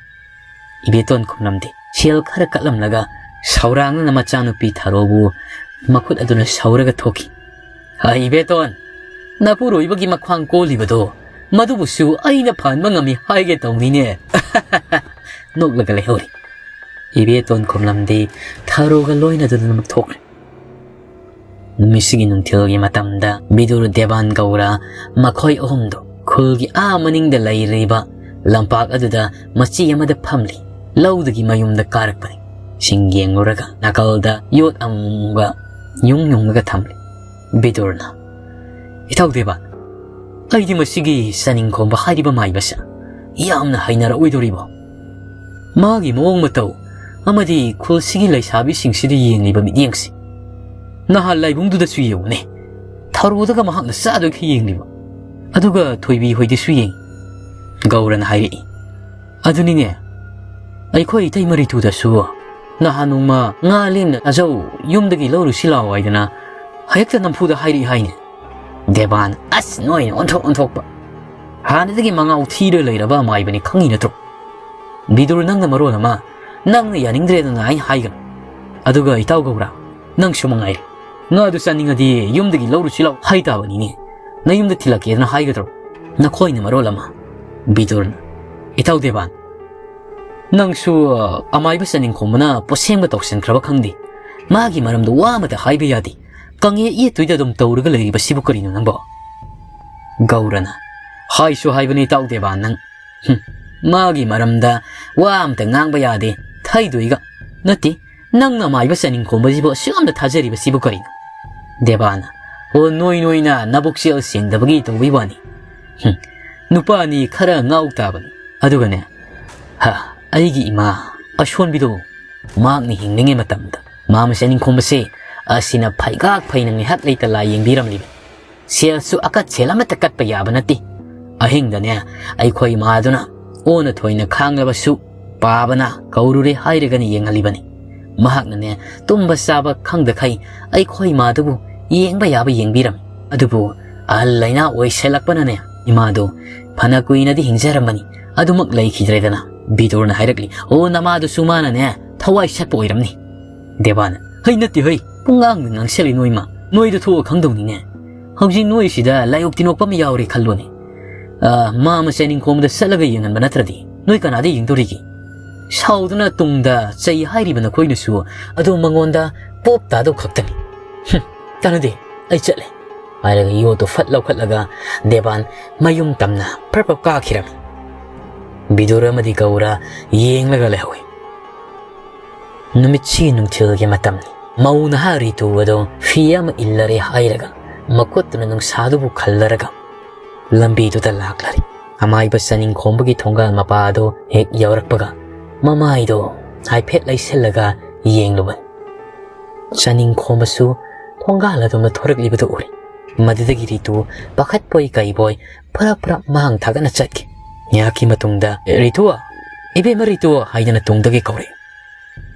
ꯏꯕꯦꯇꯣꯟ ꯈꯨꯝꯂꯝꯗꯦ꯫ ꯁꯦꯜ ꯈꯔ ꯀꯠꯂꯝꯂꯒ ꯁꯧꯔꯥꯡꯅꯅ ꯃꯆꯥꯅꯨꯄꯤ ꯊꯔꯣꯕꯨ ꯃꯈꯨꯠ ꯑꯗꯨꯅ ꯁꯧꯔꯒ ꯊꯣꯛꯈꯤ꯫ "ꯍꯥ, ꯏꯕꯦꯇꯣꯟ, ꯅꯄꯨꯔꯣꯏꯕꯒꯤ ꯃꯈ꯭ꯋꯥꯡ ꯀꯣꯜꯂꯤꯕꯗꯣ, ꯃꯗꯨꯕꯨꯁꯨ ꯑꯩꯅ ꯐꯍꯟꯕ ꯉꯝꯃꯤ ꯍꯥꯏꯒꯦ ꯇꯧꯅꯤꯅꯦ꯫" ꯅꯣꯛꯂꯒ ꯂꯩꯍꯧꯔꯤ꯫ ꯏꯕꯦꯇꯣꯟ ꯈꯨꯝꯂꯝꯗꯦ꯫ ꯊꯔꯣꯒ ꯂꯣꯏꯅꯗꯨꯅ ꯑꯗꯨꯃꯛ ꯊꯣꯛꯈ꯭ꯔꯦ꯫ ꯅꯨꯃꯤꯠꯁꯤꯒꯤ ꯅꯨꯡꯊꯤꯜꯒꯤ ꯃꯇꯝꯗ ꯕꯤꯗꯨꯔ, ꯗꯦꯕꯥꯟ, ꯒꯧꯔ ꯃꯈꯣꯏ ꯑꯍꯨꯝꯗꯨ ꯈꯨꯜꯒꯤ ꯑꯥ ꯃꯅꯤꯡꯗ ꯂꯩꯔꯤꯕ ꯂꯝꯄꯥꯛ ꯑꯗꯨꯗ ꯃꯆꯤ ꯑꯃꯗ ꯐꯝꯂꯤ꯫ ꯂꯧꯗꯒꯤ ꯃꯌꯨꯝꯗ ꯀꯥꯔꯛꯄꯅꯤ꯫ ꯁꯤꯡ ꯌꯦꯡꯂꯨꯔꯒ ꯅꯥꯀꯜꯗ ꯌꯣꯠ ꯑꯃꯨꯕ ꯌꯨꯡ ꯌꯨꯡꯂꯒ ꯊꯝꯂꯤ꯫ ꯕꯤꯗꯨꯔꯅ, "ꯏꯇꯥꯎ ꯗꯦꯕꯥꯟ, ꯑꯩꯗꯤ ꯃꯁꯤꯒꯤ ꯆꯥꯅꯤꯡꯈꯣꯝꯕ ꯍꯥꯏꯔꯤꯕ ꯃꯥꯏꯕꯁꯦ ꯌꯥꯝꯅ ꯍꯩꯅꯔꯛꯑꯣꯏꯗꯧꯔꯤꯕꯣ? ꯃꯥꯒꯤ ꯃꯑꯣꯡ ꯃꯇꯧ ꯑꯃꯗꯤ ꯈꯨꯜꯁꯤꯒꯤ ꯂꯩꯁꯥꯕꯤꯁꯤꯡꯁꯤꯗ ꯌꯦꯡꯂꯤꯕ ꯃꯤꯠꯌꯦꯡꯁꯤ꯫ ꯅꯍꯥꯟ ꯂꯥꯏꯕꯨꯡꯗꯨꯗꯁꯨ ꯌꯦꯡꯉꯨꯅꯦ, ꯊꯔꯣꯗꯒ ꯃꯍꯥꯛꯅ ꯆꯥꯗꯣꯏꯈꯩ ꯌꯦꯡꯂꯤꯕ꯫ ꯑꯗꯨꯒ ꯊꯣꯏꯕꯤ ꯍꯣꯏꯗꯁꯨ ꯌꯦꯡꯉꯤ꯫" ꯒꯧꯔꯅ ꯍꯥꯏꯔꯛꯏ꯫ "ꯑꯗꯨꯅꯤꯅꯦ, ꯑꯩꯈꯣꯏ ꯏꯇꯩꯃ ꯔꯤꯇꯨꯗꯁꯨ ꯅꯍꯥꯟ ꯅꯣꯡꯃ ꯉꯥ ꯂꯦꯟꯅ ꯆꯥꯖꯧ, ꯌꯨꯝꯗꯒꯤ ꯂꯧꯔꯨꯁꯤ ꯂꯥꯛꯑꯣ ꯍꯥꯏꯗꯅ ꯍꯦꯛꯇ ꯅꯝꯐꯨꯗ ꯍꯥꯏꯔꯛꯏ ꯍꯥꯏꯅꯦ꯫" ꯗꯦꯕꯥꯟ, ꯑꯁ, ꯅꯣꯏꯅ ꯑꯣꯟꯊꯣꯛ ꯑꯣꯟꯊꯣꯛꯄ꯫ ꯍꯥꯟꯅꯗꯒꯤ ꯃꯉꯥꯎ ꯊꯤꯔ ꯂꯩꯔꯕ ꯃꯥꯏꯕꯅꯤ, ꯈꯪꯉꯤ ꯅꯠꯇ꯭ꯔꯣ? ꯕꯤꯗꯨꯔ, ꯅꯪꯅ ꯃꯔꯣꯜ ꯑꯃ, ꯅꯪꯅ ꯌꯥꯅꯤꯡꯗ꯭ꯔꯦꯗꯅ ꯑꯩꯅ ꯍꯥꯏꯒꯅꯨ꯫ ꯑꯗꯨꯒ ꯏꯇꯥꯎ ꯒꯧꯔ, ꯅꯪꯁꯨ ꯃꯉꯥꯏꯔꯦ꯫ ꯉꯥꯗꯨ ꯆꯥꯅꯤꯡꯉꯗꯤ ꯌꯨꯝꯗꯒꯤ ꯂꯧꯔꯨꯁꯤ ꯂꯥꯎ ꯍꯥꯏ ꯇꯥꯕꯅꯤꯅꯦ꯫ ꯅꯌꯨꯝꯗ ꯊꯤꯜꯂꯛꯀꯦꯗꯅ ꯍꯥꯏꯒꯗ꯭ꯔꯣ? ꯅꯈꯣꯏꯅ ꯃꯔꯣꯜ ꯑꯃ꯫ ꯕꯤꯗꯨꯔꯅ, ꯏꯇꯥꯎ ꯗꯦꯕꯥꯟ, ꯅꯪꯁꯨ, ꯑ, ꯑꯃꯥꯏꯕ ꯆꯥꯅꯤꯡꯈꯣꯝꯕꯅ ꯄꯣꯠꯁꯦꯝꯒ ꯇꯧꯁꯤꯟꯈ꯭ꯔꯕ ꯈꯪꯗꯦ꯫ ꯃꯥꯒꯤ ꯃꯔꯝꯗ ꯋꯥ ꯑꯃꯇ ꯍꯥꯏꯕ ꯌꯥꯗꯦ꯫ ꯀꯪꯌꯦꯠ ꯌꯦꯠꯇꯣꯏꯗ ꯑꯗꯨꯝ ꯇꯧꯔꯒ ꯂꯩꯔꯤꯕꯁꯤꯕꯨ ꯀꯔꯤꯅꯣ ꯅꯪꯕꯣ? ꯒꯧꯔꯅ, ꯍꯥꯏꯁꯨ ꯍꯥꯏꯕꯅꯤ ꯏꯇꯥꯎ ꯗꯦꯕꯥꯟ, ꯅꯪ "ꯍꯨꯝ, ꯃꯥꯒꯤ ꯃꯔꯝꯗ ꯋꯥ ꯑꯝꯇ ꯉꯥꯡꯕ ꯌꯥꯗꯦ, ꯊꯩꯗꯣꯏꯒ꯫ ꯅꯠꯇꯦ, ꯅꯪꯅ ꯑꯃꯥꯏꯕ ꯆꯥꯅꯤꯡꯈꯣꯝꯕꯁꯤꯕꯨ ꯑꯁꯨꯛ ꯌꯥꯝꯅ ꯊꯥꯖꯔꯤꯕꯁꯤꯕꯨ ꯀꯔꯤꯅꯣ?" ꯗꯦꯕꯥꯅ, "ꯑꯣ, ꯅꯣꯏ ꯅꯣꯏꯅ ꯅꯕꯨꯛꯆꯦꯜ ꯁꯦꯡꯗꯕꯒꯤ ꯇꯧꯕꯩ ꯋꯥꯅꯤ꯫ ꯍꯨꯝ, ꯅꯨꯄꯥꯅꯤ ꯈꯔ ꯉꯥꯎ ꯇꯥꯕꯅꯤ꯫ ꯑꯗꯨꯒꯅꯦ, ꯍ, ꯑꯩꯒꯤ ꯏꯃꯥ ꯑꯁꯣꯟꯕꯤꯗꯣ ꯃꯍꯥꯛꯅ ꯍꯤꯡꯂꯤꯉꯩ ꯃꯇꯝꯗ ꯃꯥꯃ ꯆꯥꯅꯤꯡꯈꯣꯝꯕꯁꯦ ꯑꯁꯤꯅ ꯐꯩꯒꯥꯛ ꯐꯩꯅ ꯉꯥꯏꯍꯥꯛ ꯂꯩꯇ ꯂꯥꯏ ꯌꯦꯡꯕꯤꯔꯝꯂꯤꯕꯅꯤ꯫ ꯁꯦꯜꯁꯨ ꯑꯀꯠ ꯁꯦꯜ ꯑꯃꯠꯇ ꯀꯠꯄ ꯌꯥꯕ ꯅꯠꯇꯦ꯫ ꯑꯍꯤꯡꯗꯅꯦ ꯑꯩꯈꯣꯏ ꯏꯃꯥꯗꯨꯅ ꯑꯣꯟꯅ ꯊꯣꯏꯅ ꯈꯥꯡꯂꯕꯁꯨ ꯄꯥꯕꯅ ꯀꯧꯔꯨꯔꯦ ꯍꯥꯏꯔꯒꯅ ꯌꯦꯡꯍꯜꯂꯤꯕꯅꯤ꯫ ꯃꯍꯥꯛꯅꯅꯦ ꯇꯨꯝꯕ ꯆꯥꯕ ꯈꯪꯗꯈꯩ ꯑꯩꯈꯣꯏ ꯏꯃꯥꯗꯨꯕꯨ ꯌꯦꯡꯕ ꯌꯥꯕ ꯌꯦꯡꯕꯤꯔꯝꯃꯤ꯫ ꯑꯗꯨꯕꯨ ꯑꯍꯜ ꯂꯩꯅꯥ ꯑꯣꯏꯁꯜꯂꯛꯄꯅꯅꯦ ꯏꯃꯥꯗꯨ ꯐꯅ ꯀꯨꯏꯅꯗꯤ ꯍꯤꯡꯖꯔꯝꯕꯅꯤ꯫ ꯑꯗꯨꯃꯛ ꯂꯩꯈꯤꯗ꯭ꯔꯦꯗꯅ꯫" ꯕꯤꯗꯨꯔꯅ ꯍꯥꯏꯔꯛꯂꯤ, "ꯑꯣ, ꯅꯃꯥꯗꯨꯁꯨ ꯃꯥꯅꯅꯦ ꯊꯋꯥꯏ ꯁꯠꯄ ꯑꯣꯏꯔꯝꯅꯤ꯫" ꯗꯦꯕꯥꯅ, "ꯍꯩ, ꯅꯠꯇꯦ ꯍꯩ, ꯄꯨꯡꯉꯥꯡꯗ ꯉꯥꯡꯁꯜꯂꯤ ꯅꯣꯏꯃ꯫ ꯅꯣꯏꯗ ꯊꯣꯛꯑ ꯈꯪꯗꯧꯅꯤꯅꯦ꯫ ꯍꯧꯖꯤꯛ ꯅꯣꯏꯁꯤꯗ ꯂꯥꯏꯑꯣꯛ ꯇꯤꯟꯑꯣꯛꯄ ꯑꯃ ꯌꯥꯎꯔꯦ ꯈꯜꯂꯣꯅꯦ꯫ ꯑ, ꯃꯥꯃ ꯆꯥꯅꯤꯡꯈꯣꯝꯗ ꯆꯠꯂꯒ ꯌꯦꯡꯍꯟꯕ ꯅꯠꯇ꯭ꯔꯗꯤ ꯅꯣꯏ ꯀꯅꯥꯗ ꯌꯦꯡꯗꯧꯔꯤꯒꯦ? ꯁꯥꯎꯗꯨꯅ ꯇꯨꯡꯗ ꯆꯩ ꯍꯥꯏꯔꯤꯕ ꯅꯈꯣꯏꯅꯁꯨ ꯑꯗꯨ ꯃꯉꯣꯟꯗ ꯄꯣꯞ ꯇꯥꯗꯧ ꯈꯛꯇꯅꯤ꯫ ꯍꯨꯝ, ꯀꯥꯟꯅꯗꯦ, ꯑꯩ ꯆꯠꯂꯦ꯫" ꯍꯥꯏꯔꯒ ꯌꯣꯠꯇꯨ ꯐꯠ ꯂꯧꯈꯠꯂꯒ ꯗꯦꯕꯥꯟ ꯃꯌꯨꯝ ꯇꯝꯅ ꯄ꯭ꯔꯞ ꯄ꯭ꯔꯞ ꯀꯥꯈꯤꯔꯝꯃꯤ꯫ ꯕꯤꯗꯨꯔ ꯑꯃꯗꯤ ꯒꯧꯔ ꯌꯦꯡꯂꯒ ꯂꯩꯍꯧꯏ꯫ ꯅꯨꯃꯤꯠꯁꯤꯒꯤ ꯅꯨꯡꯊꯤꯜꯒꯤ ꯃꯇꯝꯅꯤ꯫ ꯃꯧ ꯅꯍꯥ ꯔꯤꯇꯨ ꯑꯗꯣ ꯐꯤ ꯑꯃ ꯏꯜꯂꯔꯦ ꯍꯥꯏꯔꯒ ꯃꯈꯨꯠꯇꯨꯅ ꯅꯨꯡꯁꯥꯗꯨꯕꯨ ꯈꯜꯂꯔꯒ ꯂꯝꯕꯤꯗꯨꯗ ꯂꯥꯛꯂꯔꯦ꯫ ꯑꯃꯥꯏꯕ ꯆꯥꯅꯤꯡꯈꯣꯝꯕꯒꯤ ꯊꯣꯡꯒꯥꯜ ꯃꯄꯥ ꯑꯗꯨ ꯍꯦꯛ ꯌꯧꯔꯛꯄꯒ ꯃꯃꯥꯏꯗꯣ ꯍꯥꯏꯐꯦꯠ ꯂꯩꯁꯤꯜꯂꯒ ꯌꯦꯡꯂꯨꯕꯅꯤ꯫ ꯆꯥꯅꯤꯡꯈꯣꯝꯕꯁꯨ ꯊꯣꯡꯒꯥꯜ ꯑꯗꯣꯝꯗ ꯊꯣꯔꯛꯂꯤꯕꯗꯨ ꯎꯔꯦ꯫ ꯃꯗꯨꯗꯒꯤ ꯔꯤꯇꯨ ꯄꯥꯈꯠꯄꯣꯏ ꯀꯩꯕꯣꯏ ꯐꯔꯞ ꯐꯔꯞ ꯃꯥꯡ ꯊꯥꯒꯠꯅ ꯆꯠꯈꯤ꯫ ꯉꯥꯏꯍꯥꯛꯀꯤ ꯃꯇꯨꯡꯗ, "ꯔꯤꯇꯨ! ꯏꯕꯦꯝꯃ ꯔꯤꯇꯨ!" ꯍꯥꯏꯗꯅ ꯇꯨꯡꯗꯒꯤ ꯀꯧꯔꯛꯏ꯫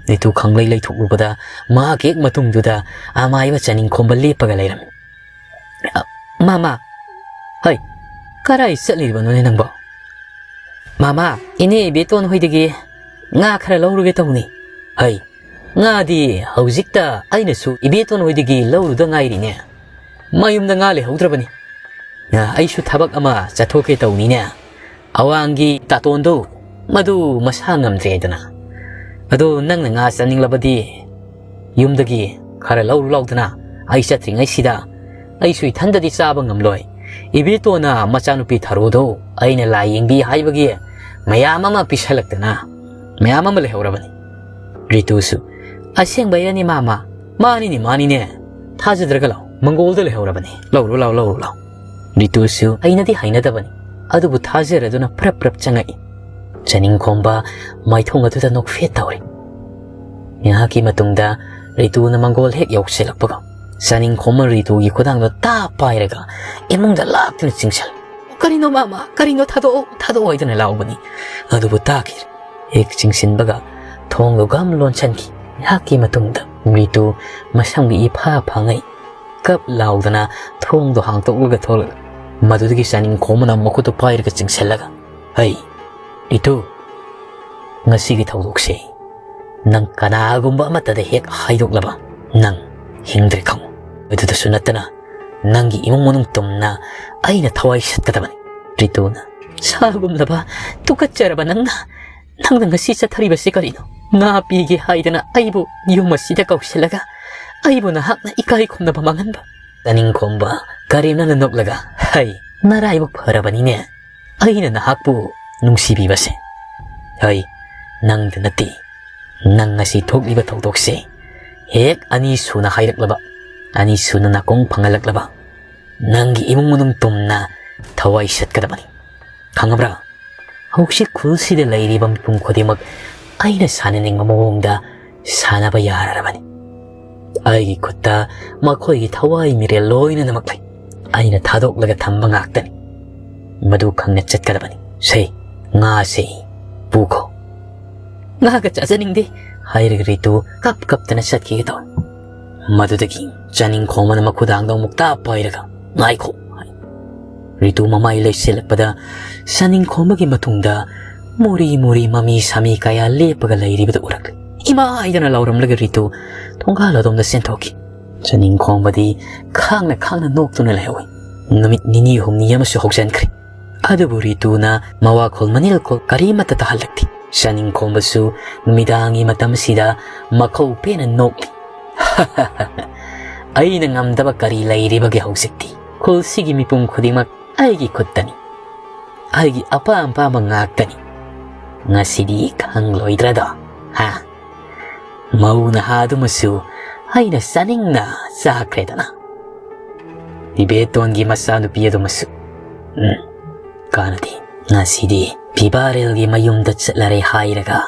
ꯔꯤꯇꯨ ꯈꯪꯂꯩ ꯂꯩꯊꯣꯛꯂꯨꯕꯗ ꯃꯍꯥꯛ ꯍꯦꯛ ꯃꯇꯨꯡꯗꯨꯗ ꯑꯃꯥꯏꯕ ꯆꯥꯅꯤꯡꯈꯣꯝꯕ ꯂꯦꯞꯄꯒ ꯂꯩꯔꯝꯃꯤ꯫ "ꯑ, ꯃꯥꯃ! ꯍꯩ, ꯀꯔꯥꯏ ꯆꯠꯂꯤꯕꯅꯣꯅꯦ ꯅꯪꯕꯣ?" "ꯃꯥꯃ, ꯏꯅꯦ ꯏꯕꯦꯇꯣꯟ ꯍꯣꯏꯗꯒꯤ ꯉꯥ ꯈꯔ ꯂꯧꯔꯨꯒꯦ ꯇꯧꯅꯤ꯫" "ꯍꯩ, ꯉꯥꯗꯤ ꯍꯧꯖꯤꯛꯇ ꯑꯩꯅꯁꯨ ꯏꯕꯦꯇꯣꯟ ꯍꯣꯏꯗꯒꯤ ꯂꯧꯔꯨꯗ ꯉꯥꯏꯔꯤꯅꯦ꯫ ꯃꯌꯨꯝꯗ ꯉꯥ ꯂꯩꯍꯧꯗ꯭ꯔꯕꯅꯤ꯫ ꯑ, ꯑꯩꯁꯨ ꯊꯕꯛ ꯑꯃ ꯆꯠꯊꯣꯛꯀꯦ ꯇꯧꯅꯤꯅꯦ꯫ ꯑꯋꯥꯡꯒꯤ ꯇꯥꯇꯣꯟꯗꯣ, ꯃꯗꯨ ꯃꯁꯥ ꯉꯝꯗ꯭ꯔꯦꯗꯅ꯫ ꯑꯗꯣ ꯅꯪꯅ ꯉꯥ ꯆꯥꯅꯤꯡꯂꯕꯗꯤ ꯌꯨꯝꯗꯒꯤ ꯈꯔ ꯂꯧꯔꯨ ꯂꯥꯎꯗꯅ, ꯑꯩ ꯆꯠꯇ꯭ꯔꯤꯉꯩꯁꯤꯗ꯫ ꯑꯩꯁꯨ ꯏꯊꯟꯗꯗꯤ ꯆꯥꯕ ꯉꯝꯂꯣꯏ꯫ ꯏꯕꯦꯇꯣꯟꯅ ꯃꯆꯥꯅꯨꯄꯤ ꯊꯔꯣꯗꯣ ꯑꯩꯅ ꯂꯥꯏ ꯌꯦꯡꯕꯤ ꯍꯥꯏꯕꯒꯤ ꯃꯌꯥꯝ ꯑꯃ ꯄꯤꯁꯜꯂꯛꯇꯅ ꯃꯌꯥꯝ ꯑꯃ ꯂꯩꯍꯧꯔꯕꯅꯤ꯫ ꯔꯤꯇꯨꯁꯨ, "ꯑꯁꯦꯡꯕꯩꯔꯅꯤ ꯃꯥꯃ?" "ꯃꯥꯅꯤꯅꯦ, ꯃꯥꯅꯤꯅꯦ꯫ ꯊꯥꯖꯗ꯭ꯔꯒ ꯂꯥꯎ, ꯃꯪꯒꯣꯜꯗ ꯂꯩꯍꯧꯔꯕꯅꯤ꯫ ꯂꯧꯔꯨ ꯂꯥꯎ, ꯂꯧꯔꯨ ꯂꯥꯎ꯫" ꯔꯤꯇꯨꯁꯨ ꯍꯩꯅꯗꯤ ꯍꯩꯅꯗꯕꯅꯤ, ꯑꯗꯨꯕꯨ ꯊꯥꯖꯔꯗꯨꯅ ꯄ꯭ꯔꯞ ꯄ꯭ꯔꯞ ꯆꯪꯉꯛꯏ꯫ ꯆꯥꯅꯤꯡꯈꯣꯝꯕ ꯃꯥꯏꯊꯣꯡ ꯑꯗꯨꯗ ꯅꯣꯛꯐꯦꯠ ꯇꯧꯔꯤ꯫ ꯉꯥꯏꯍꯥꯛꯀꯤ ꯃꯇꯨꯡꯗ ꯔꯤꯇꯨꯅ ꯃꯪꯒꯣꯜ ꯍꯦꯛ ꯌꯧꯁꯤꯜꯂꯛꯄꯒ, ꯆꯥꯅꯤꯡꯈꯣꯝꯕ ꯔꯤꯇꯨꯒꯤ ꯈꯨꯗꯥꯡꯗꯣ ꯇꯥꯞ ꯄꯥꯏꯔꯒ ꯏꯃꯨꯡꯗ ꯂꯥꯛꯇꯨꯅ ꯆꯤꯡꯁꯤꯜ꯫ "ꯀꯔꯤꯅꯣ ꯃꯥꯃ? ꯀꯔꯤꯅꯣ? ꯊꯥꯗꯣꯛꯑꯣ, ꯊꯥꯗꯣꯛꯑꯣ!" ꯍꯥꯏꯗꯨꯅ ꯂꯥꯎꯕꯅꯤ꯫ ꯑꯗꯨꯕꯨ ꯇꯥꯈꯤꯗ꯭ꯔꯦ꯫ ꯍꯦꯛ ꯆꯤꯡꯁꯤꯟꯕꯒ ꯊꯣꯡꯗꯨ ꯒꯝ ꯂꯣꯟꯁꯤꯟꯈꯤ꯫ ꯉꯥꯏꯍꯥꯛꯀꯤ ꯃꯇꯨꯡꯗ ꯔꯤꯇꯨ ꯃꯁꯝꯒꯤ ꯏꯐꯥ ꯐꯥꯉꯩ ꯀꯞ ꯂꯥꯎꯗꯅ ꯊꯣꯡꯗꯣ ꯍꯥꯡꯇꯣꯛꯂꯒ ꯊꯣꯛꯂꯛꯂꯦ꯫ ꯃꯗꯨꯗꯒꯤ ꯆꯥꯅꯤꯡꯈꯣꯝꯕꯅ ꯃꯈꯨꯠꯇꯨ ꯄꯥꯏꯔꯒ ꯆꯤꯡꯁꯤꯜꯂꯒ, "ꯍꯩ, ꯔꯤꯇꯨ, ꯉꯁꯤꯒꯤ ꯊꯧꯗꯣꯛꯁꯦ ꯅꯪ ꯀꯅꯥꯒꯨꯝꯕ ꯑꯃꯠꯇꯗ ꯍꯦꯛ ꯍꯥꯏꯗꯣꯛꯂꯕ, ꯅꯪ ꯍꯤꯡꯗ꯭ꯔꯦ ꯈꯪꯉꯨ꯫ ꯑꯗꯨꯗꯁꯨ ꯅꯠꯇꯅ ꯅꯪꯒꯤ ꯏꯃꯨꯡ ꯃꯅꯨꯡ ꯇꯨꯝꯅ ꯑꯩꯅ ꯊꯋꯥꯏ ꯁꯠꯀꯗꯕꯅꯤ꯫" ꯔꯤꯇꯨꯅ, "ꯁꯥꯒꯨꯝꯂꯕ ꯇꯨꯀꯠꯆꯔꯕ ꯅꯪꯅ, ꯅꯪꯅ ꯉꯁꯤ ꯆꯠꯊꯔꯤꯕꯁꯤ ꯀꯔꯤꯅꯣ? ꯉꯥ ꯄꯤꯒꯦ ꯍꯥꯏꯗꯅ ꯑꯩꯕꯨ ꯌꯨꯝ ꯑꯁꯤꯗ ꯀꯧꯁꯤꯜꯂꯒ ꯑꯩꯕꯨ ꯅꯍꯥꯛꯅ ꯏꯀꯥꯏ ꯈꯨꯝꯅꯕ ꯃꯥꯡꯍꯟꯕ?" ꯆꯥꯅꯤꯡꯈꯣꯝꯕ ꯀꯔꯦꯝꯅꯅ ꯅꯣꯛꯂꯒ, "ꯍꯩ, ꯅꯔꯥꯏꯕꯛ ꯐꯔꯕꯅꯤꯅꯦ ꯑꯩꯅ ꯅꯍꯥꯛꯄꯨ ꯅꯨꯡꯁꯤꯕꯤꯕꯁꯦ꯫ ꯍꯩ, ꯅꯪꯗ ꯅꯠꯇꯦ, ꯅꯪ ꯉꯁꯤ ꯊꯣꯛꯂꯤꯕ ꯊꯧꯗꯣꯛꯁꯦ ꯍꯦꯛ ꯑꯅꯤ ꯁꯨꯅ ꯍꯥꯏꯔꯛꯂꯕ, ꯑꯅꯤ ꯁꯨꯅ ꯅꯥꯀꯣꯡ ꯐꯪꯍꯜꯂꯛꯂꯕ, ꯅꯪꯒꯤ ꯏꯃꯨꯡ ꯃꯅꯨꯡ ꯄꯨꯝꯅ ꯊꯋꯥꯏ ꯁꯠꯀꯗꯕꯅꯤ꯫ ꯈꯪꯉꯕ꯭ꯔꯥ? ꯍꯧꯖꯤꯛ ꯈꯨꯜꯁꯤꯗ ꯂꯩꯔꯤꯕ ꯃꯤꯄꯨꯝ ꯈꯨꯗꯤꯡꯃꯛ ꯑꯩꯅ ꯁꯥꯟꯅꯅꯤꯡꯕ ꯃꯑꯣꯡꯗ ꯁꯥꯟꯅꯕ ꯌꯥꯔꯔꯕꯅꯤ꯫ ꯑꯩꯒꯤ ꯈꯨꯠꯇ ꯃꯈꯣꯏꯒꯤ ꯊꯋꯥꯏ ꯃꯤꯔꯦꯜ ꯂꯣꯏꯅꯃꯛ ꯂꯩ꯫ ꯑꯩꯅ ꯊꯥꯗꯣꯛꯂꯒ ꯊꯝꯕ ꯉꯥꯛꯇꯅꯤ꯫ ꯃꯗꯨ ꯈꯪꯅ ꯆꯠꯀꯗꯕꯅꯤ꯫ ꯁꯦ, ꯉꯥꯁꯦ ꯄꯨꯈꯣ꯫" "ꯉꯥꯒ ꯆꯥꯖꯅꯤꯡꯗꯦ," ꯍꯥꯏꯔꯒ ꯔꯤꯇꯨ ꯀꯞ ꯀꯞꯇꯅ ꯆꯠꯈꯤꯒꯦ ꯇꯧꯏ꯫ ꯃꯗꯨꯗꯒꯤ ꯆꯥꯅꯤꯡꯈꯣꯝꯕꯅ ꯃꯈꯨꯗꯥꯡꯗ ꯑꯃꯨꯛ ꯇꯥꯞ ꯄꯥꯏꯔꯒ, "ꯉꯥꯏꯈꯣ," ꯍꯥꯏ꯫ ꯔꯤꯇꯨ ꯃꯃꯥꯏ ꯂꯩꯁꯤꯜꯂꯛꯄꯗ ꯆꯥꯅꯤꯡꯈꯣꯝꯕꯒꯤ ꯃꯇꯨꯡꯗ ꯃꯨꯔꯤ ꯃꯨꯔꯤ ꯃꯃꯤ ꯁꯥꯃꯤ ꯀꯌꯥ ꯂꯦꯞꯄꯒ ꯂꯩꯔꯤꯕꯗꯨ ꯎꯔꯛꯂꯦ꯫ "ꯏꯃꯥ!" ꯍꯥꯏꯗꯅ ꯂꯥꯎꯔꯝꯂꯒ ꯔꯤꯇꯨ ꯊꯣꯡꯒꯥꯜ ꯑꯗꯣꯝꯗ ꯆꯦꯟꯊꯣꯛꯈꯤ꯫ ꯆꯥꯅꯤꯡꯈꯣꯝꯕꯗꯤ ꯈꯥꯡꯅ ꯈꯥꯡꯅ ꯅꯣꯛꯇꯨꯅ ꯂꯩꯍꯧꯏ꯫ ꯅꯨꯃꯤꯠ ꯅꯤꯅꯤ ꯍꯨꯝꯅꯤ ꯑꯃꯁꯨ ꯍꯧꯖꯤꯟꯈ꯭ꯔꯦ꯫ ꯑꯗꯨꯕꯨ ꯔꯤꯇꯨꯅ ꯃꯋꯥꯈꯣꯜ ꯃꯅꯤꯜꯈꯣꯜ ꯀꯔꯤꯃꯠꯇ ꯇꯥꯍꯜꯂꯛꯇꯦ꯫ ꯆꯥꯅꯤꯡꯈꯣꯝꯕꯁꯨ ꯅꯨꯃꯤꯗꯥꯡꯒꯤ ꯃꯇꯝꯁꯤꯗ ꯃꯈꯧ ꯄꯦꯟꯅ ꯅꯣꯛꯂꯤ꯫ "ꯑꯩꯅ ꯉꯝꯗꯕ ꯀꯔꯤ ꯂꯩꯔꯤꯕꯒꯦ ꯍꯧꯖꯤꯛꯇꯤ? ꯈꯨꯜꯁꯤꯒꯤ ꯃꯤꯄꯨꯝ ꯈꯨꯗꯤꯡꯃꯛ ꯑꯩꯒꯤ ꯈꯨꯠꯇꯅꯤ꯫ ꯑꯩꯒꯤ ꯑꯄꯥꯝ ꯑꯄꯥꯝꯕ ꯉꯥꯛꯇꯅꯤ꯫ ꯉꯁꯤꯗꯤ ꯈꯪꯂꯣꯏꯗ꯭ꯔꯗꯣ? ꯍꯥ? ꯃꯧ ꯅꯍꯥꯗꯨꯃꯁꯨ ꯑꯩꯅ ꯆꯥꯅꯤꯡꯅ ꯆꯥꯈ꯭ꯔꯦꯗꯅ꯫ ꯇꯤꯕꯦꯇꯣꯟꯒꯤ ꯃꯆꯥꯅꯨꯄꯤ ꯑꯗꯨꯃꯁꯨ꯫ ꯎꯝ, ꯀꯥꯟꯅꯗꯦ꯫ ꯉꯁꯤꯗꯤ ꯄꯤꯕꯥꯔꯦꯜꯒꯤ ꯃꯌꯨꯝꯗ ꯆꯠꯂꯔꯦ ꯍꯥꯏꯔꯒ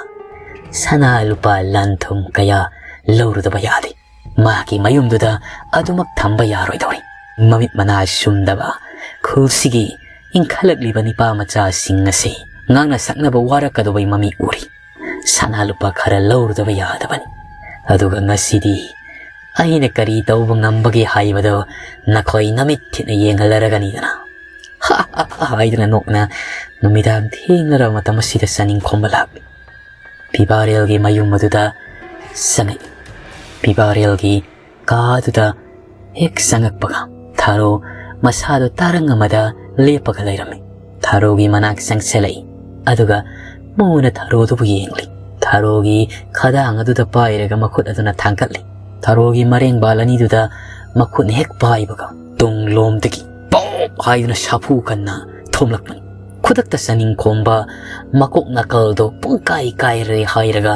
ꯁꯅꯥ ꯂꯨꯄꯥ ꯂꯟ ꯊꯨꯝ ꯀꯌꯥ ꯂꯧꯔꯨꯗꯕ ꯌꯥꯗꯦ꯫ ꯃꯍꯥꯛꯀꯤ ꯃꯌꯨꯝꯗꯨꯗ ꯑꯗꯨꯃꯛ ꯊꯝꯕ ꯌꯥꯔꯣꯏꯗꯧꯔꯤ꯫ ꯃꯃꯤꯠ ꯃꯅꯥ ꯁꯨꯝꯗꯕ ꯈꯨꯜꯁꯤꯒꯤ ꯏꯟꯈꯠꯂꯛꯂꯤꯕ ꯅꯤꯄꯥ ꯃꯆꯥꯁꯤꯡ ꯑꯁꯤ ꯉꯥꯡꯅ ꯁꯛꯅꯕ ꯋꯥꯔꯛꯀꯗꯧꯕꯩ ꯃꯃꯤ ꯎꯔꯤ꯫ ꯁꯅꯥ ꯂꯨꯄꯥ ꯈꯔ ꯂꯧꯔꯨꯗꯕ ꯌꯥꯗꯕꯅꯤ꯫ ꯑꯗꯨꯒ ꯉꯁꯤꯗꯤ ꯑꯩꯅ ꯀꯔꯤ ꯇꯧꯕ ꯉꯝꯕꯒꯦ ꯍꯥꯏꯕꯗꯣ ꯅꯈꯣꯏ ꯅꯃꯤꯠ ꯊꯤꯠꯅ ꯌꯦꯡꯍꯜꯂꯔꯒꯅꯤꯗꯅ꯫ ꯍꯥꯏꯗꯨꯅ ꯅꯣꯛꯅ ꯅꯨꯃꯤꯗꯥꯡ ꯊꯦꯡꯂꯔꯕ ꯃꯇꯝ ꯑꯁꯤꯗ ꯆꯥꯅꯤꯡ ꯈꯣꯝꯕ ꯂꯥꯛꯂꯤ꯫ ꯄꯤꯕꯥꯔꯦꯜꯒꯤ ꯃꯌꯨꯝ ꯑꯗꯨꯗ ꯆꯪꯉꯛꯏ꯫ ꯄꯤꯕꯥꯔꯦꯜꯒꯤ ꯀꯥ ꯑꯗꯨꯗ ꯍꯦꯛ ꯆꯪꯉꯛꯄꯒ ꯊꯥꯔꯣ ꯃꯁꯥꯗꯣ ꯇꯥꯔꯪ ꯑꯃꯗ ꯂꯦꯞꯄꯒ ꯂꯩꯔꯝꯃꯤ꯫ ꯊꯥꯔꯣꯒꯤ ꯃꯅꯥꯛ ꯆꯪꯁꯤꯜꯂꯛꯏ꯫ ꯑꯗꯨꯒ ꯃꯨꯅ ꯊꯥꯔꯣꯗꯨꯕꯨ ꯌꯦꯡꯂꯤ꯫ ꯊꯥꯔꯣꯒꯤ ꯈꯗꯥꯡ ꯑꯗꯨꯗ ꯄꯥꯏꯔꯒ ꯃꯈꯨꯠ ꯑꯗꯨꯅ ꯊꯥꯡꯒꯠꯂꯤ꯫ ꯊꯥꯔꯣꯒꯤ ꯃꯔꯦꯡꯕꯥꯜ ꯑꯅꯤꯗꯨꯗ ꯃꯈꯨꯠꯅ ꯍꯦꯛ ꯄꯥꯏꯕꯒ ꯇꯨꯡꯂꯣꯝꯗꯒꯤ ꯄꯣꯞ ꯍꯥꯏꯗꯨꯅ ꯁꯥꯐꯨ ꯀꯟꯅ ꯊꯣꯝꯂꯛꯄꯅꯤ꯫ ꯈꯨꯗꯛꯇ ꯆꯥꯅꯤꯡ ꯈꯣꯝꯕ ꯃꯀꯣꯛ ꯅꯥꯀꯜꯗꯣ ꯄꯨꯡꯀꯥꯏ ꯀꯥꯏꯔꯦ ꯍꯥꯏꯔꯒ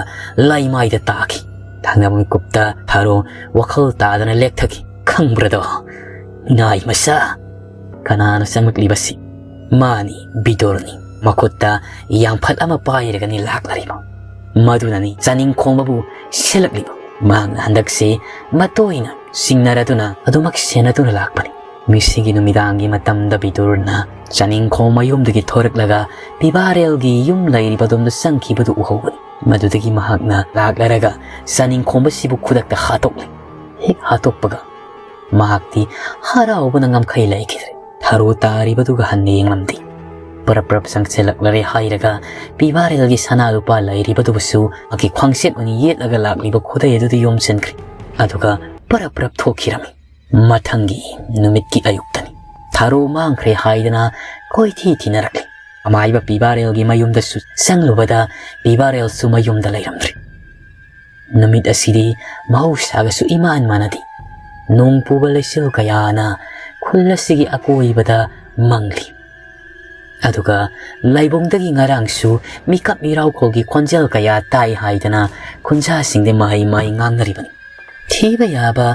ꯂꯥꯏꯃꯥꯏꯗ ꯇꯥꯈꯤ꯫ ꯊꯥꯡꯅꯕ ꯃꯤꯀꯨꯞꯇ ꯊꯥꯔꯣ ꯋꯥꯈꯜ ꯇꯥꯗꯅ ꯂꯦꯛꯊꯈꯤ꯫ "ꯈꯪꯕ꯭ꯔꯗꯣ, ꯃꯤꯅꯥꯏ ꯃꯆꯥ, ꯀꯅꯥꯅꯣ ꯆꯪꯂꯛꯂꯤꯕꯁꯤ?" "ꯃꯥꯅꯤ, ꯕꯤꯗꯨꯔꯅꯤ꯫ ꯃꯈꯨꯠꯇ ꯌꯥꯝꯐꯠ ꯑꯃ ꯄꯥꯏꯔꯒꯅꯤ ꯂꯥꯛꯂꯔꯤꯕ꯫ ꯃꯗꯨꯅꯅꯤ ꯆꯥꯅꯤꯡ ꯈꯣꯝꯕꯕꯨ ꯁꯦꯜꯂꯛꯂꯤꯕ꯫ ꯃꯍꯥꯛꯅ ꯍꯟꯗꯛꯁꯤ ꯃꯇꯣꯏꯅ ꯆꯤꯡꯅꯔꯗꯨꯅ ꯑꯗꯨꯃꯛ ꯁꯦꯟꯅꯗꯨꯅ ꯂꯥꯛꯄꯅꯤ꯫" ꯃꯤꯁꯤꯒꯤ ꯅꯨꯃꯤꯗꯥꯡꯒꯤ ꯃꯇꯝꯗ ꯕꯤꯗꯨꯔꯅ ꯆꯥꯅꯤꯡ ꯈꯣꯝ ꯃꯌꯨꯝꯗꯒꯤ ꯊꯣꯔꯛꯂꯒ ꯄꯤꯕꯥꯔꯦꯜꯒꯤ ꯌꯨꯝ ꯂꯩꯔꯤꯕ ꯑꯗꯣꯝꯗ ꯆꯪꯈꯤꯕꯗꯨ ꯎꯍꯧꯕꯅꯤ꯫ ꯃꯗꯨꯗꯒꯤ ꯃꯍꯥꯛꯅ ꯂꯥꯛꯂꯔꯒ ꯆꯥꯅꯤꯡ ꯈꯣꯝꯕꯁꯤꯕꯨ ꯈꯨꯗꯛꯇ ꯍꯥꯠꯇꯣꯛꯂꯦ꯫ ꯍꯦꯛ ꯍꯥꯠꯇꯣꯛꯄꯒ ꯃꯍꯥꯛꯇꯤ ꯍꯔꯥꯎꯕꯅ ꯉꯝꯈꯩ ꯂꯩꯈꯤꯗ꯭ꯔꯦ꯫ ꯊꯔꯣ ꯇꯥꯔꯤꯕꯗꯨꯒ ꯍꯟꯅ ꯌꯦꯡꯂꯝꯗꯦ꯫ ꯄꯔꯞ ꯄꯔꯞ ꯆꯪꯁꯤꯜꯂꯛꯂꯔꯦ ꯍꯥꯏꯔꯒ ꯄꯤꯕꯥꯔꯦꯜꯒꯤ ꯁꯅꯥ ꯂꯨꯄꯥ ꯂꯩꯔꯤꯕꯗꯨꯕꯨꯁꯨ ꯃꯍꯥꯛꯀꯤ ꯈ꯭ꯋꯥꯡꯁꯦꯠ ꯑꯣꯏꯅ ꯌꯦꯠꯂꯒ ꯂꯥꯛꯂꯤꯕ ꯈꯨꯗꯩ ꯑꯗꯨꯗ ꯌꯣꯝꯁꯤꯟꯈ꯭ꯔꯦ꯫ ꯑꯗꯨꯒ ꯄꯔꯞ ꯄꯔꯞ ꯊꯣꯛꯈꯤꯔꯝꯃꯤ꯫ ꯃꯊꯪꯒꯤ ꯅꯨꯃꯤꯠꯀꯤ ꯑꯌꯨꯛꯇꯅꯤ꯫ ꯊꯔꯣ ꯃꯥꯡꯈ꯭ꯔꯦ ꯍꯥꯏꯗꯅ ꯀꯣꯏꯊꯤ ꯊꯤꯅꯔꯛꯂꯤ꯫ ꯑꯃꯥꯏꯕ ꯄꯤꯕꯥꯔꯦꯜꯒꯤ ꯃꯌꯨꯝꯗꯁꯨ ꯆꯪꯂꯨꯕꯗ ꯄꯤꯕꯥꯔꯦꯜꯁꯨ ꯃꯌꯨꯝꯗ ꯂꯩꯔꯝꯗ꯭ꯔꯦ꯫ ꯅꯨꯃꯤꯠ ꯑꯁꯤꯗꯤ ꯃꯍꯧꯁꯥꯒꯁꯨ ꯏꯃꯥꯟ ꯃꯥꯟꯅꯗꯦ꯫ ꯅꯣꯡ ꯄꯨꯕ ꯂꯩꯆꯤꯜ ꯀꯌꯥꯅ ꯈꯨꯜ ꯑꯁꯤꯒꯤ ꯑꯀꯣꯏꯕꯗ ꯃꯪꯂꯤ꯫ ꯑꯗꯨꯒ ꯂꯥꯏꯕꯨꯡꯗꯒꯤ ꯉꯔꯥꯡꯁꯨ ꯃꯤꯀꯞ ꯃꯤꯔꯥꯎꯈꯣꯜꯒꯤ ꯈꯣꯟꯖꯦꯜ ꯀꯌꯥ ꯇꯥꯏ ꯍꯥꯏꯗꯅ ꯈꯨꯟꯖꯥꯁꯤꯡꯗꯤ ꯃꯍꯩ ꯃꯍꯩ ꯉꯥꯡꯅꯔꯤꯕꯅꯤ꯫ ꯊꯤꯕ ꯌꯥꯕ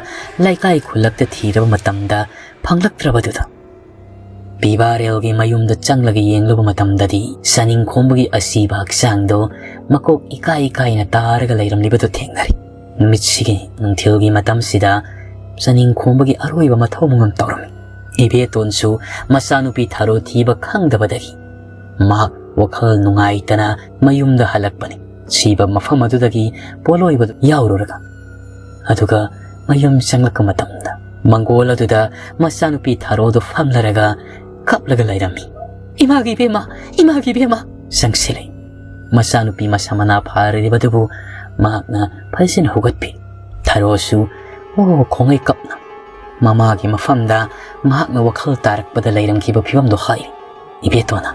ꯂꯩꯀꯥꯏ ꯈꯨꯜꯂꯛꯇ ꯊꯤꯔꯕ ꯃꯇꯝꯗ ꯐꯪꯂꯛꯇ꯭ꯔꯕꯗꯨꯗ, ꯄꯤꯕꯥꯔꯦꯜꯒꯤ ꯃꯌꯨꯝꯗ ꯆꯪꯂꯒ ꯌꯦꯡꯂꯨꯕ ꯃꯇꯝꯗꯗꯤ ꯆꯥꯅꯤꯡ ꯈꯣꯝꯕꯒꯤ ꯑꯁꯤꯕ ꯍꯛꯆꯥꯡꯗꯣ ꯃꯀꯣꯛ ꯏꯀꯥꯏ ꯏꯀꯥꯏꯅ ꯇꯥꯔꯒ ꯂꯩꯔꯝꯂꯤꯕꯗꯨ ꯊꯦꯡꯅꯔꯦ꯫ ꯅꯨꯃꯤꯠꯁꯤꯒꯤ ꯅꯨꯡꯊꯤꯜꯒꯤ ꯃꯇꯝꯁꯤꯗ ꯆꯥꯅꯤꯡ ꯈꯣꯝꯕꯒꯤ ꯑꯔꯣꯏꯕ ꯃꯊꯧ ꯃꯉꯝ ꯇꯧꯔꯝꯃꯤ꯫ ꯏꯕꯦꯇꯣꯟꯁꯨ ꯃꯆꯥꯅꯨꯄꯤ ꯊꯥꯔꯣ ꯊꯤꯕ ꯈꯪꯗꯕꯗꯒꯤ ꯃꯍꯥꯛ ꯋꯥꯈꯜ ꯅꯨꯡꯉꯥꯏꯇꯅ ꯃꯌꯨꯝꯗ ꯍꯜꯂꯛꯄꯅꯤ꯫ ꯁꯤꯕ ꯃꯐꯝ ꯑꯗꯨꯗꯒꯤ ꯄꯣꯠꯂꯣꯏꯕꯗꯨ ꯌꯥꯎꯔꯨꯔꯒ, ꯑꯗꯨꯒ ꯃꯌꯨꯝ ꯆꯪꯂꯛꯄ ꯃꯇꯝꯗ ꯃꯪꯒꯣꯜ ꯑꯗꯨꯗ ꯃꯆꯥꯅꯨꯄꯤ ꯊꯥꯔꯣꯗꯨ ꯐꯝꯂꯔꯒ ꯀꯞꯂꯒ ꯂꯩꯔꯝꯃꯤ꯫ "ꯏꯃꯥꯒꯤ ꯏꯕꯦꯝꯃ, ꯏꯃꯥꯒꯤ ꯏꯕꯦꯝꯃ!" ꯆꯪꯁꯤꯜꯂꯛꯏ꯫ ꯃꯆꯥꯅꯨꯄꯤ ꯃꯁꯥ ꯃꯅꯥ ꯐꯥꯔꯤꯕꯗꯨꯕꯨ ꯃꯍꯥꯛꯅ ꯐꯖꯅ ꯍꯧꯒꯠꯄꯤ꯫ ꯊꯥꯔꯣꯁꯨ "ꯑꯣ" ꯈꯣꯡꯉꯩ ꯀꯞꯅ ꯃꯃꯥꯒꯤ ꯃꯐꯝꯗ ꯃꯍꯥꯛꯅ ꯋꯥꯈꯜ ꯇꯥꯔꯛꯄꯗ ꯂꯩꯔꯝꯈꯤꯕ ꯐꯤꯕꯝꯗꯣ ꯍꯥꯏꯔꯤ꯫ ꯏꯕꯦꯇꯣꯟꯅ,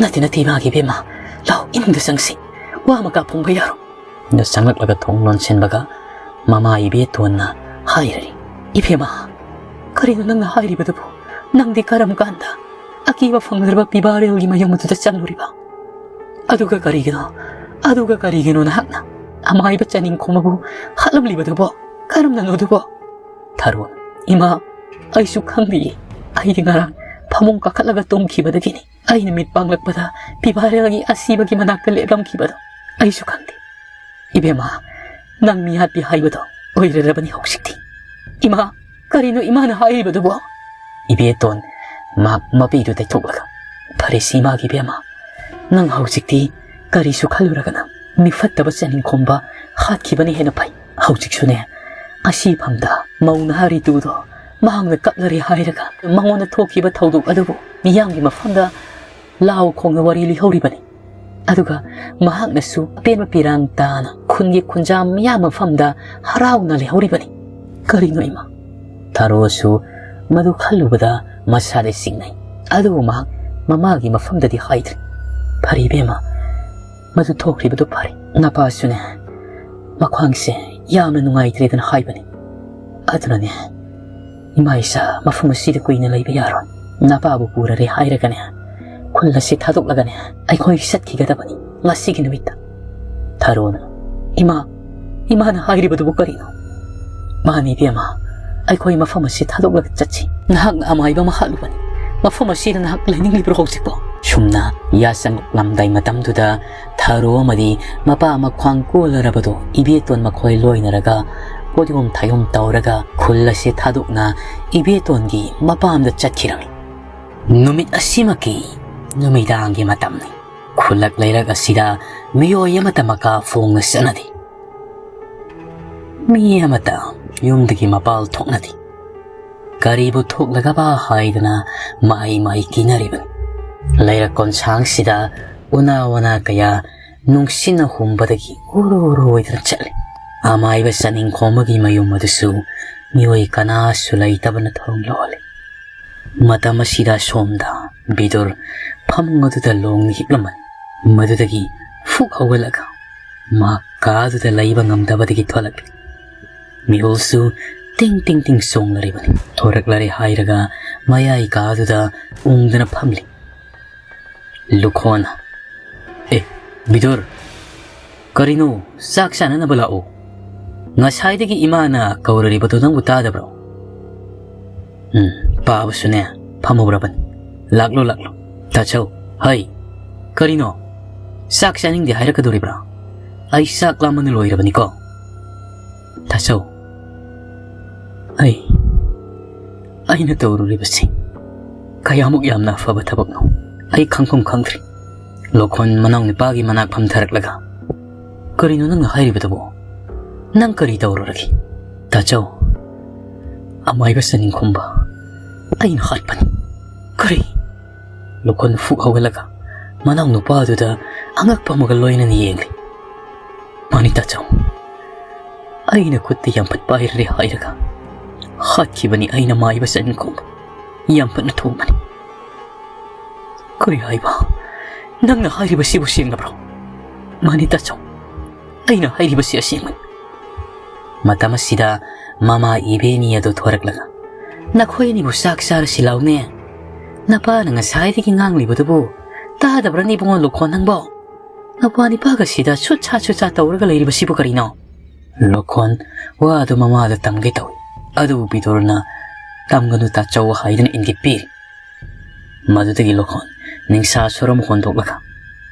"ꯅꯠꯇꯦ, ꯅꯠꯇꯦ, ꯏꯃꯥꯒꯤ ꯏꯕꯦꯝꯃ, ꯂꯥꯎ, ꯏꯃꯨꯡꯗ ꯆꯪꯁꯤ, ꯋꯥ ꯑꯃ ꯀꯥ ꯐꯣꯡꯕ ꯌꯥꯔꯣꯏ꯫" ꯑꯗꯨ ꯆꯪꯂꯛꯂꯒ ꯊꯣꯡ ꯂꯣꯟꯁꯤꯟꯕꯒ ꯃꯃꯥ ꯏꯕꯦꯇꯣꯟꯅ ꯍꯥꯏꯔꯔꯤ, "ꯏꯕꯦꯝꯃ, ꯀꯔꯤꯅꯣ ꯅꯪꯅ ꯍꯥꯏꯔꯤꯕꯗꯨꯕꯨ? ꯅꯪꯗꯤ ꯀꯔꯝ ꯀꯥꯟꯗ ꯑꯀꯤꯕ ꯐꯪꯗ꯭ꯔꯕ ꯄꯤꯕꯥꯔꯦꯜꯒꯤ ꯃꯌꯨꯝ ꯑꯗꯨꯗ ꯆꯪꯂꯨꯔꯤꯕ? ꯑꯗꯨꯒ ꯀꯔꯤꯒꯤꯅꯣ, ꯑꯗꯨꯒ ꯀꯔꯤꯒꯤꯅꯣ ꯅꯍꯥꯛꯅ ꯑꯃꯥꯏꯕ ꯆꯥꯅꯤꯡ ꯈꯣꯝꯕꯕꯨ ꯍꯥꯠꯂꯝꯂꯤꯕꯗꯨꯕꯣ? ꯀꯔꯝꯅꯅꯣ ꯑꯗꯨꯕꯣ?" ꯊꯥꯔꯣꯟ, "ꯏꯃꯥ, ꯑꯩꯁꯨ ꯈꯪꯗꯤꯌꯦ꯫ ꯑꯩꯗꯤ ꯉꯔꯥꯡ ꯐꯃꯨꯡ ꯀꯥꯈꯠꯂꯒ ꯇꯨꯝꯈꯤꯕꯗꯒꯤꯅꯤ ꯑꯩꯅ ꯃꯤꯠ ꯄꯥꯡꯂꯛꯄꯗ ꯄꯤꯕꯥꯔꯦꯜꯒꯤ ꯑꯁꯤꯕꯒꯤ ꯃꯅꯥꯛꯇ ꯂꯦꯞꯂꯝꯈꯤꯕꯗꯣ꯫ ꯑꯩꯁꯨ ꯈꯪꯗꯦ꯫" "ꯏꯕꯦꯝꯃ, ꯅꯪ ꯃꯤꯍꯥꯠꯄꯤ ꯍꯥꯏꯕꯗꯣ ꯑꯣꯏꯔꯔꯕꯅꯤ ꯍꯧꯖꯤꯛꯇꯤ꯫" "ꯏꯃꯥ, ꯀꯔꯤꯅꯣ ꯏꯃꯥꯅ ꯍꯥꯏꯔꯤꯕꯗꯨꯕꯣ?" ꯏꯕꯦꯇꯣꯟ ꯃꯍꯥꯛ ꯃꯄꯤꯗꯨ ꯇꯩꯊꯣꯛꯂꯒ, "ꯐꯔꯦꯁꯤ ꯏꯃꯥꯒꯤ ꯏꯕꯦꯝꯃ, ꯅꯪ ꯍꯧꯖꯤꯛꯇꯤ ꯀꯔꯤꯁꯨ ꯈꯜꯂꯨꯔꯒꯅ ꯃꯤꯐꯠꯇꯕ ꯆꯥꯅꯤꯡ ꯈꯣꯝꯕ ꯍꯥꯠꯈꯤꯕꯅ ꯍꯦꯟꯅ ꯐꯩ꯫ ꯍꯧꯖꯤꯛꯁꯨꯅꯦ, ꯑꯁꯤ ꯐꯝꯗ ꯃꯧ ꯅꯍꯥ ꯔꯤꯇꯨꯗꯣ ꯃꯍꯥꯛꯅ ꯀꯞꯂꯔꯦ ꯍꯥꯏꯔꯒ ꯃꯉꯣꯟꯗ ꯊꯣꯛꯈꯤꯕ ꯊꯧꯗꯣꯛ ꯑꯗꯨꯕꯨ ꯃꯤꯌꯥꯝꯒꯤ ꯃꯐꯝꯗ ꯂꯥꯎ ꯈꯣꯡꯅ ꯋꯥꯔꯤ ꯂꯤꯍꯧꯔꯤꯕꯅꯤ꯫ ꯑꯗꯨꯒ ꯃꯍꯥꯛꯅꯁꯨ ꯑꯄꯦꯟꯕ ꯄꯤꯔꯥꯡ ꯇꯥꯅ ꯈꯨꯟꯒꯤ ꯈꯨꯟꯖꯥ ꯃꯤꯌꯥꯝ ꯃꯐꯝꯗ ꯍꯔꯥꯎꯅ ꯂꯩꯍꯧꯔꯤꯕꯅꯤ꯫ ꯀꯔꯤꯅꯣ ꯏꯃꯥ?" ꯊꯥꯔꯣꯁꯨ ꯃꯗꯨ ꯈꯜꯂꯨꯕꯗ ꯃꯁꯥꯗ ꯆꯤꯡꯅꯩ꯫ ꯑꯗꯨꯕꯨ ꯃꯍꯥꯛ ꯃꯃꯥꯒꯤ ꯃꯐꯝꯗꯗꯤ ꯍꯥꯏꯗ꯭ꯔꯦ꯫ "ꯐꯔꯦ ꯏꯕꯦꯝꯃ, ꯃꯗꯨ ꯊꯣꯛꯈ꯭ꯔꯤꯕꯗꯨ ꯐꯔꯦ꯫ ꯅꯄꯥꯁꯨꯅꯦ, ꯃꯈ꯭ꯋꯥꯡꯁꯦ ꯌꯥꯝꯅ ꯅꯨꯡꯉꯥꯏꯇ꯭ꯔꯦꯗꯅ ꯍꯥꯏꯕꯅꯤ꯫ ꯑꯗꯨꯅꯅꯦ, ꯏꯃꯥ ꯏꯆꯥ ꯃꯐꯝ ꯑꯁꯤꯗ ꯀꯨꯏꯅ ꯂꯩꯕ ꯌꯥꯔꯣꯏ꯫ ꯅꯄꯥꯕꯨ ꯄꯨꯔꯔꯦ ꯍꯥꯏꯔꯒꯅꯦ, ꯈꯨꯜ ꯑꯁꯤ ꯊꯥꯗꯣꯛꯂꯒꯅꯦ ꯑꯩꯈꯣꯏ ꯆꯠꯈꯤꯒꯗꯕꯅꯤ ꯉꯁꯤꯒꯤ ꯅꯨꯃꯤꯠꯇ꯫ ꯊꯥꯔꯣꯅ, "ꯏꯃꯥ, ꯏꯃꯥꯅ ꯍꯥꯏꯔꯤꯕꯗꯨꯕꯨ ꯀꯔꯤꯅꯣ?" "ꯃꯥꯅꯤ ꯏꯕꯦꯝꯃ, ꯑꯩꯈꯣꯏ ꯃꯐꯝ ꯑꯁꯤ ꯊꯥꯗꯣꯛꯂꯒ ꯆꯠꯁꯤ꯫ ꯅꯍꯥꯛꯅ ꯑꯃꯥꯏꯕ ꯑꯃ ꯍꯥꯠꯂꯨꯕꯅꯤ꯫ ꯃꯐꯝ ꯑꯁꯤꯗ ꯅꯍꯥꯛ ꯂꯩꯅꯤꯡꯂꯤꯕ꯭ꯔꯣ ꯍꯧꯖꯤꯛꯄꯣ?" ꯁꯨꯝꯅ ꯌꯥ ꯆꯪꯂꯛꯂꯝꯗꯥꯏ ꯃꯇꯝꯗꯨꯗ ꯊꯥꯔꯣ ꯑꯃꯗꯤ ꯃꯄꯥ ꯑꯃ ꯈ꯭ꯋꯥꯡ ꯀꯣꯜꯂꯔꯕꯗꯣ ꯏꯕꯦꯇꯣꯟ ꯃꯈꯣꯏ ꯂꯣꯏꯅꯔꯒ ꯄꯣꯠꯌꯣꯝ ꯊꯥꯌꯣꯝ ꯇꯧꯔꯒ ꯈꯨꯜ ꯑꯁꯤ ꯊꯥꯗꯣꯛꯅ ꯏꯕꯦꯇꯣꯟꯒꯤ ꯃꯄꯥꯝꯗ ꯆꯠꯈꯤꯔꯝꯃꯤ꯫ ꯅꯨꯃꯤꯠ ꯑꯁꯤꯃꯛꯀꯤ ꯅꯨꯃꯤꯗꯥꯡꯒꯤ ꯃꯇꯝꯅꯤ꯫ ꯈꯨꯜꯂꯛ ꯂꯩꯔꯛ ꯑꯁꯤꯗ ꯃꯤꯑꯣꯏ ꯑꯃꯠꯇ ꯃꯀꯥ ꯐꯣꯡꯅ ꯆꯠꯅꯗꯦ꯫ ꯃꯤ ꯑꯃꯠꯇ ꯌꯨꯝꯗꯒꯤ ꯃꯄꯥꯜ ꯊꯣꯛꯅꯗꯦ꯫ ꯀꯔꯤꯕꯨ ꯊꯣꯛꯂꯒꯕ ꯍꯥꯏꯗꯅ ꯃꯍꯩ ꯃꯍꯩ ꯀꯤꯅꯔꯤꯕꯅꯤ꯫ ꯂꯩꯔꯛ ꯀꯣꯟꯁꯥꯡꯁꯤꯗ ꯎꯅꯥ ꯋꯥꯅꯥ ꯀꯌꯥ ꯅꯨꯡꯁꯤꯠꯅ ꯍꯨꯝꯕꯗꯒꯤ ꯎꯔꯨ ꯎꯔꯨ ꯑꯣꯏꯗꯨꯅ ꯆꯠꯂꯤ꯫ ꯑꯃꯥꯏꯕ ꯆꯅꯤꯡꯈꯣꯝꯕꯒꯤ ꯃꯌꯨꯝ ꯑꯗꯨꯁꯨ ꯃꯤꯑꯣꯏ ꯀꯅꯥꯁꯨ ꯂꯩꯇꯕꯅ ꯊꯣꯡ ꯂꯣꯜꯂꯤ꯫ ꯃꯇꯝ ꯑꯁꯤꯗ ꯁꯣꯝꯗ ꯕꯤꯗꯨꯔ ꯐꯃꯨꯡ ꯑꯗꯨꯗ ꯂꯣꯡꯅ ꯍꯤꯞꯂꯝꯃꯤ꯫ ꯃꯗꯨꯗꯒꯤ ꯐꯨꯛ ꯍꯧꯒꯠꯂꯒ ꯃꯍꯥꯛ ꯀꯥ ꯑꯗꯨꯗ ꯂꯩꯕ ꯉꯝꯗꯕꯗꯒꯤ ꯊꯣꯛꯂꯛꯂꯤ꯫ ꯃꯤꯍꯨꯜꯁꯨ ꯇꯤꯡ ꯇꯤꯡ ꯇꯤꯡ ꯆꯣꯡꯂꯔꯤꯕꯅꯤ꯫ ꯊꯣꯔꯛꯂꯔꯦ ꯍꯥꯏꯔꯒ ꯃꯌꯥꯏ ꯀꯥ ꯑꯗꯨꯗ ꯎꯪꯗꯨꯅ ꯐꯝꯂꯤ꯫ ꯂꯨꯈꯣꯟ, "ꯑꯦ, ꯕꯤꯗꯨꯔ, ꯀꯔꯤꯅꯣ? ꯆꯥꯛ ꯆꯥꯅꯅꯕ ꯂꯥꯛꯎ꯫ ꯉꯁꯥꯏꯗꯒꯤ ꯏꯃꯥꯅ ꯀꯧꯔꯔꯤꯕꯗꯨ ꯅꯪꯕꯨ ꯇꯥꯗꯕ꯭ꯔꯣ?" "ꯎꯝ, ꯄꯥꯕꯁꯨꯅꯦ ꯐꯝꯍꯧꯔꯕꯅꯤ꯫ ꯂꯥꯛꯂꯣ, ꯂꯥꯛꯂꯣ꯫ ꯇꯥꯆꯧ, ꯍꯩ, ꯀꯔꯤꯅꯣ? ꯆꯥꯛ ꯆꯥꯅꯤꯡꯗꯦ ꯍꯥꯏꯔꯛꯀꯗꯧꯔꯤꯕ꯭ꯔꯥ? ꯑꯩ ꯆꯥꯛ ꯂꯥꯝꯕꯅ ꯂꯣꯏꯔꯕꯅꯤꯀꯣ꯫ ꯇꯥꯆꯧ, ꯑꯩ, ꯑꯩꯅ ꯇꯧꯔꯨꯔꯤꯕꯁꯤ ꯀꯌꯥꯃꯨꯛ ꯌꯥꯝꯅ ꯑꯐꯕ ꯊꯕꯛꯅꯣ? ꯑꯩ ꯈꯪꯐꯝ ꯈꯪꯗ꯭ꯔꯦ꯫" ꯂꯣꯈꯣꯟ ꯃꯅꯥꯎ ꯅꯨꯄꯥꯒꯤ ꯃꯅꯥꯛ ꯐꯝꯊꯔꯛꯂꯒ, "ꯀꯔꯤꯅꯣ ꯅꯪꯅ ꯍꯥꯏꯔꯤꯕꯗꯨꯕꯣ? ꯅꯪ ꯀꯔꯤ ꯇꯧꯔꯨꯔꯒꯦ?" "ꯇꯥꯆꯧ, ꯑꯃꯥꯏꯕ ꯆꯅꯤꯡꯈꯣꯝꯕ ꯑꯩꯅ ꯍꯥꯠꯄꯅꯤ꯫" "ꯀꯔꯤ?" ꯂꯣꯈꯣꯟ ꯐꯨꯛ ꯍꯧꯒꯠꯂꯒ ꯃꯅꯥꯎ ꯅꯨꯄꯥ ꯑꯗꯨꯗ ꯑꯉꯛꯄ ꯑꯃꯒ ꯂꯣꯏꯅꯅ ꯌꯦꯡꯂꯤ꯫ "ꯃꯥꯅꯤ ꯇꯥꯆꯧ, ꯑꯩꯅ ꯈꯨꯠꯇ ꯌꯥꯝꯐꯠ ꯄꯥꯏꯔꯔꯦ ꯍꯥꯏꯔꯒ ꯍꯥꯠꯈꯤꯕꯅꯤ ꯑꯩꯅ ꯃꯥꯏꯕ ꯆꯅꯤꯡꯈꯣꯝꯕ꯫ ꯌꯥꯝꯐꯠꯅ ꯊꯣꯡꯕꯅꯤ꯫" "ꯀꯔꯤ ꯍꯥꯏꯕ? ꯅꯪꯅ ꯍꯥꯏꯔꯤꯕꯁꯤꯕꯨ ꯁꯦꯡꯂꯕ꯭ꯔꯣ?" "ꯃꯥꯅꯤ ꯇꯥꯆꯧ, ꯑꯩꯅ ꯍꯥꯏꯔꯤꯕꯁꯤ ꯑꯁꯦꯡꯕꯅꯤ꯫" ꯃꯇꯝ ꯑꯁꯤꯗ ꯃꯃꯥ ꯏꯕꯦꯅꯤ ꯑꯗꯨ ꯊꯣꯔꯛꯂꯒ, "ꯅꯈꯣꯏ ꯑꯅꯤꯕꯨ ꯆꯥꯛ ꯆꯥꯔꯁꯤ ꯂꯥꯎꯅꯦ꯫ "ꯅꯄꯥꯅ ꯉꯁꯥꯏꯗꯒꯤ ꯉꯥꯡꯂꯤꯕꯗꯨꯕꯨ ꯇꯥꯗꯕ꯭ꯔꯅꯦ ꯏꯕꯨꯡꯉꯣ ꯂꯨꯈꯣꯟ ꯅꯪꯕꯣ? ꯅꯄꯥ ꯅꯤꯄꯥꯒ ꯁꯤꯗ ꯁꯨꯠ ꯁꯥ ꯁꯨꯠ ꯁꯥ ꯇꯧꯔꯒ ꯂꯩꯔꯤꯕꯁꯤꯕꯨ ꯀꯔꯤꯅꯣ?" ꯂꯨꯈꯣꯟ ꯋꯥꯗꯨ ꯃꯃꯥꯗ ꯇꯝꯒꯦ ꯇꯧꯏ꯫ ꯑꯗꯨꯕꯨ ꯕꯤꯗꯨꯔꯅ "ꯇꯝꯒꯅꯨ ꯇꯥꯆꯧ" ꯍꯥꯏꯗꯨꯅ ꯏꯪꯒꯤꯠ ꯄꯤꯔꯤ꯫ ꯃꯗꯨꯗꯒꯤ ꯂꯨꯈꯣꯟ ꯅꯤꯡꯁꯥ ꯁꯣꯔꯨꯝ ꯍꯣꯟꯗꯣꯛꯂꯒ,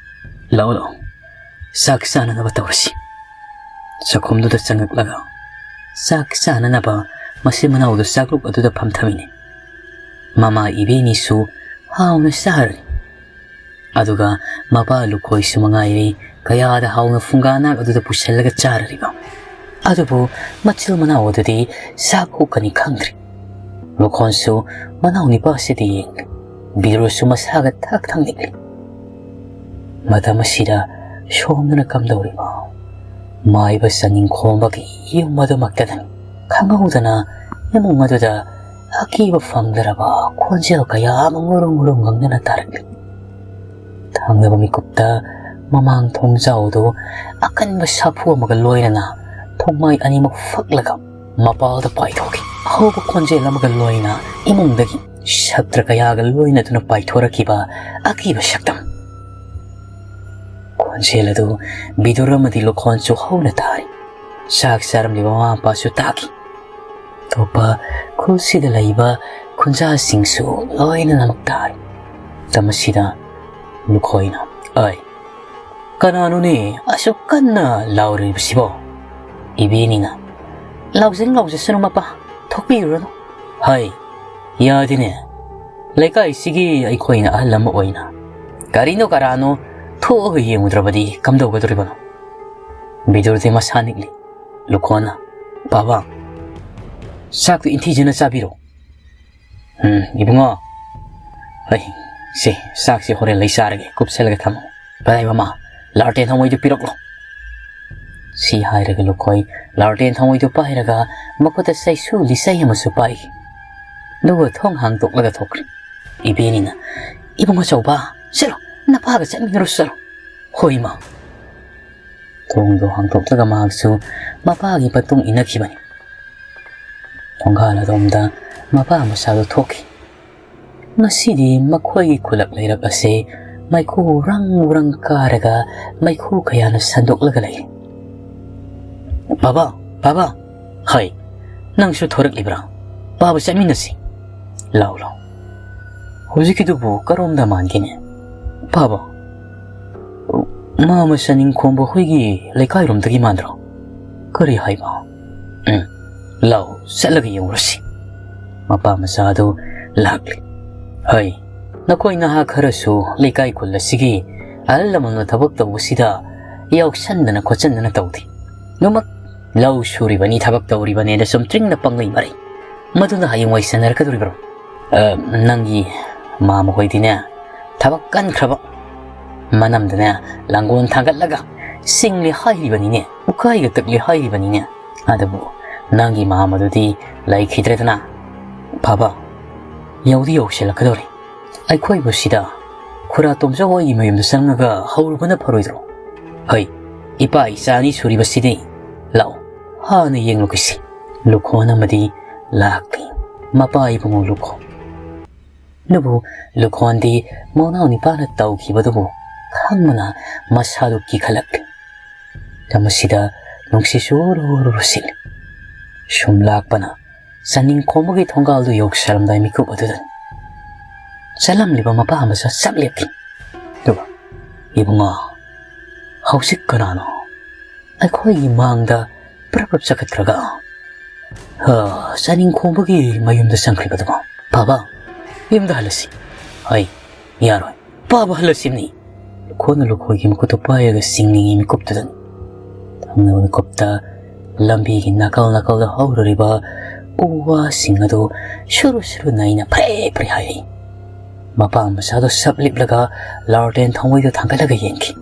"ꯂꯥꯛꯑꯣ, ꯂꯥꯛꯑꯣ, ꯆꯥꯛ ꯆꯥꯅꯅꯕ ꯇꯧꯔꯁꯤ"꯫ ꯆꯥꯛꯈꯨꯝꯗꯨꯗ ꯆꯪꯉꯛꯂꯒ ꯆꯥꯛ ꯆꯥꯅꯅꯕ ꯃꯆꯤꯟ ꯃꯅꯥꯎꯗꯨ ꯆꯥꯛꯂꯨꯛ ꯑꯗꯨꯗ ꯐꯝꯊꯃꯤꯅꯤ꯫ ꯃꯃꯥ ꯏꯕꯦꯅꯤꯁꯨ ꯍꯥꯎꯅ ꯆꯥꯔꯔꯤ꯫ ꯑꯗꯨꯒ ꯃꯄꯥ ꯂꯨꯈꯣꯏꯁꯨ ꯃꯉꯥꯏꯔꯦ, ꯀꯌꯥꯗ ꯍꯥꯎꯅ ꯐꯨꯡꯒꯥ ꯅꯥꯛ ꯑꯗꯨꯗ ꯄꯨꯁꯤꯜꯂꯒ ꯆꯥꯔꯔꯤꯕ꯫ ꯑꯗꯨꯕꯨ ꯃꯆꯤꯜ ꯃꯅꯥꯎ ꯑꯗꯨꯗꯤ ꯆꯥꯛ ꯍꯨꯛꯀꯅꯤ ꯈꯪꯗ꯭ꯔꯤ꯫ ꯂꯨꯈꯣꯟꯁꯨ ꯃꯅꯥꯎ ꯅꯤꯄꯥꯁꯤꯗ ꯌꯦꯡꯂꯤ꯫ ꯕꯤꯗꯨꯔꯁꯨ ꯃꯁꯥꯒ ꯊꯛ ꯊꯛ ꯅꯤꯛꯂꯤ꯫ ꯃꯇꯝ ꯑꯁꯤꯗ ꯁꯣꯝꯗꯅ ꯀꯝꯗꯧꯔꯤꯕ ꯃꯥꯏꯕ ꯆꯥꯅꯤꯡ ꯈꯣꯝꯕꯒꯤ ꯌꯨꯝ ꯑꯗꯨꯃꯛꯇꯗꯅꯤ꯫ ꯈꯪꯍꯧꯗꯅ ꯏꯃꯨꯡ ꯑꯗꯨꯗ ꯑꯀꯤꯕ ꯐꯪꯗ꯭ꯔꯕ ꯈꯣꯟꯖꯦꯜ ꯀꯌꯥ ꯑꯃ ꯉꯨꯔꯨꯡ ꯉꯨꯔꯨꯡ ꯉꯪꯗꯅ ꯇꯥꯔꯛꯂꯤ꯫ ꯊꯪꯅꯕ ꯃꯤꯀꯨꯞꯇ ꯃꯃꯥꯡ ꯊꯣꯡꯖꯥꯎꯗꯨ ꯑꯀꯟꯕ ꯁꯥꯐꯨ ꯑꯃꯒ ꯂꯣꯏꯅꯅ ꯊꯣꯡꯃꯥꯏ ꯑꯅꯤꯃꯛ ꯐꯛꯂꯒ ꯃꯄꯥꯜꯗ ꯄꯥꯏꯊꯣꯛꯈꯤ꯫ ꯑꯍꯧꯕ ꯈꯣꯟꯖꯦꯜ ꯑꯃꯒ ꯂꯣꯏꯅ ꯏꯃꯨꯡꯗꯒꯤ ꯁꯛꯇ꯭ꯔ ꯀꯌꯥꯒ ꯂꯣꯏꯅꯗꯨꯅ ꯄꯥꯏꯊꯣꯔꯛꯈꯤꯕ ꯑꯀꯤꯕ ꯁꯛꯇꯝ꯫ ꯈꯣꯟꯖꯦꯜ ꯑꯗꯨ ꯕꯤꯗꯨꯔ ꯑꯃꯗꯤ ꯂꯨꯈꯣꯟꯁꯨ ꯍꯧꯅ ꯇꯥꯔꯤ꯫ ꯆꯥꯛ ꯆꯥꯔꯝꯂꯤꯕ ꯃꯃꯥ ꯃꯄꯥꯁꯨ ꯇꯥꯈꯤ꯫ ꯑꯇꯣꯞꯄ ꯈꯨꯜꯁꯤꯗ ꯂꯩꯕ ꯈꯨꯟꯖꯥꯁꯤꯡꯁꯨ ꯂꯣꯏꯅꯃꯛ ꯇꯥꯔꯤ꯫ ꯃꯇꯝ ꯑꯁꯤꯗ ꯂꯨꯈꯣꯏꯅ, "ꯑꯩ, ꯀꯅꯥꯅꯣꯅꯦ ꯑꯁꯨꯛ ꯀꯟꯅ ꯂꯥꯎꯔꯤꯕꯁꯤꯕꯣ?" ꯏꯕꯦꯅꯤꯅ, "ꯂꯥꯎꯖꯅꯨ, ꯂꯥꯎꯖꯁꯅꯨ ꯃꯄꯥ, ꯊꯣꯛꯄꯤꯔꯨꯔꯅꯨ"꯫ "ꯍꯩ, ꯌꯥꯗꯦꯅꯦ, ꯂꯩꯀꯥꯏꯁꯤꯒꯤ ꯑꯩꯈꯣꯏꯅ ꯑꯍꯜ ꯑꯃ ꯑꯣꯏꯅ ꯀꯔꯤꯅꯣ ꯀꯔꯥꯅꯣ ꯊꯣꯛꯑꯒ ꯌꯦꯡꯉꯨꯗ꯭ꯔꯕꯗꯤ ꯀꯝꯗꯧꯒꯗꯧꯔꯤꯕꯅꯣ?" ꯕꯤꯗꯨꯔꯗꯤ ꯃꯁꯥ ꯅꯤꯛꯂꯤ꯫ ꯂꯨꯈꯣꯟꯅ, "ꯕꯥꯕꯥ, ꯆꯥꯛꯇꯨ ꯏꯟꯊꯤꯖꯅ ꯆꯥꯕꯤꯔꯣ"꯫ "ꯎꯝ, ꯏꯕꯨꯡꯉꯣ꯫ ꯍꯩ, ꯁꯤ ꯆꯥꯛꯁꯤ ꯍꯣꯔꯦꯟ ꯂꯩ ꯆꯥꯔꯒꯦ, ꯀꯨꯞꯁꯜꯂꯒ ꯊꯝꯃꯨ꯫ ꯀꯗꯥꯏ ꯃꯃꯥ, ꯂꯥꯔꯇꯦꯟ ꯊꯥꯎꯃꯩꯗꯨ ꯄꯤꯔꯛꯂꯣ"꯫ ꯁꯤ ꯍꯥꯏꯔꯒ ꯂꯨꯈꯣꯏ ꯂꯥꯔꯇꯦꯟ ꯊꯥꯎꯃꯩꯗꯨ ꯄꯥꯏꯔꯒ ꯃꯈꯨꯠꯇ ꯆꯩꯁꯨ ꯂꯤꯆꯩ ꯑꯃꯁꯨ ꯄꯥꯏꯈꯤ꯫ ꯑꯗꯨꯒ ꯊꯣꯡ ꯍꯥꯡꯗꯣꯛꯂꯒ ꯊꯣꯛꯈ꯭ꯔꯦ꯫ ꯏꯕꯦꯅꯤꯅ, "ꯏꯕꯨꯡ ꯑꯆꯧꯕ, ꯆꯠꯂꯣ, ꯅꯄꯥꯒ ꯆꯠꯃꯤꯟꯅꯔꯨ ꯆꯠꯂꯣ"꯫ "ꯍꯣꯏ ꯏꯃꯥ"꯫ ꯊꯣꯡꯗꯣ ꯍꯥꯡꯗꯣꯛꯂꯒ ꯃꯍꯥꯛꯁꯨ ꯃꯄꯥꯒꯤ ꯃꯇꯨꯡ ꯏꯟꯅꯈꯤꯕꯅꯤ꯫ ꯊꯣꯡꯒꯥꯜ ꯑꯗꯣꯝꯗ ꯃꯄꯥ ꯃꯆꯥꯗꯨ ꯊꯣꯛꯈꯤ꯫ ꯉꯁꯤꯗꯤ ꯃꯈꯣꯏꯒꯤ ꯈꯨꯂꯛ ꯂꯩꯔꯛ ꯑꯁꯤ ꯃꯩꯈꯨ ꯔꯪ ꯔꯪ ꯀꯥꯔꯒ ꯃꯩꯈꯨ ꯀꯌꯥꯅ ꯁꯟꯗꯣꯛꯂꯒ ꯂꯩ꯫ "ꯕꯥꯕꯥ, ꯕꯥꯕꯥ!" "ꯍꯩ, ꯅꯪꯁꯨ ꯊꯣꯔꯛꯂꯤꯕ꯭ꯔꯥ? ꯄꯥꯕ ꯆꯠꯃꯤꯟꯅꯁꯤ꯫ ꯂꯥꯎ, ꯂꯥꯎ꯫ ꯍꯧꯖꯤꯛꯀꯤꯗꯨꯕꯨ ꯀꯔꯣꯝꯗ ꯃꯥꯟꯒꯦꯅꯦ?" "ꯄꯥꯕ, ꯃꯥ ꯑꯃ ꯆꯥꯅꯤꯡꯈꯣꯝꯕ ꯍꯣꯏꯒꯤ ꯂꯩꯀꯥꯏꯔꯣꯝꯗꯒꯤ ꯃꯥꯟꯗ꯭ꯔꯣ?" "ꯀꯔꯤ ꯍꯥꯏꯕ?" "ꯎꯝ, ꯂꯥꯎ, ꯆꯠꯂꯒ ꯌꯦꯡꯉꯨꯔꯁꯤ꯫" ꯃꯄꯥ ꯃꯆꯥꯗꯨ ꯂꯥꯛꯂꯤ꯫ "ꯍꯩ, ꯅꯈꯣꯏ ꯅꯍꯥ ꯈꯔꯁꯨ ꯂꯩꯀꯥꯏ ꯈꯨꯜ ꯑꯁꯤꯒꯤ ꯑꯍꯜ ꯂꯃꯟꯅ ꯊꯕꯛ ꯇꯧꯕꯁꯤꯗ ꯌꯥꯎꯁꯟꯗꯅ ꯈꯣꯠꯆꯟꯗꯅ ꯇꯧꯗꯦ꯫ ꯑꯗꯨꯃꯛ ꯂꯧ ꯁꯨꯔꯤꯕꯅꯤ, ꯊꯕꯛ ꯇꯧꯔꯤꯕꯅꯦꯅ ꯆꯨꯝꯇ꯭ꯔꯤꯡꯅ ꯄꯪꯂꯩ ꯃꯔꯩ꯫ ꯃꯗꯨꯅ ꯍꯌꯦꯡꯋꯥꯏ ꯆꯟꯅꯔꯛꯀꯗꯧꯔꯤꯕ꯭ꯔꯣ? ꯑ, ꯅꯪꯒꯤ ꯃꯥꯃ ꯍꯣꯏꯗꯤꯅꯦ, ꯊꯕꯛ ꯀꯟꯈ꯭ꯔꯕ꯫ ꯃꯅꯝꯗꯅꯦ ꯂꯥꯡꯒꯣꯜ ꯊꯥꯡꯒꯠꯂꯒ ꯆꯤꯡꯂꯤ ꯍꯥꯏꯔꯤꯕꯅꯤꯅꯦ, ꯎꯀꯥꯏꯒ ꯇꯛꯂꯤ ꯍꯥꯏꯔꯤꯕꯅꯤꯅꯦ꯫ ꯑꯗꯨꯕꯨ ꯅꯪꯒꯤ ꯃꯥꯃꯗꯨꯗꯤ ꯂꯩꯈꯤꯗ꯭ꯔꯦꯗꯅ꯫ ꯐꯕ, ꯌꯧꯗꯤ ꯌꯧꯁꯤꯜꯂꯛꯀꯗꯧꯔꯦ꯫ ꯑꯩꯈꯣꯏꯕꯨ ꯁꯤꯗ ꯈꯨꯔꯥ ꯇꯣꯝꯆꯧ ꯍꯣꯏꯒꯤ ꯃꯌꯨꯝꯗ ꯆꯪꯉꯒ ꯍꯧꯔꯨꯕꯅ ꯐꯔꯣꯏꯗ꯭ꯔꯣ? ꯍꯩ, ꯏꯄꯥ ꯏꯆꯥ ꯑꯅꯤ ꯁꯨꯔꯤꯕꯁꯤꯗꯤ꯫ ꯂꯥꯛꯑꯣ, ꯍꯥꯟꯅ ꯌꯦꯡꯂꯨꯈꯤꯁꯤ꯫" ꯂꯨꯈꯣꯟ ꯑꯃꯗꯤ ꯂꯥꯛꯂꯤ꯫ ꯃꯄꯥ ꯏꯕꯨꯡꯉꯣ ꯂꯨꯈꯣꯟ꯫ ꯑꯗꯨꯕꯨ ꯂꯨꯈꯣꯟꯗꯤ ꯃꯅꯥꯎ ꯅꯤꯄꯥꯅ ꯇꯧꯈꯤꯕꯗꯨꯕꯨ ꯈꯪꯕꯅ ꯃꯁꯥꯗꯨ ꯀꯤꯈꯠꯂꯛꯂꯤ꯫ ꯃꯁꯤꯗ ꯅꯨꯡꯁꯤꯠꯁꯨ ꯎꯔꯨ ꯎꯔꯨ ꯁꯤꯠꯂꯤ꯫ ꯁꯨꯝ ꯂꯥꯛꯄꯅ ꯆꯥꯅꯤꯡꯈꯣꯝꯕꯒꯤ ꯊꯣꯡꯒꯥꯜꯗꯨ ꯌꯧꯁꯜꯂꯝꯗꯥꯏ ꯃꯤꯀꯨꯞ ꯑꯗꯨꯗ ꯆꯠꯂꯝꯂꯤꯕ ꯃꯄꯥ ꯃꯆꯥ ꯆꯞ ꯂꯦꯞꯈꯤ꯫ ꯑꯗꯨꯒ, "ꯏꯕꯨꯡꯉꯣ, ꯍꯧꯖꯤꯛ ꯀꯅꯥꯅꯣ ꯑꯩꯈꯣꯏꯒꯤ ꯃꯥꯡꯗ ꯄ꯭ꯔꯞ ꯄ꯭ꯔꯞ ꯆꯈꯠꯈ꯭ꯔꯒ, ꯍ, ꯆꯥꯅꯤꯡꯈꯣꯝꯕꯒꯤ ꯃꯌꯨꯝꯗ ꯆꯪꯈ꯭ꯔꯤꯕꯗꯨꯕꯣ? ꯄꯥꯕ, ꯌꯨꯝꯗ ꯍꯜꯂꯁꯤ꯫" "ꯑꯩ ꯌꯥꯔꯣꯏ, ꯄꯥꯕ ꯍꯜꯂꯁꯤꯅꯤ꯫" ꯂꯨꯈꯣꯟꯅ ꯂꯨꯈꯣꯏꯒꯤ ꯃꯈꯨꯠꯇꯨ ꯄꯥꯏꯔꯒ ꯆꯤꯡꯅꯤꯡꯉꯤ ꯃꯤꯀꯨꯞꯇꯨꯗꯅꯤ꯫ ꯊꯪꯅꯕ ꯃꯤꯀꯨꯞꯇ ꯂꯝꯕꯤꯒꯤ ꯅꯥꯀꯜ ꯅꯥꯀꯜꯗ ꯍꯧꯔꯤꯕ ꯎ ꯋꯥꯁꯤꯡ ꯑꯗꯨ ꯁꯨꯔꯨ ꯁꯨꯔꯨ ꯅꯩꯅ ꯐ꯭ꯔꯦ ꯐ꯭ꯔꯦ ꯍꯥꯏꯔꯤ꯫ ꯃꯄꯥ ꯃꯆꯥꯗꯨ ꯁꯞ ꯂꯤꯞꯂꯒ ꯂꯥꯔꯇꯦꯟ ꯊꯧꯃꯩꯗꯨ ꯊꯥꯡꯒꯠꯂꯒ ꯌꯦꯡꯈꯤ꯫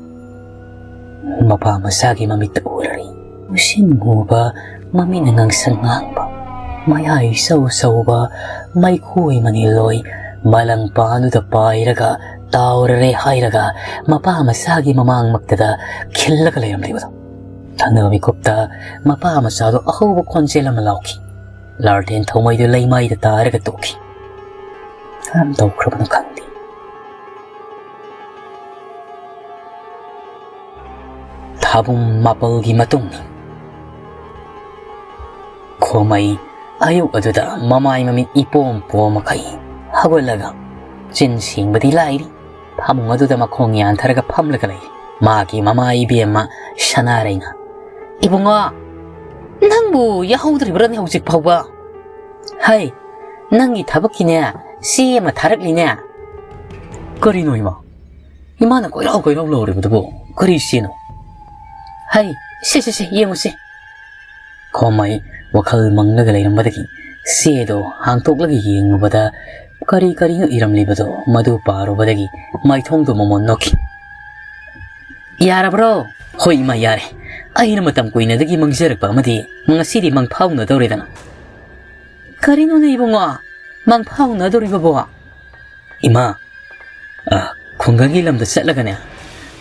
ꯃꯄꯥ ꯃꯆꯥꯒꯤ ꯃꯃꯤꯠꯇ ꯎꯔꯔꯤ꯫ ꯃꯨꯁꯤꯟ ꯃꯨꯕ, ꯃꯃꯤꯠꯅ ꯉꯥꯡꯁꯪ ꯉꯥꯡꯕ, ꯃꯌꯥꯏ ꯏꯆꯧ ꯆꯧꯕ, ꯃꯩꯈꯨ ꯑꯣꯏ ꯃꯅꯤꯜ ꯑꯣꯏ, ꯃꯂꯪ ꯄꯥꯟꯗꯨꯗ ꯄꯥꯏꯔꯒ ꯇꯥꯎꯔꯔꯦ ꯍꯥꯏꯔꯒ ꯃꯄꯥ ꯃꯆꯥꯒꯤ ꯃꯃꯥꯡꯃꯛꯇꯗ ꯈꯤꯜꯂꯒ ꯂꯩꯔꯝꯂꯤꯕꯗꯣ꯫ ꯊꯪꯅꯕ ꯃꯤꯀꯨꯞꯇ ꯃꯄꯥ ꯃꯆꯥꯗꯣ ꯑꯍꯧꯕ ꯈꯣꯟꯖꯦꯜ ꯑꯃ ꯂꯥꯎꯈꯤ꯫ ꯂꯥꯔꯇꯦꯟ ꯊꯧꯃꯩꯗꯨ ꯂꯩꯃꯥꯏꯗ ꯇꯥꯔꯒ ꯇꯣꯛꯈꯤ꯫ ꯀꯔꯝ ꯇꯧꯈ꯭ꯔꯕꯅꯣ ꯈꯪꯗꯦ꯫ ꯊꯥꯕꯨꯡ ꯃꯥꯄꯜꯒꯤ ꯃꯇꯨꯡꯅꯤ꯫ ꯈꯣꯃꯩ ꯑꯌꯨꯛ ꯑꯗꯨꯗ ꯃꯃꯥꯏ ꯃꯃꯤꯠ ꯏꯄꯣꯝ ꯄꯣꯝꯃꯈꯩ ꯍꯧꯒꯠꯂꯒ ꯆꯤꯟ ꯁꯦꯡꯕꯗꯤ ꯂꯥꯏꯔꯤ, ꯐꯃꯨꯡ ꯑꯗꯨꯗ ꯃꯈꯣꯡ ꯌꯥꯟꯊꯔꯒ ꯐꯝꯂꯒ ꯂꯩ꯫ ꯃꯥꯒꯤ ꯃꯃꯥ ꯏꯕꯦꯝꯃ ꯁꯅꯥꯔꯩꯅ, "ꯏꯕꯨꯡꯉꯣ, ꯅꯪꯕꯨ ꯌꯥꯍꯧꯗ꯭ꯔꯤꯕ꯭ꯔꯥꯅꯦ ꯍꯧꯖꯤꯛ ꯐꯥꯎꯕ? ꯍꯩ, ꯅꯪꯒꯤ ꯊꯕꯛꯀꯤꯅꯦ ꯆꯦ ꯑꯃ ꯊꯥꯔꯛꯂꯤꯅꯦ꯫" "ꯀꯔꯤꯅꯣ ꯏꯃꯥ? ꯏꯃꯥꯅ ꯀꯣꯏꯔꯥꯎ ꯀꯣꯏꯔꯥꯎ ꯂꯥꯎꯔꯤꯕꯗꯨꯕꯨ ꯀꯔꯤ ꯆꯦꯅꯣ?" "ꯍꯩ, ꯁꯦ, ꯁꯦ, ꯁꯦ, ꯌꯦꯡꯉꯨꯁꯦ꯫" ꯈꯣꯃꯩ ꯋꯥꯈꯜ ꯃꯪꯂꯒ ꯂꯩꯔꯝꯕꯗꯒꯤ ꯆꯦꯗꯣ ꯍꯥꯡꯇꯣꯛꯂꯒ ꯌꯦꯡꯂꯨꯕꯗ ꯀꯔꯤ ꯀꯔꯤꯅꯣ ꯏꯔꯝꯂꯤꯕꯗꯣ ꯃꯗꯨ ꯄꯥꯔꯨꯕꯗꯒꯤ ꯃꯥꯏꯊꯣꯡꯗꯣ ꯃꯃꯣꯟ ꯅꯣꯛꯈꯤ꯫ "ꯌꯥꯔꯕ꯭ꯔꯣ?" "ꯍꯣꯏ ꯏꯃꯥ, ꯌꯥꯔꯦ꯫ ꯑꯩꯅ ꯃꯇꯝ ꯀꯨꯏꯅꯗꯒꯤ ꯃꯪꯖꯔꯛꯄ ꯑꯃꯗꯤ ꯉꯁꯤꯗꯤ ꯃꯪꯐꯥꯎꯅꯗꯧꯔꯦꯗꯅ꯫" "ꯀꯔꯤꯅꯣꯅꯦ ꯏꯕꯨꯡꯉꯣ, ꯃꯪꯐꯥꯎꯅꯗꯧꯔꯤꯕꯕꯣ?" "ꯏꯃꯥ, ꯑ, ꯈꯨꯡꯒꯪꯒꯤ ꯂꯝꯗ ꯆꯠꯂꯒꯅꯦ,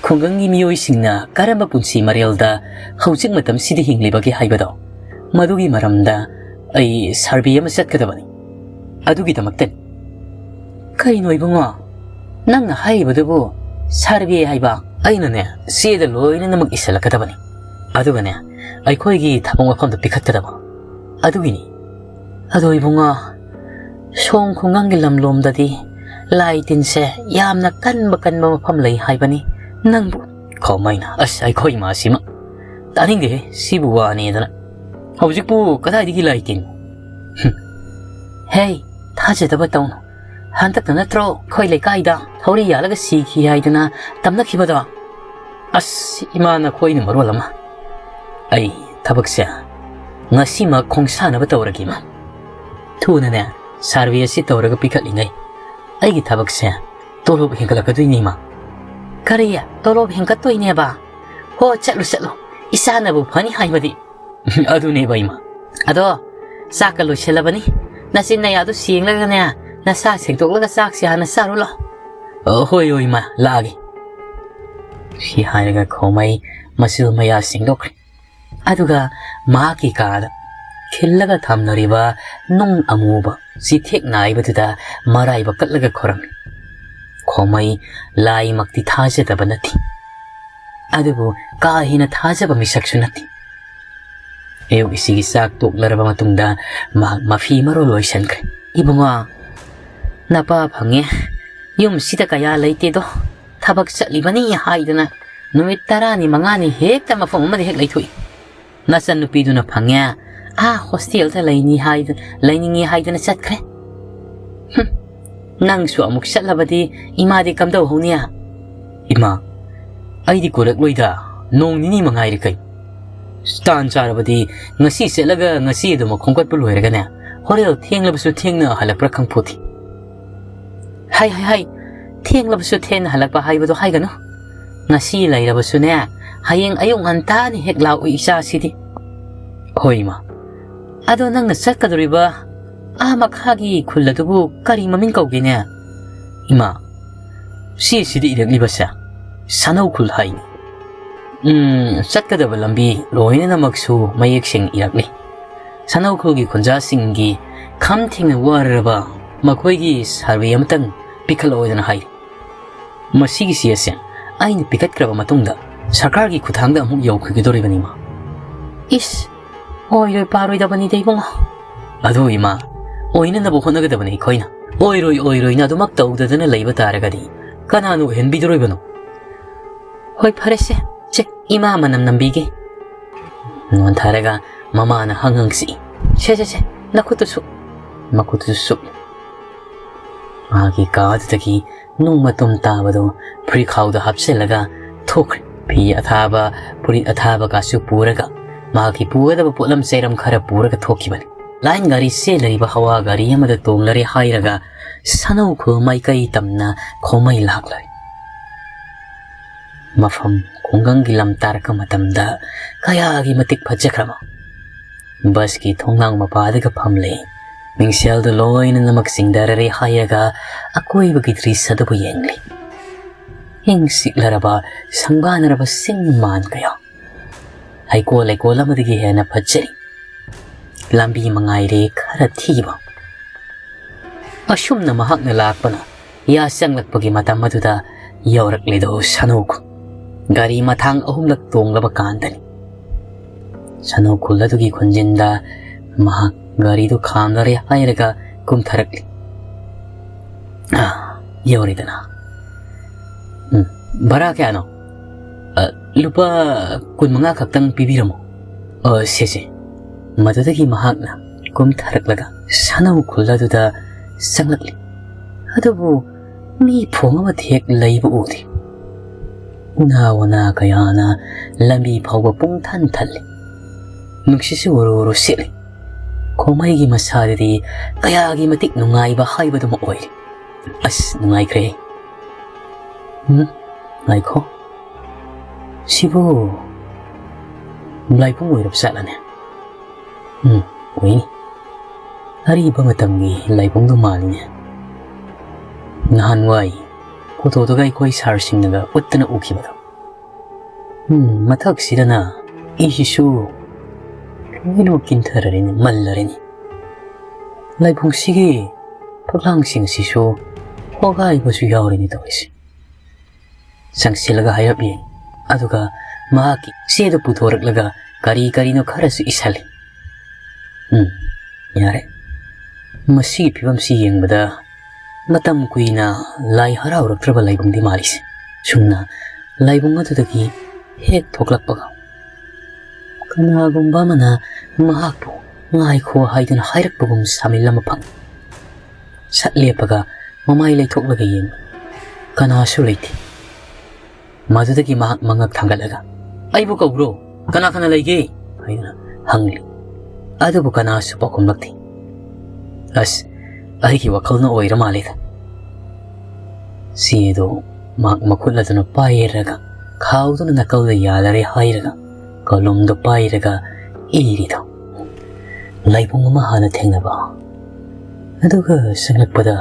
ꯈꯨꯡꯒꯪꯒꯤ ꯃꯤꯑꯣꯏꯁꯤꯡꯅ ꯀꯔꯝꯕ ꯄꯨꯟꯁꯤ ꯃꯔꯦꯜꯗ ꯍꯧꯖꯤꯛ ꯃꯇꯝꯁꯤꯗ ꯍꯤꯡꯂꯤꯕꯒꯦ ꯍꯥꯏꯕꯗꯣ, ꯃꯗꯨꯒꯤ ꯃꯔꯝꯗ ꯑꯩ ꯁꯔꯚꯦ ꯑꯃ ꯆꯠꯀꯗꯕꯅꯤ꯫ ꯑꯗꯨꯒꯤꯗꯃꯛꯇꯅꯤ꯫" "ꯀꯩꯅꯣ ꯏꯕꯨꯡꯉꯣ, ꯅꯪꯅ ꯍꯥꯏꯔꯤꯕꯗꯨꯕꯨ ꯁꯔꯚꯦ ꯍꯥꯏꯕ?" "ꯑꯩꯅꯅꯦ, ꯆꯦꯗ ꯂꯣꯏꯅꯃꯛ ꯏꯁꯤꯜꯂꯛꯀꯗꯕꯅꯤ꯫ ꯑꯗꯨꯒꯅꯦ, ꯑꯩꯈꯣꯏꯒꯤ ꯊꯕꯛ ꯃꯐꯝꯗ ꯄꯤꯈꯠꯀꯗꯕ꯫ ꯑꯗꯨꯒꯤꯅꯤ꯫" "ꯑꯗꯣ ꯏꯕꯨꯡꯉꯣ, ꯁꯣꯝ ꯈꯨꯡꯒꯪꯒꯤ ꯂꯝꯂꯣꯝꯗꯗꯤ ꯂꯥꯏ ꯇꯤꯟꯁꯦ ꯌꯥꯝꯅ ꯀꯟꯕ ꯀꯟꯕ ꯃꯐꯝ ꯂꯩ ꯍꯥꯏꯕꯅꯤ꯫ ꯅꯪꯕꯨ..." ꯈꯣꯃꯩꯅ, "ꯑꯁ, ꯑꯩꯈꯣꯏ ꯏꯃꯥꯁꯤꯃ ꯇꯥꯅꯤꯡꯗꯦꯍꯦ, ꯁꯤꯕꯨ ꯋꯥꯅꯦꯗꯅ꯫ ꯍꯧꯖꯤꯛꯄꯨ ꯀꯗꯥꯏꯗꯒꯤ ꯂꯥꯏ ꯇꯤꯟ?" "ꯍꯨꯝ꯫ ꯍꯦ, ꯊꯥꯖꯗꯕ ꯇꯧꯅꯨ꯫ ꯍꯟꯗꯛꯇ ꯅꯠꯇ꯭ꯔꯣ ꯑꯩꯈꯣꯏ ꯂꯩꯀꯥꯏꯗ ꯊꯧꯔꯤ ꯌꯥꯜꯂꯒ ꯁꯤꯈꯤ ꯍꯥꯏꯗꯅ ꯇꯝꯅꯈꯤꯕꯗꯣ? ꯑꯁ, ꯏꯃꯥ ꯅꯈꯣꯏꯅ ꯃꯔꯣꯜ ꯑꯃ꯫ ꯑꯩ ꯊꯕꯛꯁꯦ ꯉꯁꯤꯃꯛ ꯈꯣꯡꯁꯥꯟꯅꯕ ꯇꯧꯔꯒꯦ, ꯏꯃꯥ꯫ ꯊꯨꯅꯅꯦ, ꯁꯔꯚꯦ ꯑꯁꯤ ꯇꯧꯔꯒ ꯄꯤꯈꯠꯂꯤꯉꯩ ꯑꯩꯒꯤ ꯊꯕꯛꯁꯦ ꯇꯣꯂꯣꯞ ꯍꯦꯟꯒꯠꯂꯛꯀꯗꯣꯏꯅꯤ, ꯏꯃꯥ꯫" "ꯀꯔꯤ? ꯇꯣꯂꯣꯞ ꯍꯦꯟꯒꯠꯇꯣꯏꯅꯦꯕ? ꯍꯣ, ꯆꯠꯂꯨ, ꯆꯠꯂꯨ꯫ ꯏꯆꯥꯅꯕꯨ ꯐꯅꯤ ꯍꯥꯏꯕꯗꯤ꯫" "ꯑꯗꯨꯅꯦꯕ, ꯏꯃꯥ꯫ ꯑꯗꯣ, ꯆꯥꯛꯀ ꯂꯣꯏꯁꯤꯜꯂꯕꯅꯤ꯫ ꯅꯆꯤꯟ ꯅꯌꯥꯗꯨ ꯁꯦꯡꯂꯒꯅꯦ, ꯅꯁꯥ ꯁꯦꯡꯗꯣꯛꯂꯒ ꯆꯥꯛꯁꯦ ꯍꯥꯟꯅ ꯆꯥꯔꯨ ꯂꯥꯎ꯫" "ꯑ, ꯍꯣꯏ, ꯍꯣꯏ, ꯏꯃꯥ, ꯂꯥꯛꯑꯒꯦ꯫" ꯁꯤ ꯍꯥꯏꯔꯒ ꯈꯣꯃꯩ ꯃꯆꯤꯜ ꯃꯌꯥ ꯁꯦꯡꯗꯣꯛꯈ꯭ꯔꯦ꯫ ꯑꯗꯨꯒ ꯃꯍꯥꯛꯀꯤ ꯀꯥꯗ ꯈꯤꯜꯂꯒ ꯊꯝꯂꯔꯤꯕ ꯅꯨꯡ ꯑꯃꯨꯕ ꯆꯤꯊꯦꯛ ꯅꯥꯏꯕꯗꯨꯗ ꯃꯔꯥꯏꯕꯛ ꯀꯠꯂꯒ ꯈꯨꯔꯝꯃꯤ꯫ ꯈꯣꯃꯩ ꯂꯥꯏꯃꯛꯇꯤ ꯊꯥꯖꯗꯕ ꯅꯠꯇꯦ, ꯑꯗꯨꯕꯨ ꯀꯥ ꯍꯦꯟꯅ ꯊꯥꯖꯕ ꯃꯤꯁꯛꯁꯨ ꯅꯠꯇꯦ꯫ ꯑꯌꯨꯛ ꯏꯁꯤꯒꯤ ꯆꯥꯛ ꯇꯣꯛꯂꯔꯕ ꯃꯇꯨꯡꯗ ꯃꯍꯥꯛ ꯃꯐꯤ ꯃꯔꯣꯜ ꯂꯣꯏꯁꯤꯟꯈ꯭ꯔꯦ꯫ "ꯏꯕꯨꯡꯉꯣ, ꯅꯄꯥ ꯐꯪꯉꯦ꯫ ꯌꯨꯝꯁꯤꯗ ꯀꯌꯥ ꯂꯩꯇꯦꯗꯣ꯫ ꯊꯕꯛ ꯆꯠꯂꯤꯕꯅꯤ ꯍꯥꯏꯗꯅ ꯅꯨꯃꯤꯠ ꯇꯔꯥꯅꯤ ꯃꯉꯥꯅꯤ ꯍꯦꯛꯇ ꯃꯐꯝ ꯑꯃꯗ ꯍꯦꯛ ꯂꯩꯊꯣꯛꯏ꯫ ꯅꯆꯟꯅꯨꯄꯤꯗꯨꯅ ꯐꯪꯉꯦ, ꯑꯥ ꯍꯣꯁꯇꯦꯜꯗ ꯂꯩꯅꯤ ꯍꯥꯏꯗ-, ꯂꯩꯅꯤꯡꯉꯤ ꯍꯥꯏꯗꯅ ꯆꯠꯈ꯭ꯔꯦ꯫ ꯍꯨꯝ, ꯅꯪꯁꯨ ꯑꯃꯨꯛ ꯆꯠꯂꯕꯗꯤ ꯏꯃꯥꯗꯤ ꯀꯝꯗꯧꯍꯧꯅꯤ?" "ꯏꯃꯥ, ꯑꯩꯗꯤ ꯀꯨꯏꯔꯛꯂꯣꯏꯗ, ꯅꯣꯡ ꯅꯤꯅꯤ ꯃꯉꯥꯏꯔꯦ ꯀꯩ꯫ ꯇꯥꯟ ꯆꯥꯔꯕꯗꯤ ꯉꯁꯤ ꯆꯠꯂꯒ ꯉꯁꯤ ꯑꯗꯨꯃꯛ ꯈꯣꯝꯒꯠꯄ ꯂꯣꯏꯔꯒꯅꯦ, ꯍꯣꯔꯦꯟ ꯊꯦꯡꯂꯕꯁꯨ ꯊꯦꯡꯅ ꯍꯜꯂꯛꯄ꯭ꯔꯥ ꯈꯪꯄꯣꯠꯇꯦ꯫" "ꯍꯥꯏ, ꯍꯥꯏ, ꯍꯥꯏ, ꯊꯦꯡꯂꯕꯁꯨ ꯊꯦꯡꯅ ꯍꯜꯂꯛꯄ ꯍꯥꯏꯕꯗꯣ ꯍꯥꯏꯒꯅꯨ꯫ ꯉꯁꯤ ꯂꯩꯔꯕꯁꯨꯅꯦ, ꯍꯌꯦꯡ ꯑꯌꯨꯛ ꯉꯟꯇꯥꯅ ꯍꯦꯛ ꯂꯥꯛꯎ ꯏꯆꯥꯁꯤꯗꯤ꯫" "ꯍꯣꯏ, ꯏꯃꯥ꯫" "ꯑꯗꯣ ꯅꯪꯅ ꯆꯠꯀꯗꯧꯔꯤꯕ ꯑꯥ ꯃꯈꯥꯒꯤ ꯈꯨꯜ ꯑꯗꯨꯕꯨ ꯀꯔꯤ ꯃꯃꯤꯡ ꯀꯧꯒꯦꯅꯦ?" "ꯏꯃꯥ, ꯁꯤꯁꯤꯗ ꯏꯔꯛꯂꯤꯕꯁꯦ ꯁꯥꯅꯧ ꯈꯨꯜ ꯍꯥꯏꯅꯤ꯫ ꯎꯝ, ꯆꯠꯀꯗꯕ ꯂꯝꯕꯤ ꯂꯣꯏꯅꯃꯛꯁꯨ ꯃꯌꯦꯛ ꯁꯦꯡꯅ ꯏꯔꯛꯂꯤ꯫ ꯁꯥꯅꯧ ꯈꯨꯜꯒꯤ ꯈꯨꯟꯖꯥꯁꯤꯡꯒꯤ ꯈꯝ ꯊꯦꯡꯅ ꯋꯥꯔꯔꯕ ꯃꯈꯣꯏꯒꯤ ꯁꯔꯚꯦ ꯑꯃꯇꯪ ꯄꯤꯈꯠꯂꯛꯑꯣꯗꯅ ꯍꯥꯏꯔꯤ꯫ ꯃꯁꯤꯒꯤ ꯆꯦ ꯑꯁꯦ ꯑꯩꯅ ꯄꯤꯈꯠꯈ꯭ꯔꯕ ꯃꯇꯨꯡꯗ ꯁꯔꯀꯥꯔꯒꯤ ꯈꯨꯠꯊꯥꯡꯗ ꯑꯃꯨꯛ ꯌꯧꯈꯤꯒꯗꯧꯔꯤꯕꯅꯤ, ꯏꯃꯥ꯫" "ꯏꯁ, ꯑꯣꯏꯔꯣꯏ ꯄꯥꯔꯣꯏꯗꯕꯅꯤꯗ, ꯏꯕꯨꯡꯉꯣ꯫" "ꯑꯗꯨ, ꯏꯃꯥ, ꯑꯣꯏꯅꯅꯕ ꯍꯣꯠꯅꯒꯗꯕꯅꯤ ꯑꯩꯈꯣꯏꯅ꯫ ꯑꯣꯏꯔꯣꯏ, ꯑꯣꯏꯔꯣꯏꯅ ꯑꯗꯨꯃꯛ ꯇꯧꯗꯗꯅ ꯂꯩꯕ ꯇꯥꯔꯒꯗꯤ ꯀꯅꯥꯅ ꯑꯣꯏꯍꯟꯕꯤꯗꯣꯔꯤꯕꯅꯣ?" "ꯍꯣꯏ, ꯐꯔꯦꯁꯦ, ꯆꯦ, ꯏꯃꯥ ꯃꯅꯝ ꯅꯝꯕꯤꯒꯦ꯫" ꯅꯣꯟꯊꯔꯒ ꯃꯃꯥꯅ ꯍꯪ ꯍꯪꯁꯤ, "ꯁꯦ, ꯁꯦ, ꯁꯦ, ꯅꯈꯨꯠꯇꯨ ꯁꯨ꯫" ꯃꯈꯨꯠꯇꯨ ꯁꯨꯞ꯫ ꯃꯥꯒꯤ ꯀꯥꯗꯨꯗꯒꯤ ꯅꯨꯡ ꯃꯇꯨꯝ ꯇꯥꯕꯗꯨ ꯐꯨꯔꯤꯠꯈꯥꯎꯗ ꯍꯥꯞꯆꯤꯜꯂꯒ ꯊꯣꯛꯈ꯭ꯔꯦ꯫ ꯐꯤ ꯑꯊꯥꯕ, ꯐꯨꯔꯤꯠ ꯑꯊꯥꯕꯒꯁꯨ ꯄꯨꯔꯒ ꯃꯍꯥꯛꯀꯤ ꯄꯨꯒꯗꯕ ꯄꯣꯠꯂꯝ ꯆꯩꯔꯝ ꯈꯔ ꯄꯨꯔꯒ ꯊꯣꯛꯈꯤꯕꯅꯤ꯫ ꯂꯥꯏꯟ ꯒꯥꯔꯤ ꯆꯦꯜꯂꯤꯕ ꯍꯋꯥ ꯒꯥꯔꯤ ꯑꯃꯗ ꯇꯣꯡꯂꯔꯦ ꯍꯥꯏꯔꯒ ꯁꯥꯅꯧ ꯈꯨꯜ ꯃꯥꯏꯀꯩ ꯇꯝꯅ ꯈꯣꯃꯩ ꯂꯥꯛꯂꯔꯦ꯫ ꯃꯐꯝ ꯈꯨꯡꯒꯪꯒꯤ ꯂꯝ ꯇꯥꯔꯛꯄ ꯃꯇꯝꯗ ꯀꯌꯥꯒꯤ ꯃꯇꯤꯛ ꯐꯖꯈ꯭ꯔꯕ꯫ ꯕꯁꯀꯤ ꯊꯣꯡꯅꯥꯡ ꯃꯄꯥꯗꯒ ꯐꯝꯂꯦ꯫ ꯃꯤꯡꯁꯦꯜꯗꯨ ꯂꯣꯏꯅꯃꯛ ꯆꯤꯡꯊꯔꯔꯦ ꯍꯥꯏꯔꯒ ꯑꯀꯣꯏꯕꯒꯤ ꯗ꯭ꯔꯤꯁ ꯑꯗꯨꯕꯨ ꯌꯦꯡꯂꯤ꯫ ꯏꯪ ꯆꯤꯛꯂꯔꯕ ꯁꯪꯕꯥꯅꯔꯕ ꯆꯤꯡ ꯃꯥꯟ ꯀꯌꯥ꯫ ꯍꯩꯀꯣꯜ ꯂꯩꯀꯣꯜ ꯑꯃꯗꯒꯤ ꯍꯦꯟꯅ ꯐꯖꯔꯤ꯫ ꯂꯝꯕꯤ ꯃꯉꯥꯏꯔꯦ ꯈꯔ ꯊꯤꯕ꯫ ꯑꯁꯨꯝꯅ ꯃꯍꯥꯛꯅ ꯂꯥꯛꯄꯅ ꯌꯥ ꯆꯪꯂꯛꯄꯒꯤ ꯃꯇꯝ ꯑꯗꯨꯗ ꯌꯧꯔꯛꯂꯤꯗꯣ ꯁꯅꯧ ꯈꯨꯜ ꯒꯥꯔꯤ ꯃꯊꯥꯡ ꯑꯍꯨꯝꯂꯛ ꯇꯣꯡꯂꯕ ꯀꯥꯟꯗꯅꯤ꯫ ꯁꯅꯧ ꯈꯨꯜ ꯑꯗꯨꯒꯤ ꯈꯨꯟꯖꯤꯟꯗ ꯃꯍꯥꯛ ꯒꯥꯔꯤꯗꯨ ꯈꯥꯝꯂꯔꯦ ꯍꯥꯏꯔꯒ ꯀꯨꯝꯊꯔꯛꯂꯤ꯫ "ꯑꯥ, ꯌꯧꯔꯦꯗꯅ꯫ ꯎꯝ, ꯚꯔꯥ ꯀꯌꯥꯅꯣ?" "ꯑ, ꯂꯨꯄꯥ ꯀꯨꯟꯃꯉꯥ ꯈꯛꯇꯪ ꯄꯤꯕꯤꯔꯝꯃꯣ꯫ ꯑ, ꯁꯦ, ꯁꯦ꯫" ꯃꯗꯨꯗꯒꯤ ꯃꯍꯥꯛꯅ ꯀꯨꯝꯊꯔꯛꯂꯒ ꯁꯅꯧ ꯈꯨꯜ ꯑꯗꯨꯗ ꯆꯪꯂꯛꯂꯤ꯫ ꯑꯗꯨꯕꯨ ꯃꯤ ꯐꯣꯡ ꯑꯃ ꯊꯦꯛ ꯂꯩꯕ ꯎꯗꯦ꯫ ꯎꯅꯥ ꯋꯥꯅꯥ ꯀꯌꯥꯅ ꯂꯝꯕꯤ ꯐꯥꯎꯕ ꯄꯨꯡ ꯊꯟ ꯊꯜꯂꯤ꯫ ꯅꯨꯡꯁꯤꯠꯁꯨ ꯎꯔꯨ ꯎꯔꯨ ꯁꯤꯠꯂꯤ꯫ ꯈꯣꯃꯩꯒꯤ ꯃꯁꯥꯗꯗꯤ ꯀꯌꯥꯒꯤ ꯃꯇꯤꯛ ꯅꯨꯡꯉꯥꯏꯕ ꯍꯥꯏꯕꯗꯨꯃꯛ ꯑꯣꯏꯔꯤ꯫ ꯑꯁ, ꯅꯨꯡꯉꯥꯏꯈ꯭ꯔꯦ꯫ ꯎꯝ, ꯉꯥꯏꯈꯣ꯫ ꯁꯤꯕꯨ ꯂꯥꯏꯕꯨꯡ ꯑꯣꯏꯔꯕ ꯖꯥꯠꯂꯅꯦ? ꯎꯝ, ꯑꯣꯏꯅꯤ꯫ ꯑꯔꯤꯕ ꯃꯇꯝꯒꯤ ꯂꯥꯏꯕꯨꯡꯗꯣ ꯃꯥꯜꯂꯤꯅꯦ꯫ ꯅꯍꯥꯟꯋꯥꯏ ꯐꯣꯇꯣꯗꯒ ꯑꯩꯈꯣꯏ ꯁꯥꯔꯁꯤꯡꯅꯒ ꯎꯠꯇꯅ ꯎꯈꯤꯕꯗꯣ꯫ ꯎꯝ, ꯃꯊꯛꯁꯤꯗꯅ ꯏꯁꯤꯁꯨ ꯂꯣꯏꯅꯃꯛ ꯀꯤꯟꯊꯔꯔꯤꯅꯤ, ꯃꯜꯂꯔꯤꯅꯤ꯫ ꯂꯥꯏꯕꯨꯡꯁꯤꯒꯤ ꯐꯛꯂꯥꯡꯁꯤꯡꯁꯤꯁꯨ ꯍꯣꯒꯥꯏꯕꯁꯨ ꯌꯥꯎꯔꯤꯅꯤ ꯇꯧꯔꯤꯁꯦ꯫ ꯆꯪꯁꯤꯜꯂꯒ ꯍꯥꯏꯔꯞ ꯌꯦꯡ, ꯑꯗꯨꯒ ꯃꯍꯥꯛꯀꯤ ꯆꯦꯗꯨ ꯄꯨꯊꯣꯔꯛꯂꯒ ꯀꯔꯤ ꯀꯔꯤꯅꯣ ꯈꯔꯁꯨ ꯏꯁꯜꯂꯤ꯫ ꯎꯝ, ꯌꯥꯔꯦ꯫ ꯃꯁꯤꯒꯤ ꯐꯤꯕꯝꯁꯤ ꯌꯦꯡꯕꯗ ꯃꯇꯝ ꯀꯨꯏꯅ ꯂꯥꯏ ꯍꯔꯥꯎꯔꯛꯇ꯭ꯔꯕ ꯂꯥꯏꯕꯨꯡꯗꯤ ꯃꯥꯜꯂꯤꯁꯦ꯫ ꯁꯨꯝꯅ ꯂꯥꯏꯕꯨꯡ ꯑꯗꯨꯗꯒꯤ ꯍꯦꯛ ꯊꯣꯛꯂꯛꯄꯒ ꯀꯅꯥꯒꯨꯝꯕ ꯑꯃꯅ ꯃꯍꯥꯛꯄꯨ "ꯉꯥꯏꯈꯣ" ꯍꯥꯏꯗꯨꯅ ꯍꯥꯏꯔꯛꯄꯒꯨꯝ ꯁꯥꯃꯤꯜ ꯑꯃ ꯐꯪꯏ꯫ ꯁꯠ ꯂꯦꯞꯄꯒ ꯃꯃꯥꯏ ꯂꯩꯊꯣꯛꯂꯒ ꯌꯦꯡꯏ꯫ ꯀꯅꯥꯁꯨ ꯂꯩꯇꯦ꯫ ꯃꯗꯨꯗꯒꯤ ꯃꯍꯥꯛ ꯃꯉꯛ ꯊꯥꯡꯒꯠꯂꯒ, "ꯑꯩꯕꯨ ꯀꯧꯕ꯭ꯔꯣ? ꯀꯅꯥ ꯀꯅꯥ ꯂꯩꯒꯦ?" ꯍꯥꯏꯗꯨꯅ ꯍꯪꯂꯤ꯫ ꯑꯗꯨꯕꯨ ꯀꯅꯥꯁꯨ ꯄꯥꯎꯈꯨꯝꯂꯛꯇꯦ꯫ "ꯑꯁ, ꯑꯩꯒꯤ ꯋꯥꯈꯜꯅ ꯑꯣꯏꯔ ꯃꯥꯜꯂꯦꯗ꯫" ꯆꯦꯗꯣ ꯃꯍꯥꯛ ꯃꯈꯨꯠ ꯑꯗꯨꯅ ꯄꯥꯏꯔꯒ, ꯈꯥꯎꯗꯨꯅ ꯅꯥꯀꯜꯗ ꯌꯥꯜꯂꯔꯦ ꯍꯥꯏꯔꯒ, ꯀꯣꯂꯣꯝꯗꯣ ꯄꯥꯏꯔꯒ ꯏꯔꯤꯗꯣ꯫ ꯂꯥꯏꯕꯨꯡ ꯑꯃ ꯍꯥꯟꯅ ꯊꯦꯡꯅꯕ꯫ ꯑꯗꯨꯒ ꯆꯪꯂꯛꯄꯗ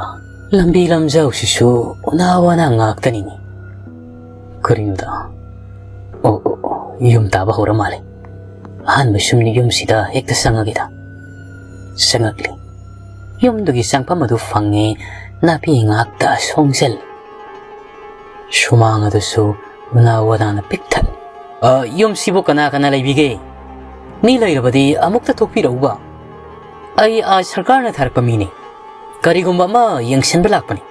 ꯂꯝꯕꯤ ꯂꯝꯖꯥꯎꯁꯤꯁꯨ ꯎꯅꯥ ꯋꯥꯅꯥ ꯉꯥꯛꯇꯅꯤꯅꯦ꯫ ꯀꯔꯤꯅꯣꯗ? ꯑꯣ, ꯑꯣ, ꯑꯣ, ꯌꯨꯝ ꯇꯥꯕ ꯍꯧꯔ ꯃꯥꯜꯂꯦ꯫ ꯑꯍꯥꯟꯕ ꯁꯨꯝ ꯌꯨꯝꯁꯤꯗ ꯍꯦꯛꯇ ꯆꯪꯉꯒꯦꯗ꯫ ꯆꯪꯉꯛꯂꯤ꯫ ꯌꯨꯝꯗꯨꯒꯤ ꯆꯪꯐꯝ ꯑꯗꯨ ꯐꯪꯉꯦ꯫ ꯅꯥꯄꯤ ꯉꯥꯛꯇ ꯁꯣꯡꯖꯜ꯫ ꯁꯨꯃꯥꯡ ꯑꯗꯨꯁꯨ ꯎꯅꯥ ꯋꯥꯅꯥꯅ ꯄꯤꯛ ꯊꯜꯂꯤ꯫ "ꯑ, ꯌꯨꯝꯁꯤꯕꯨ ꯀꯅꯥ ꯀꯅꯥ ꯂꯩꯕꯤꯒꯦ? ꯃꯤ ꯂꯩꯔꯕꯗꯤ ꯑꯃꯨꯛꯇ ꯊꯣꯛꯄꯤꯔꯛꯎꯕ꯫ ꯑꯩ ꯑꯥ ꯁꯔꯀꯥꯔꯅ ꯊꯥꯔꯛꯄ ꯃꯤꯅꯤ꯫ ꯀꯔꯤꯒꯨꯝꯕ ꯑꯃ ꯌꯦꯡꯁꯤꯟꯕ ꯂꯥꯛꯄꯅꯤ",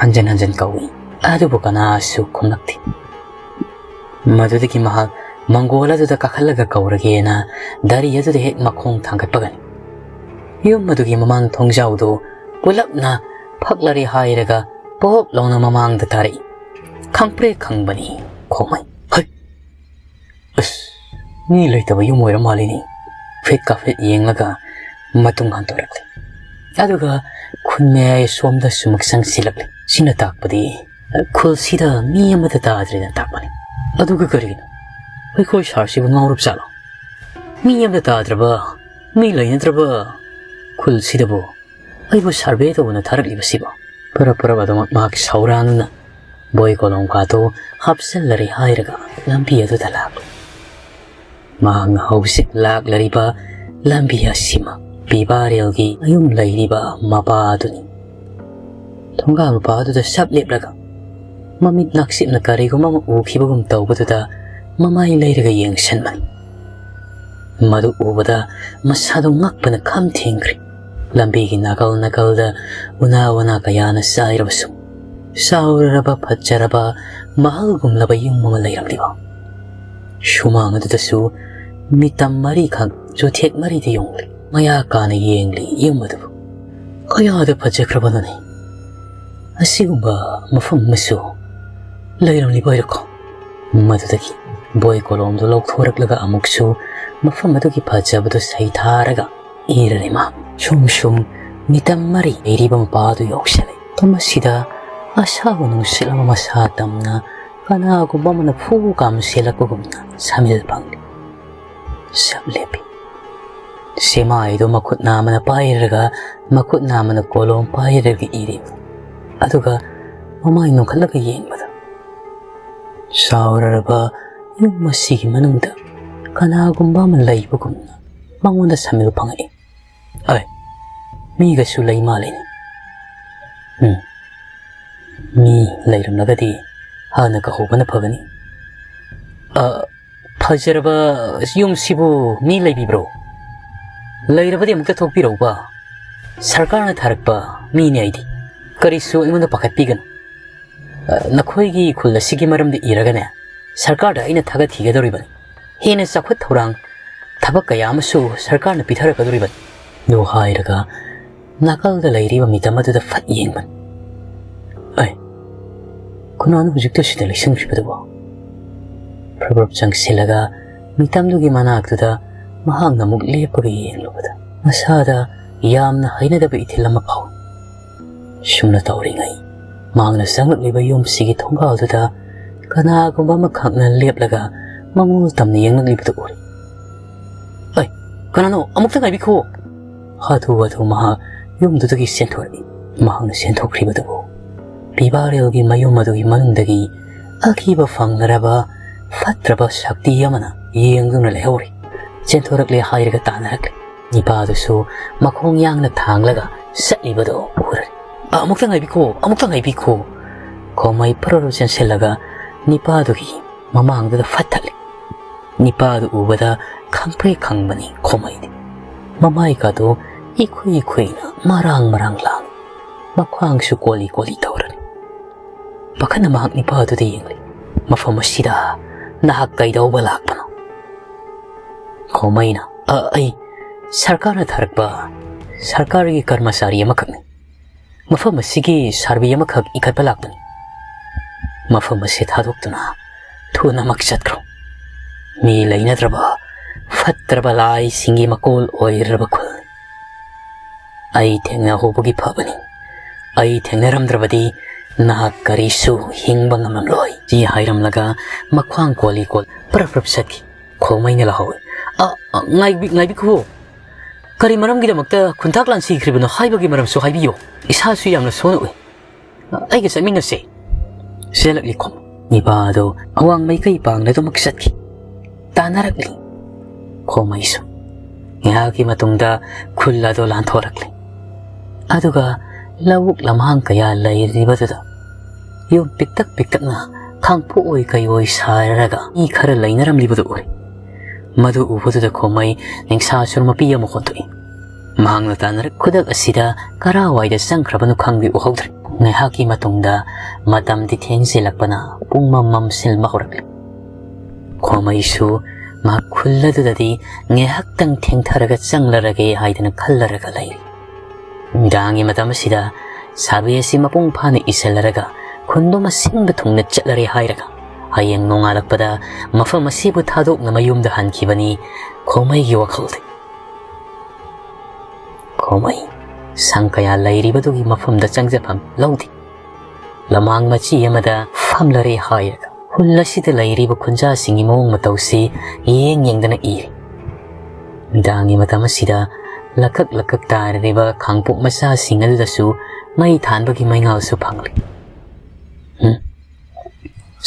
ꯍꯟꯖꯟ ꯍꯟꯖꯟ ꯀꯧꯏ꯫ ꯑꯗꯨꯕꯨ ꯀꯅꯥꯁꯨ ꯈꯨꯝꯂꯛꯇꯦ꯫ ꯃꯗꯨꯗꯒꯤ ꯃꯍꯥꯛ ꯃꯪꯒꯣꯜ ꯑꯗꯨꯗ ꯀꯥꯈꯠꯂꯒ ꯀꯧꯔꯒꯦꯅ ꯗꯥꯔꯤ ꯑꯗꯨꯗ ꯍꯦꯛ ꯃꯈꯣꯡ ꯊꯥꯡꯒꯠꯄꯒꯅꯤ꯫ ꯌꯨꯝ ꯑꯗꯨꯒꯤ ꯃꯃꯥꯡ ꯊꯣꯡꯖꯥꯎꯗꯨ ꯄꯨꯂꯞꯅ ꯐꯛꯂꯔꯦ ꯍꯥꯏꯔꯒ ꯄꯣꯞ ꯂꯥꯎꯅ ꯃꯃꯥꯡꯗ ꯇꯥꯔꯛꯏ꯫ ꯈꯪꯄ꯭ꯔꯦꯛ ꯈꯪꯕꯅꯤ ꯈꯣꯡꯃꯩ꯫ "ꯍꯩ! ꯑꯁ, ꯃꯤ ꯂꯩꯇꯕ ꯌꯨꯝ ꯑꯣꯏꯔ ꯃꯥꯜꯂꯤꯅꯦ"꯫ ꯐꯤꯠ ꯀꯥꯐꯤꯠ ꯌꯦꯡꯂꯒ ꯃꯇꯨꯡ ꯍꯟꯗꯣꯔꯛꯂꯤ꯫ ꯑꯗꯨꯒ ꯈꯨꯟ ꯃꯌꯥꯏ ꯁꯣꯝꯗ ꯁꯨꯃꯛ ꯆꯪꯁꯤꯜꯂꯛꯂꯤ꯫ ꯁꯤꯅ ꯇꯥꯛꯄꯗꯤ ꯈꯨꯜꯁꯤꯗ ꯃꯤ ꯑꯃꯠꯇ ꯇꯥꯗ꯭ꯔꯦꯅ ꯇꯥꯛꯄꯅꯤ꯫ ꯑꯗꯨꯒ ꯀꯔꯤꯒꯤꯅꯣ? ꯑꯩꯈꯣꯏ ꯁꯥꯔꯁꯤꯕꯨ ꯉꯥꯎꯔꯕ ꯖꯥꯠꯂꯣ? ꯃꯤ ꯑꯃꯠꯇ ꯇꯥꯗ꯭ꯔꯕ, ꯃꯤ ꯂꯩꯅꯗ꯭ꯔꯕ ꯈꯨꯜꯁꯤꯗꯕꯨ ꯑꯩꯕꯨ ꯁꯔꯚꯦ ꯇꯧꯕꯅ ꯊꯥꯔꯛꯂꯤꯕꯁꯤꯕꯣ? ꯄꯔꯞ ꯄꯔꯞ ꯑꯗꯨꯃꯛ ꯃꯍꯥꯛ ꯁꯧꯔꯥꯡꯅ ꯕꯣꯏ ꯀꯣꯂꯣꯝ ꯀꯥꯗꯨ ꯍꯥꯞꯆꯤꯜꯂꯔꯦ ꯍꯥꯏꯔꯒ ꯂꯝꯕꯤ ꯑꯗꯨꯗ ꯂꯥꯛꯂꯤ꯫ ꯃꯍꯥꯛꯅ ꯍꯧꯖꯤꯛ ꯂꯥꯛꯂꯔꯤꯕ ꯂꯝꯕꯤ ꯑꯁꯤꯃꯛ ꯄꯤꯕꯥꯔꯦꯜꯒꯤ ꯃꯌꯨꯝ ꯂꯩꯔꯤꯕ ꯃꯄꯥ ꯑꯗꯨꯅꯤ꯫ ꯊꯣꯡꯒꯥꯜ ꯃꯄꯥ ꯑꯗꯨꯗ ꯁꯞ ꯂꯦꯞꯂꯒ ꯃꯃꯤꯠ ꯅꯛꯁꯤꯠꯅ ꯀꯔꯤꯒꯨꯝꯕ ꯑꯃ ꯎꯈꯤꯕꯒꯨꯝ ꯇꯧꯕꯗꯨꯗ ꯃꯃꯥꯏ ꯂꯩꯔꯒ ꯌꯦꯡꯁꯤꯟꯕꯅꯤ꯫ ꯃꯗꯨ ꯎꯕꯗ ꯃꯁꯥꯗꯨ ꯉꯛꯄꯅ ꯈꯝ ꯊꯦꯡꯈ꯭ꯔꯦ꯫ ꯂꯝꯕꯤꯒꯤ ꯅꯥꯀꯜ ꯅꯥꯀꯜꯗ ꯎꯅꯥ ꯋꯥꯅꯥ ꯀꯌꯥꯅ ꯆꯥꯏꯔꯕꯁꯨ, ꯆꯥꯎꯔꯔꯕ ꯐꯖꯔꯕ ꯃꯍꯜꯒꯨꯝꯂꯕ ꯌꯨꯝ ꯑꯃ ꯂꯩꯔꯝꯂꯤꯕ꯫ ꯁꯨꯃꯥꯡ ꯑꯗꯨꯗꯁꯨ ꯃꯤꯇꯝ ꯃꯔꯤꯈꯛ ꯆꯨꯊꯦꯛ ꯃꯔꯤꯗ ꯌꯣꯡꯂꯤ꯫ ꯃꯌꯥ ꯀꯥꯅ ꯌꯦꯡꯂꯤ ꯌꯨꯝ ꯑꯗꯨꯕꯨ꯫ ꯀꯌꯥꯗ ꯐꯖꯈ꯭ꯔꯕꯅꯣꯅꯦ! ꯑꯁꯤꯒꯨꯝꯕ ꯃꯐꯝ ꯑꯃꯁꯨ ꯂꯩꯔꯝꯂꯤꯕ ꯑꯣꯏꯔꯦꯀꯣ꯫ ꯃꯗꯨꯗꯒꯤ ꯕꯣꯏ ꯀꯣꯂꯣꯝꯗꯨ ꯂꯧꯊꯣꯔꯛꯂꯒ ꯑꯃꯨꯛꯁꯨ ꯃꯐꯝ ꯑꯗꯨꯒꯤ ꯐꯖꯕꯗꯨ ꯁꯩꯊꯥꯔꯒ ꯏꯔꯔꯦ ꯃꯥ꯫ ꯁꯨꯝ ꯁꯨꯝ ꯃꯤꯇꯝ ꯃꯔꯤ ꯂꯩꯔꯤꯕ ꯃꯄꯥ ꯑꯗꯨ ꯌꯧꯁꯤꯜꯂꯦ꯫ ꯃꯐꯝ ꯑꯁꯤꯗ ꯑꯁꯥꯕ ꯅꯨꯡꯁꯤꯠ ꯑꯃ ꯃꯁꯥ ꯇꯝꯅ ꯀꯅꯥꯒꯨꯝꯕ ꯑꯃꯅ ꯐꯨ ꯀꯥꯝꯁꯤꯜꯂꯛꯄꯒꯨꯝꯅ ꯁꯥꯃꯤꯜ ꯐꯪꯂꯤ꯫ ꯁꯞ ꯂꯦꯞꯄꯤ꯫ ꯁꯦꯃꯥꯏꯗꯨ ꯃꯈꯨꯠ ꯅꯥꯝꯃꯅ ꯄꯥꯏꯔꯒ, ꯃꯈꯨꯠ ꯅꯥꯝꯃꯅ ꯀꯣꯂꯣꯝ ꯄꯥꯏꯔꯒ ꯏꯔꯤ꯫ ꯑꯗꯨꯒ ꯃꯃꯥꯏ ꯅꯣꯟꯈꯠꯂꯒ ꯌꯦꯡꯕꯗ, ꯆꯥꯎꯔꯔꯕ ꯌꯨꯝ ꯑꯁꯤꯒꯤ ꯃꯅꯨꯡꯗ ꯀꯅꯥꯒꯨꯝꯕ ꯑꯃ ꯂꯩꯕꯒꯨꯝꯅ ꯃꯉꯣꯟꯗ ꯁꯥꯃꯤꯜ ꯐꯪꯉꯛꯏ꯫ "ꯑꯩ, ꯃꯤꯒꯁꯨ ꯂꯩ ꯃꯥꯜꯂꯤꯅꯦ꯫ ꯎꯝ, ꯃꯤ ꯂꯩꯔꯝꯂꯒꯗꯤ ꯍꯥꯟꯅ ꯀꯧꯍꯧꯕꯅ ꯐꯒꯅꯤ꯫ ꯑ, ꯐꯖꯔꯕ ꯌꯨꯝꯁꯤꯕꯨ ꯃꯤ ꯂꯩꯕꯤꯕ꯭ꯔꯣ? ꯂꯩꯔꯕꯗꯤ ꯑꯃꯨꯛꯇ ꯊꯣꯛꯄꯤꯔꯛꯎꯕ꯫ ꯁꯔꯀꯥꯔꯅ ꯊꯥꯔꯛꯄ ꯃꯤꯅꯦ ꯑꯩꯗꯤ꯫ ꯀꯔꯤꯁꯨ ꯑꯩꯉꯣꯟꯗ ꯄꯥꯈꯠꯄꯤꯒꯅꯨ꯫ ꯑ, ꯅꯈꯣꯏꯒꯤ ꯈꯨꯜ ꯑꯁꯤꯒꯤ ꯃꯔꯝꯗ ꯏꯔꯒꯅꯦ, ꯁꯔꯀꯥꯔꯗ ꯑꯩꯅ ꯊꯥꯒꯠꯈꯤꯒꯗꯧꯔꯤꯕꯅꯤ꯫ ꯍꯦꯟꯅ ꯆꯥꯎꯈꯠ ꯊꯧꯔꯥꯡ, ꯊꯕꯛ ꯀꯌꯥ ꯑꯃꯁꯨ ꯁꯔꯀꯥꯔꯅ ꯄꯤꯊꯔꯛꯀꯗꯧꯔꯤꯕꯅꯤ꯫ ꯑꯗꯨ ꯍꯥꯏꯔꯒ ꯅꯥꯀꯜꯗ ꯂꯩꯔꯤꯕ ꯃꯤꯇꯝ ꯑꯗꯨꯗ ꯐꯠ ꯌꯦꯡꯕꯅꯤ꯫ ꯑꯩ, ꯀꯅꯥꯅꯣ ꯍꯧꯖꯤꯛꯇ ꯁꯤꯗ ꯂꯩꯁꯟꯈ꯭ꯔꯤꯕꯗꯨꯕꯣ? ꯄ꯭ꯔꯞ ꯄ꯭ꯔꯞ ꯆꯪꯁꯤꯜꯂꯒ ꯃꯤꯇꯝꯗꯨꯒꯤ ꯃꯅꯥꯛꯇꯨꯗ ꯃꯍꯥꯛꯅ ꯑꯃꯨꯛ ꯂꯦꯞꯄꯒ ꯌꯦꯡꯂꯨꯕꯗ ꯃꯁꯥꯗ ꯌꯥꯝꯅ ꯍꯩꯅꯗꯕ ꯏꯊꯤꯜ ꯑꯃ ꯐꯥꯎꯏ꯫ ꯁꯨꯝꯅ ꯇꯧꯔꯤꯉꯩ ꯃꯍꯥꯛꯅ ꯆꯪꯂꯛꯂꯤꯕ ꯌꯨꯝꯁꯤꯒꯤ ꯊꯣꯡꯒꯥꯜꯗꯨꯗ ꯀꯅꯥꯒꯨꯝꯕ ꯑꯃꯈꯛꯅ ꯂꯦꯞꯂꯒ ꯃꯉꯣꯟ ꯇꯝꯅ ꯌꯦꯡꯂꯛꯂꯤꯕꯗꯨ ꯎꯔꯦ꯫ "ꯑꯩ, ꯀꯅꯥꯅꯣ? ꯑꯃꯨꯛꯇ ꯉꯥꯏꯕꯤꯈꯣ!" ꯍꯥꯊꯨ ꯍꯥꯊꯨ ꯃꯍꯥꯛ ꯌꯨꯝꯗꯨꯗꯒꯤ ꯆꯦꯟꯊꯣꯔꯛꯏ꯫ ꯃꯍꯥꯛꯅ ꯆꯦꯟꯊꯣꯛꯈ꯭ꯔꯤꯕꯗꯨꯕꯨ ꯄꯤꯕꯥꯔꯦꯜꯒꯤ ꯃꯌꯨꯝ ꯑꯗꯨꯒꯤ ꯃꯅꯨꯡꯗꯒꯤ ꯑꯀꯤꯕ ꯐꯪꯂꯔꯕ ꯐꯠꯇ꯭ꯔꯕ ꯁꯛꯇꯤ ꯑꯃꯅ ꯌꯦꯡꯗꯨꯅ ꯂꯩꯍꯧꯔꯤ꯫ ꯆꯦꯟꯊꯣꯔꯛꯂꯦ ꯍꯥꯏꯔꯒ ꯇꯥꯟꯅꯔꯛꯂꯦ꯫ ꯅꯤꯄꯥꯗꯨꯁꯨ ꯃꯈꯣꯡ ꯌꯥꯡꯅ ꯊꯥꯡꯂꯒ ꯆꯠꯂꯤꯕꯗꯨ ꯎꯔꯦ꯫ "ꯑ, ꯑꯃꯨꯛꯇ ꯉꯥꯏꯕꯤꯈꯣ, ꯑꯃꯨꯛꯇ ꯉꯥꯏꯕꯤꯈꯣ!" ꯈꯣꯃꯩ ꯐꯔꯔ ꯆꯦꯟꯁꯤꯜꯂꯒ ꯅꯤꯄꯥꯗꯨꯒꯤ ꯃꯃꯥꯡꯗꯨꯗ ꯐꯠ ꯊꯠꯂꯤ꯫ ꯅꯤꯄꯥꯗꯨ ꯎꯕꯗ ꯈꯪꯄ꯭ꯔꯦꯛ ꯈꯪꯕꯅꯤ ꯈꯣꯃꯩꯗꯤ꯫ ꯃꯃꯥꯏꯒꯗꯨ ꯏꯈꯨꯏ ꯏꯈꯨꯏꯅ ꯃꯔꯥꯡ ꯃꯔꯥꯡ ꯂꯥꯡꯏ꯫ ꯃꯈ꯭ꯋꯥꯡꯁꯨ ꯀꯣꯜꯂꯤ ꯀꯣꯜꯂꯤ ꯇꯧꯔꯅꯤ꯫ ꯄꯥꯈꯠꯅ ꯃꯍꯥꯛ ꯅꯤꯄꯥꯗꯨꯗ ꯌꯦꯡꯂꯤ꯫ "ꯃꯐꯝ ꯑꯁꯤꯗ ꯅꯍꯥꯛ ꯀꯩꯗꯧꯕ ꯂꯥꯛꯄꯅꯣ?" ꯈꯣꯃꯩꯅ, "ꯑ, ꯑꯩ ꯁꯔꯀꯥꯔꯅ ꯊꯥꯔꯛꯄ ꯁꯔꯀꯥꯔꯒꯤ ꯀꯔꯃꯆꯥꯔꯤ ꯑꯃꯈꯛꯅꯤ꯫ ꯃꯐꯝ ꯑꯁꯤꯒꯤ ꯁꯥꯔꯚꯦ ꯑꯃꯈꯛ ꯏꯈꯠꯄ ꯂꯥꯛꯄꯅꯤ꯫ ꯃꯐꯝ ꯑꯁꯤ ꯊꯥꯗꯣꯛꯇꯨꯅ ꯊꯨꯅꯃꯛ ꯆꯠꯈ꯭ꯔꯣ꯫ ꯃꯤ ꯂꯩꯅꯗ꯭ꯔꯕ, ꯐꯠꯇ꯭ꯔꯕ ꯂꯥꯏꯁꯤꯡꯒꯤ ꯃꯀꯣꯜ ꯑꯣꯏꯔꯕ ꯈꯨꯜꯅꯤ꯫ ꯑꯩ ꯊꯦꯡꯅꯍꯧꯕꯒꯤ ꯐꯕꯅꯤ꯫ ꯑꯩ ꯊꯦꯡꯅꯔꯝꯗ꯭ꯔꯕꯗꯤ ꯅꯍꯥꯛ ꯀꯔꯤꯁꯨ ꯍꯤꯡꯕ ꯉꯝꯂꯝꯂꯣꯏ", ꯁꯤ ꯍꯥꯏꯔꯝꯂꯒ ꯃꯈ꯭ꯋꯥꯡ ꯀꯣꯜꯂꯤ ꯀꯣꯜ ꯄ꯭ꯔꯞ ꯄ꯭ꯔꯞ ꯆꯠꯈꯤ꯫ ꯈꯣꯃꯩꯅ ꯂꯥꯎꯍꯧꯏ, "ꯑ, ꯑ, ꯉꯥꯏꯕꯤ-, ꯉꯥꯏꯕꯤꯈꯣ꯫ ꯀꯔꯤ ꯃꯔꯝꯒꯤꯗꯃꯛꯇ ꯈꯨꯟꯇꯥꯛ ꯂꯥꯟꯁꯤꯈ꯭ꯔꯤꯕꯅꯣ ꯍꯥꯏꯕꯒꯤ ꯃꯔꯝꯁꯨ ꯍꯥꯏꯕꯤꯌꯨ꯫ ꯏꯁꯥꯁꯨ ꯌꯥꯝꯅ ꯁꯣꯟꯅ ꯎꯏ꯫ ꯑꯩꯒ ꯆꯠꯃꯤꯟꯅꯁꯦ꯫" ꯆꯦꯜꯂꯛꯂꯤ ꯈꯣꯝ-, ꯅꯤꯄꯥ ꯑꯗꯨ ꯑꯋꯥꯡ ꯃꯥꯏꯀꯩ ꯄꯥꯡꯅ ꯑꯗꯨꯃꯛ ꯆꯠꯈꯤ꯫ ꯇꯥꯟꯅꯔꯛꯂꯤ꯫ ꯈꯣꯃꯩꯁꯨ꯫ ꯉꯥꯏꯍꯥꯛꯀꯤ ꯃꯇꯨꯡꯗ ꯈꯨꯜ ꯑꯗꯨ ꯂꯥꯟꯊꯣꯔꯛꯂꯤ꯫ ꯑꯗꯨꯒ ꯂꯧꯕꯨꯛ ꯂꯝꯍꯥꯡ ꯀꯌꯥ ꯂꯩꯔꯤꯕꯗꯨꯗ ꯌꯨꯝ ꯄꯤꯛꯇꯛ ꯄꯤꯛꯇꯛꯅ ꯈꯥꯡꯄꯣꯛꯑꯣꯏ ꯀꯩꯑꯣꯏ ꯁꯥꯔꯒ ꯃꯤ ꯈꯔ ꯂꯩꯅꯔꯝꯂꯤꯕꯗꯨ ꯎꯔꯦ꯫ ꯃꯗꯨ ꯎꯕꯗꯨꯗ ꯈꯣꯃꯩ ꯅꯤꯡꯁꯥ ꯁꯨꯔ ꯃꯄꯤ ꯑꯃ ꯍꯣꯟꯊꯣꯛꯏ꯫ ꯃꯍꯥꯛꯅ ꯇꯥꯟꯅꯔꯛ ꯈꯨꯗꯛ ꯑꯁꯤꯗ ꯀꯔꯥꯏꯋꯥꯏꯗ ꯆꯪꯈ꯭ꯔꯕꯅꯣ ꯈꯪꯗꯦ ꯎꯍꯧꯗ꯭ꯔꯦ꯫ ꯉꯥꯏꯍꯥꯛꯀꯤ ꯃꯇꯨꯡꯗ ꯃꯇꯝꯗꯤ ꯊꯦꯡꯖꯤꯜꯂꯛꯄꯅ ꯄꯨꯡ ꯃꯝ ꯃꯝꯁꯤꯟꯕ ꯍꯧꯔꯛꯂꯤ꯫ ꯈꯣꯃꯩꯁꯨ ꯃꯍꯥꯛ ꯈꯨꯜ ꯑꯗꯨꯗꯗꯤ ꯉꯥꯏꯍꯥꯛꯇꯪ ꯊꯦꯡꯊꯔꯒ ꯆꯪꯂꯔꯒꯦ ꯍꯥꯏꯗꯅ ꯈꯜꯂꯔꯒ ꯂꯩꯔꯤ꯫ ꯅꯨꯃꯤꯗꯥꯡꯒꯤ ꯃꯇꯝ ꯑꯁꯤꯗ ꯁꯥꯕꯤ ꯑꯁꯤ ꯃꯄꯨꯡ ꯐꯥꯅ ꯏꯁꯤꯜꯂꯔꯒ ꯈꯨꯟꯗꯨꯃ ꯁꯤꯟꯕ ꯊꯨꯡꯅ ꯆꯠꯂꯔꯦ ꯍꯥꯏꯔꯒ ꯍꯌꯦꯡ ꯅꯣꯡꯉꯥꯜꯂꯛꯄꯗ ꯃꯐꯝ ꯑꯁꯤꯕꯨ ꯊꯥꯗꯣꯛꯅ ꯃꯌꯨꯝꯗ ꯍꯟꯈꯤꯕꯅꯤ ꯈꯣꯃꯩꯒꯤ ꯋꯥꯈꯜꯗꯤ꯫ ꯈꯣꯃꯩ ꯁꯪ ꯀꯌꯥ ꯂꯩꯔꯤꯕꯗꯨꯒꯤ ꯃꯐꯝꯗ ꯆꯪꯖꯐꯝ ꯂꯧꯗꯦ꯫ ꯂꯃꯥꯡ ꯃꯆꯤ ꯑꯃꯗ ꯐꯝꯂꯔꯦ ꯍꯥꯏꯔꯒ ꯈꯨꯜ ꯑꯁꯤꯗ ꯂꯩꯔꯤꯕ ꯈꯨꯟꯖꯥꯁꯤꯡꯒꯤ ꯃꯑꯣꯡ ꯃꯇꯧꯁꯤ ꯌꯦꯡ ꯌꯦꯡꯗꯅ ꯏꯔꯤ꯫ ꯅꯨꯃꯤꯗꯥꯡꯒꯤ ꯃꯇꯝ ꯑꯁꯤꯗ ꯂꯀꯛ ꯂꯀꯛ ꯇꯥꯔꯤꯕ ꯈꯥꯡꯄꯣꯛ ꯃꯆꯥꯁꯤꯡ ꯑꯗꯨꯗꯁꯨ ꯃꯩ ꯊꯥꯟꯕꯒꯤ ꯃꯩꯉꯥꯜꯁꯨ ꯐꯪꯂꯤ꯫ ꯎꯝ,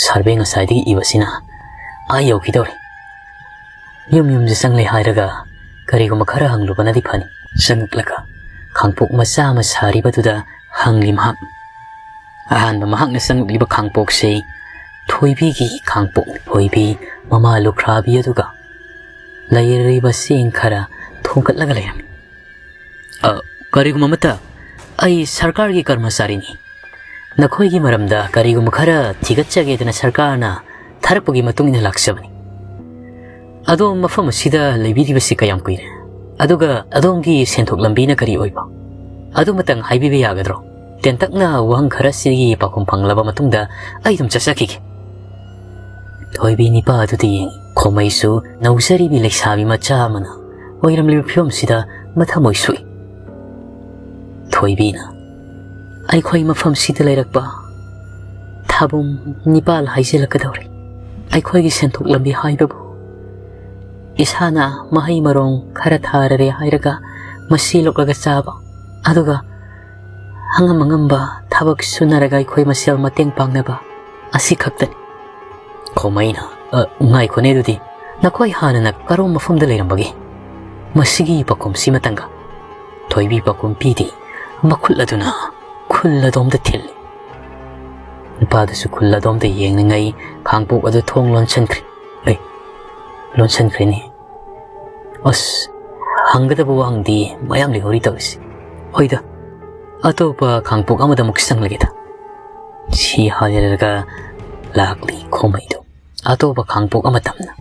ꯁꯥꯔꯕꯦ ꯉꯁꯥꯏꯗꯒꯤ ꯏꯕꯁꯤꯅ ꯑꯥ ꯌꯧꯈꯤꯗꯧꯔꯦ꯫ ꯌꯨꯝ ꯌꯨꯝꯗ ꯆꯪꯂꯦ ꯍꯥꯏꯔꯒ ꯀꯔꯤꯒꯨꯝꯕ ꯈꯔ ꯍꯪꯂꯨꯕꯅꯗꯤ ꯐꯅꯤ꯫ ꯆꯪꯂꯛꯂꯒ ꯈꯥꯡꯄꯣꯛ ꯃꯆꯥ ꯑꯃ ꯁꯥꯔꯤꯕꯗꯨꯗ ꯍꯪꯂꯤ ꯃꯍꯥꯛ꯫ ꯑꯍꯥꯟꯕ ꯃꯍꯥꯛꯅ ꯆꯪꯂꯛꯂꯤꯕ ꯈꯥꯡꯄꯣꯛꯁꯤ ꯊꯣꯏꯕꯤꯒꯤ ꯈꯥꯡꯄꯣꯛꯅꯤ꯫ ꯊꯣꯏꯕꯤ ꯃꯃꯥ ꯂꯨꯈ꯭ꯔꯥꯕꯤ ꯑꯗꯨꯒ ꯂꯩꯔꯤꯕ ꯆꯦꯡ ꯈꯔ ꯊꯣꯡꯒꯠꯂꯒ ꯂꯩꯔꯝꯃꯤ꯫ "ꯑ, ꯀꯔꯤꯒꯨꯝꯕ ꯑꯃꯠꯇ, ꯑꯩ ꯁꯔꯀꯥꯔꯒꯤ ꯀꯔꯃꯆꯥꯔꯤꯅꯤ꯫ ꯅꯈꯣꯏꯒꯤ ꯃꯔꯝꯗ ꯀꯔꯤꯒꯨꯝꯕ ꯈꯔ ꯊꯤꯒꯠꯆꯒꯦꯗꯅ ꯁꯔꯀꯥꯔꯅ ꯊꯥꯔꯛꯄꯒꯤ ꯃꯇꯨꯡ ꯏꯟꯅ ꯂꯥꯛꯆꯕꯅꯤ꯫ ꯑꯗꯣꯝ ꯃꯐꯝ ꯑꯁꯤꯗ ꯂꯩꯕꯤꯔꯤꯕꯁꯤ ꯀꯌꯥꯝ ꯀꯨꯏꯔꯦ? ꯑꯗꯨꯒ ꯑꯗꯣꯝꯒꯤ ꯁꯦꯟꯊꯣꯛ ꯂꯝꯕꯤꯅ ꯀꯔꯤ ꯑꯣꯏꯕ? ꯑꯗꯨꯃꯇꯪ ꯍꯥꯏꯕꯤꯕ ꯌꯥꯒꯗ꯭ꯔꯣ?" ꯇꯦꯟꯇꯛꯅ ꯋꯥꯍꯪ ꯈꯔꯁꯤꯒꯤ ꯄꯥꯎꯈꯨꯝ ꯐꯪꯂꯕ ꯃꯇꯨꯡꯗ ꯑꯩ ꯑꯗꯨꯝ ꯆꯠꯆꯈꯤꯒꯦ꯫ ꯊꯣꯏꯕꯤ ꯅꯤꯄꯥ ꯑꯗꯨꯗ ꯌꯦꯡꯉꯤ꯫ ꯈꯣꯃꯩꯁꯨ ꯅꯧꯖꯔꯤꯕꯤ ꯂꯩꯁꯥꯕꯤ ꯃꯆꯥ ꯑꯃꯅ ꯑꯣꯏꯔꯝꯂꯤꯕ ꯐꯤꯕꯝꯁꯤꯗ ꯃꯊꯃꯣꯏ ꯁꯣꯛꯏ꯫ ꯊꯣꯏꯕꯤꯅ, "ꯑꯩꯈꯣꯏ ꯃꯐꯝꯁꯤꯗ ꯂꯩꯔꯛꯄ ꯊꯥꯕꯨꯝ ꯅꯤꯄꯥꯜ ꯍꯥꯏꯖꯤꯜꯂꯛꯀꯗꯧꯔꯦ꯫ ꯑꯩꯈꯣꯏꯒꯤ ꯁꯦꯟꯊꯣꯛ ꯂꯝꯕꯤ ꯍꯥꯏꯕꯕꯨ ꯏꯁꯥꯅ ꯃꯍꯩ ꯃꯔꯣꯡ ꯈꯔ ꯊꯥꯔꯔꯦ ꯍꯥꯏꯔꯒ ꯃꯁꯤ ꯂꯣꯛꯂꯒ ꯆꯥꯕ, ꯑꯗꯨꯒ ꯑꯉꯝ ꯑꯉꯝꯕ ꯊꯕꯛ ꯁꯨꯅꯔꯒ ꯑꯩꯈꯣꯏ ꯃꯁꯦꯜ ꯃꯇꯦꯡ ꯄꯥꯡꯅꯕ ꯑꯁꯤ ꯈꯛꯇꯅꯤ꯫" ꯈꯣꯃꯩꯅ, "ꯑ, ꯉꯥꯏꯈꯣꯅꯦ ꯑꯗꯨꯗꯤ, ꯅꯈꯣꯏ ꯍꯥꯟꯅꯅ ꯀꯔꯣꯝ ꯃꯐꯝꯗ ꯂꯩꯔꯝꯕꯒꯦ? ꯃꯁꯤꯒꯤ ꯄꯥꯎꯈꯨꯝꯁꯤꯃꯇꯪꯒ꯫" ꯊꯣꯏꯕꯤ ꯄꯥꯎꯈꯨꯝ ꯄꯤꯗꯦ꯫ ꯃꯈꯨꯠ ꯑꯗꯨꯅ ꯈꯨꯜ ꯑꯗꯣꯝꯗ ꯊꯤꯜꯂꯤ꯫ ꯅꯨꯄꯥꯗꯨꯁꯨ ꯈꯨꯜ ꯑꯗꯣꯝꯗ ꯌꯦꯡꯂꯤꯉꯩ ꯈꯥꯡꯄꯣꯛ ꯑꯗꯨ ꯊꯣꯡ ꯂꯣꯟꯁꯤꯟꯈ꯭ꯔꯦ꯫ ꯑꯦ, ꯂꯣꯟꯁꯤꯟꯈ꯭ꯔꯦꯅꯦ꯫ ꯑꯁ, ꯍꯪꯒꯗꯕ ꯋꯥꯍꯪꯗꯤ ꯃꯌꯥꯝ ꯂꯩꯍꯧꯔꯤ ꯇꯧꯔꯤꯁꯤ꯫ ꯍꯣꯏꯗ, ꯑꯇꯣꯞꯄ ꯈꯥꯡꯄꯣꯛ ꯑꯃꯗ ꯑꯃꯨꯛ ꯆꯪꯂꯒꯦꯗ꯫ ꯁꯤ ꯍꯥꯏꯔꯒ ꯂꯥꯛꯂꯤ ꯈꯣꯃꯩꯗꯣ꯫ ꯑꯇꯣꯞꯄ ꯈꯥꯡꯄꯣꯛ ꯑꯃ ꯇꯝꯅ꯫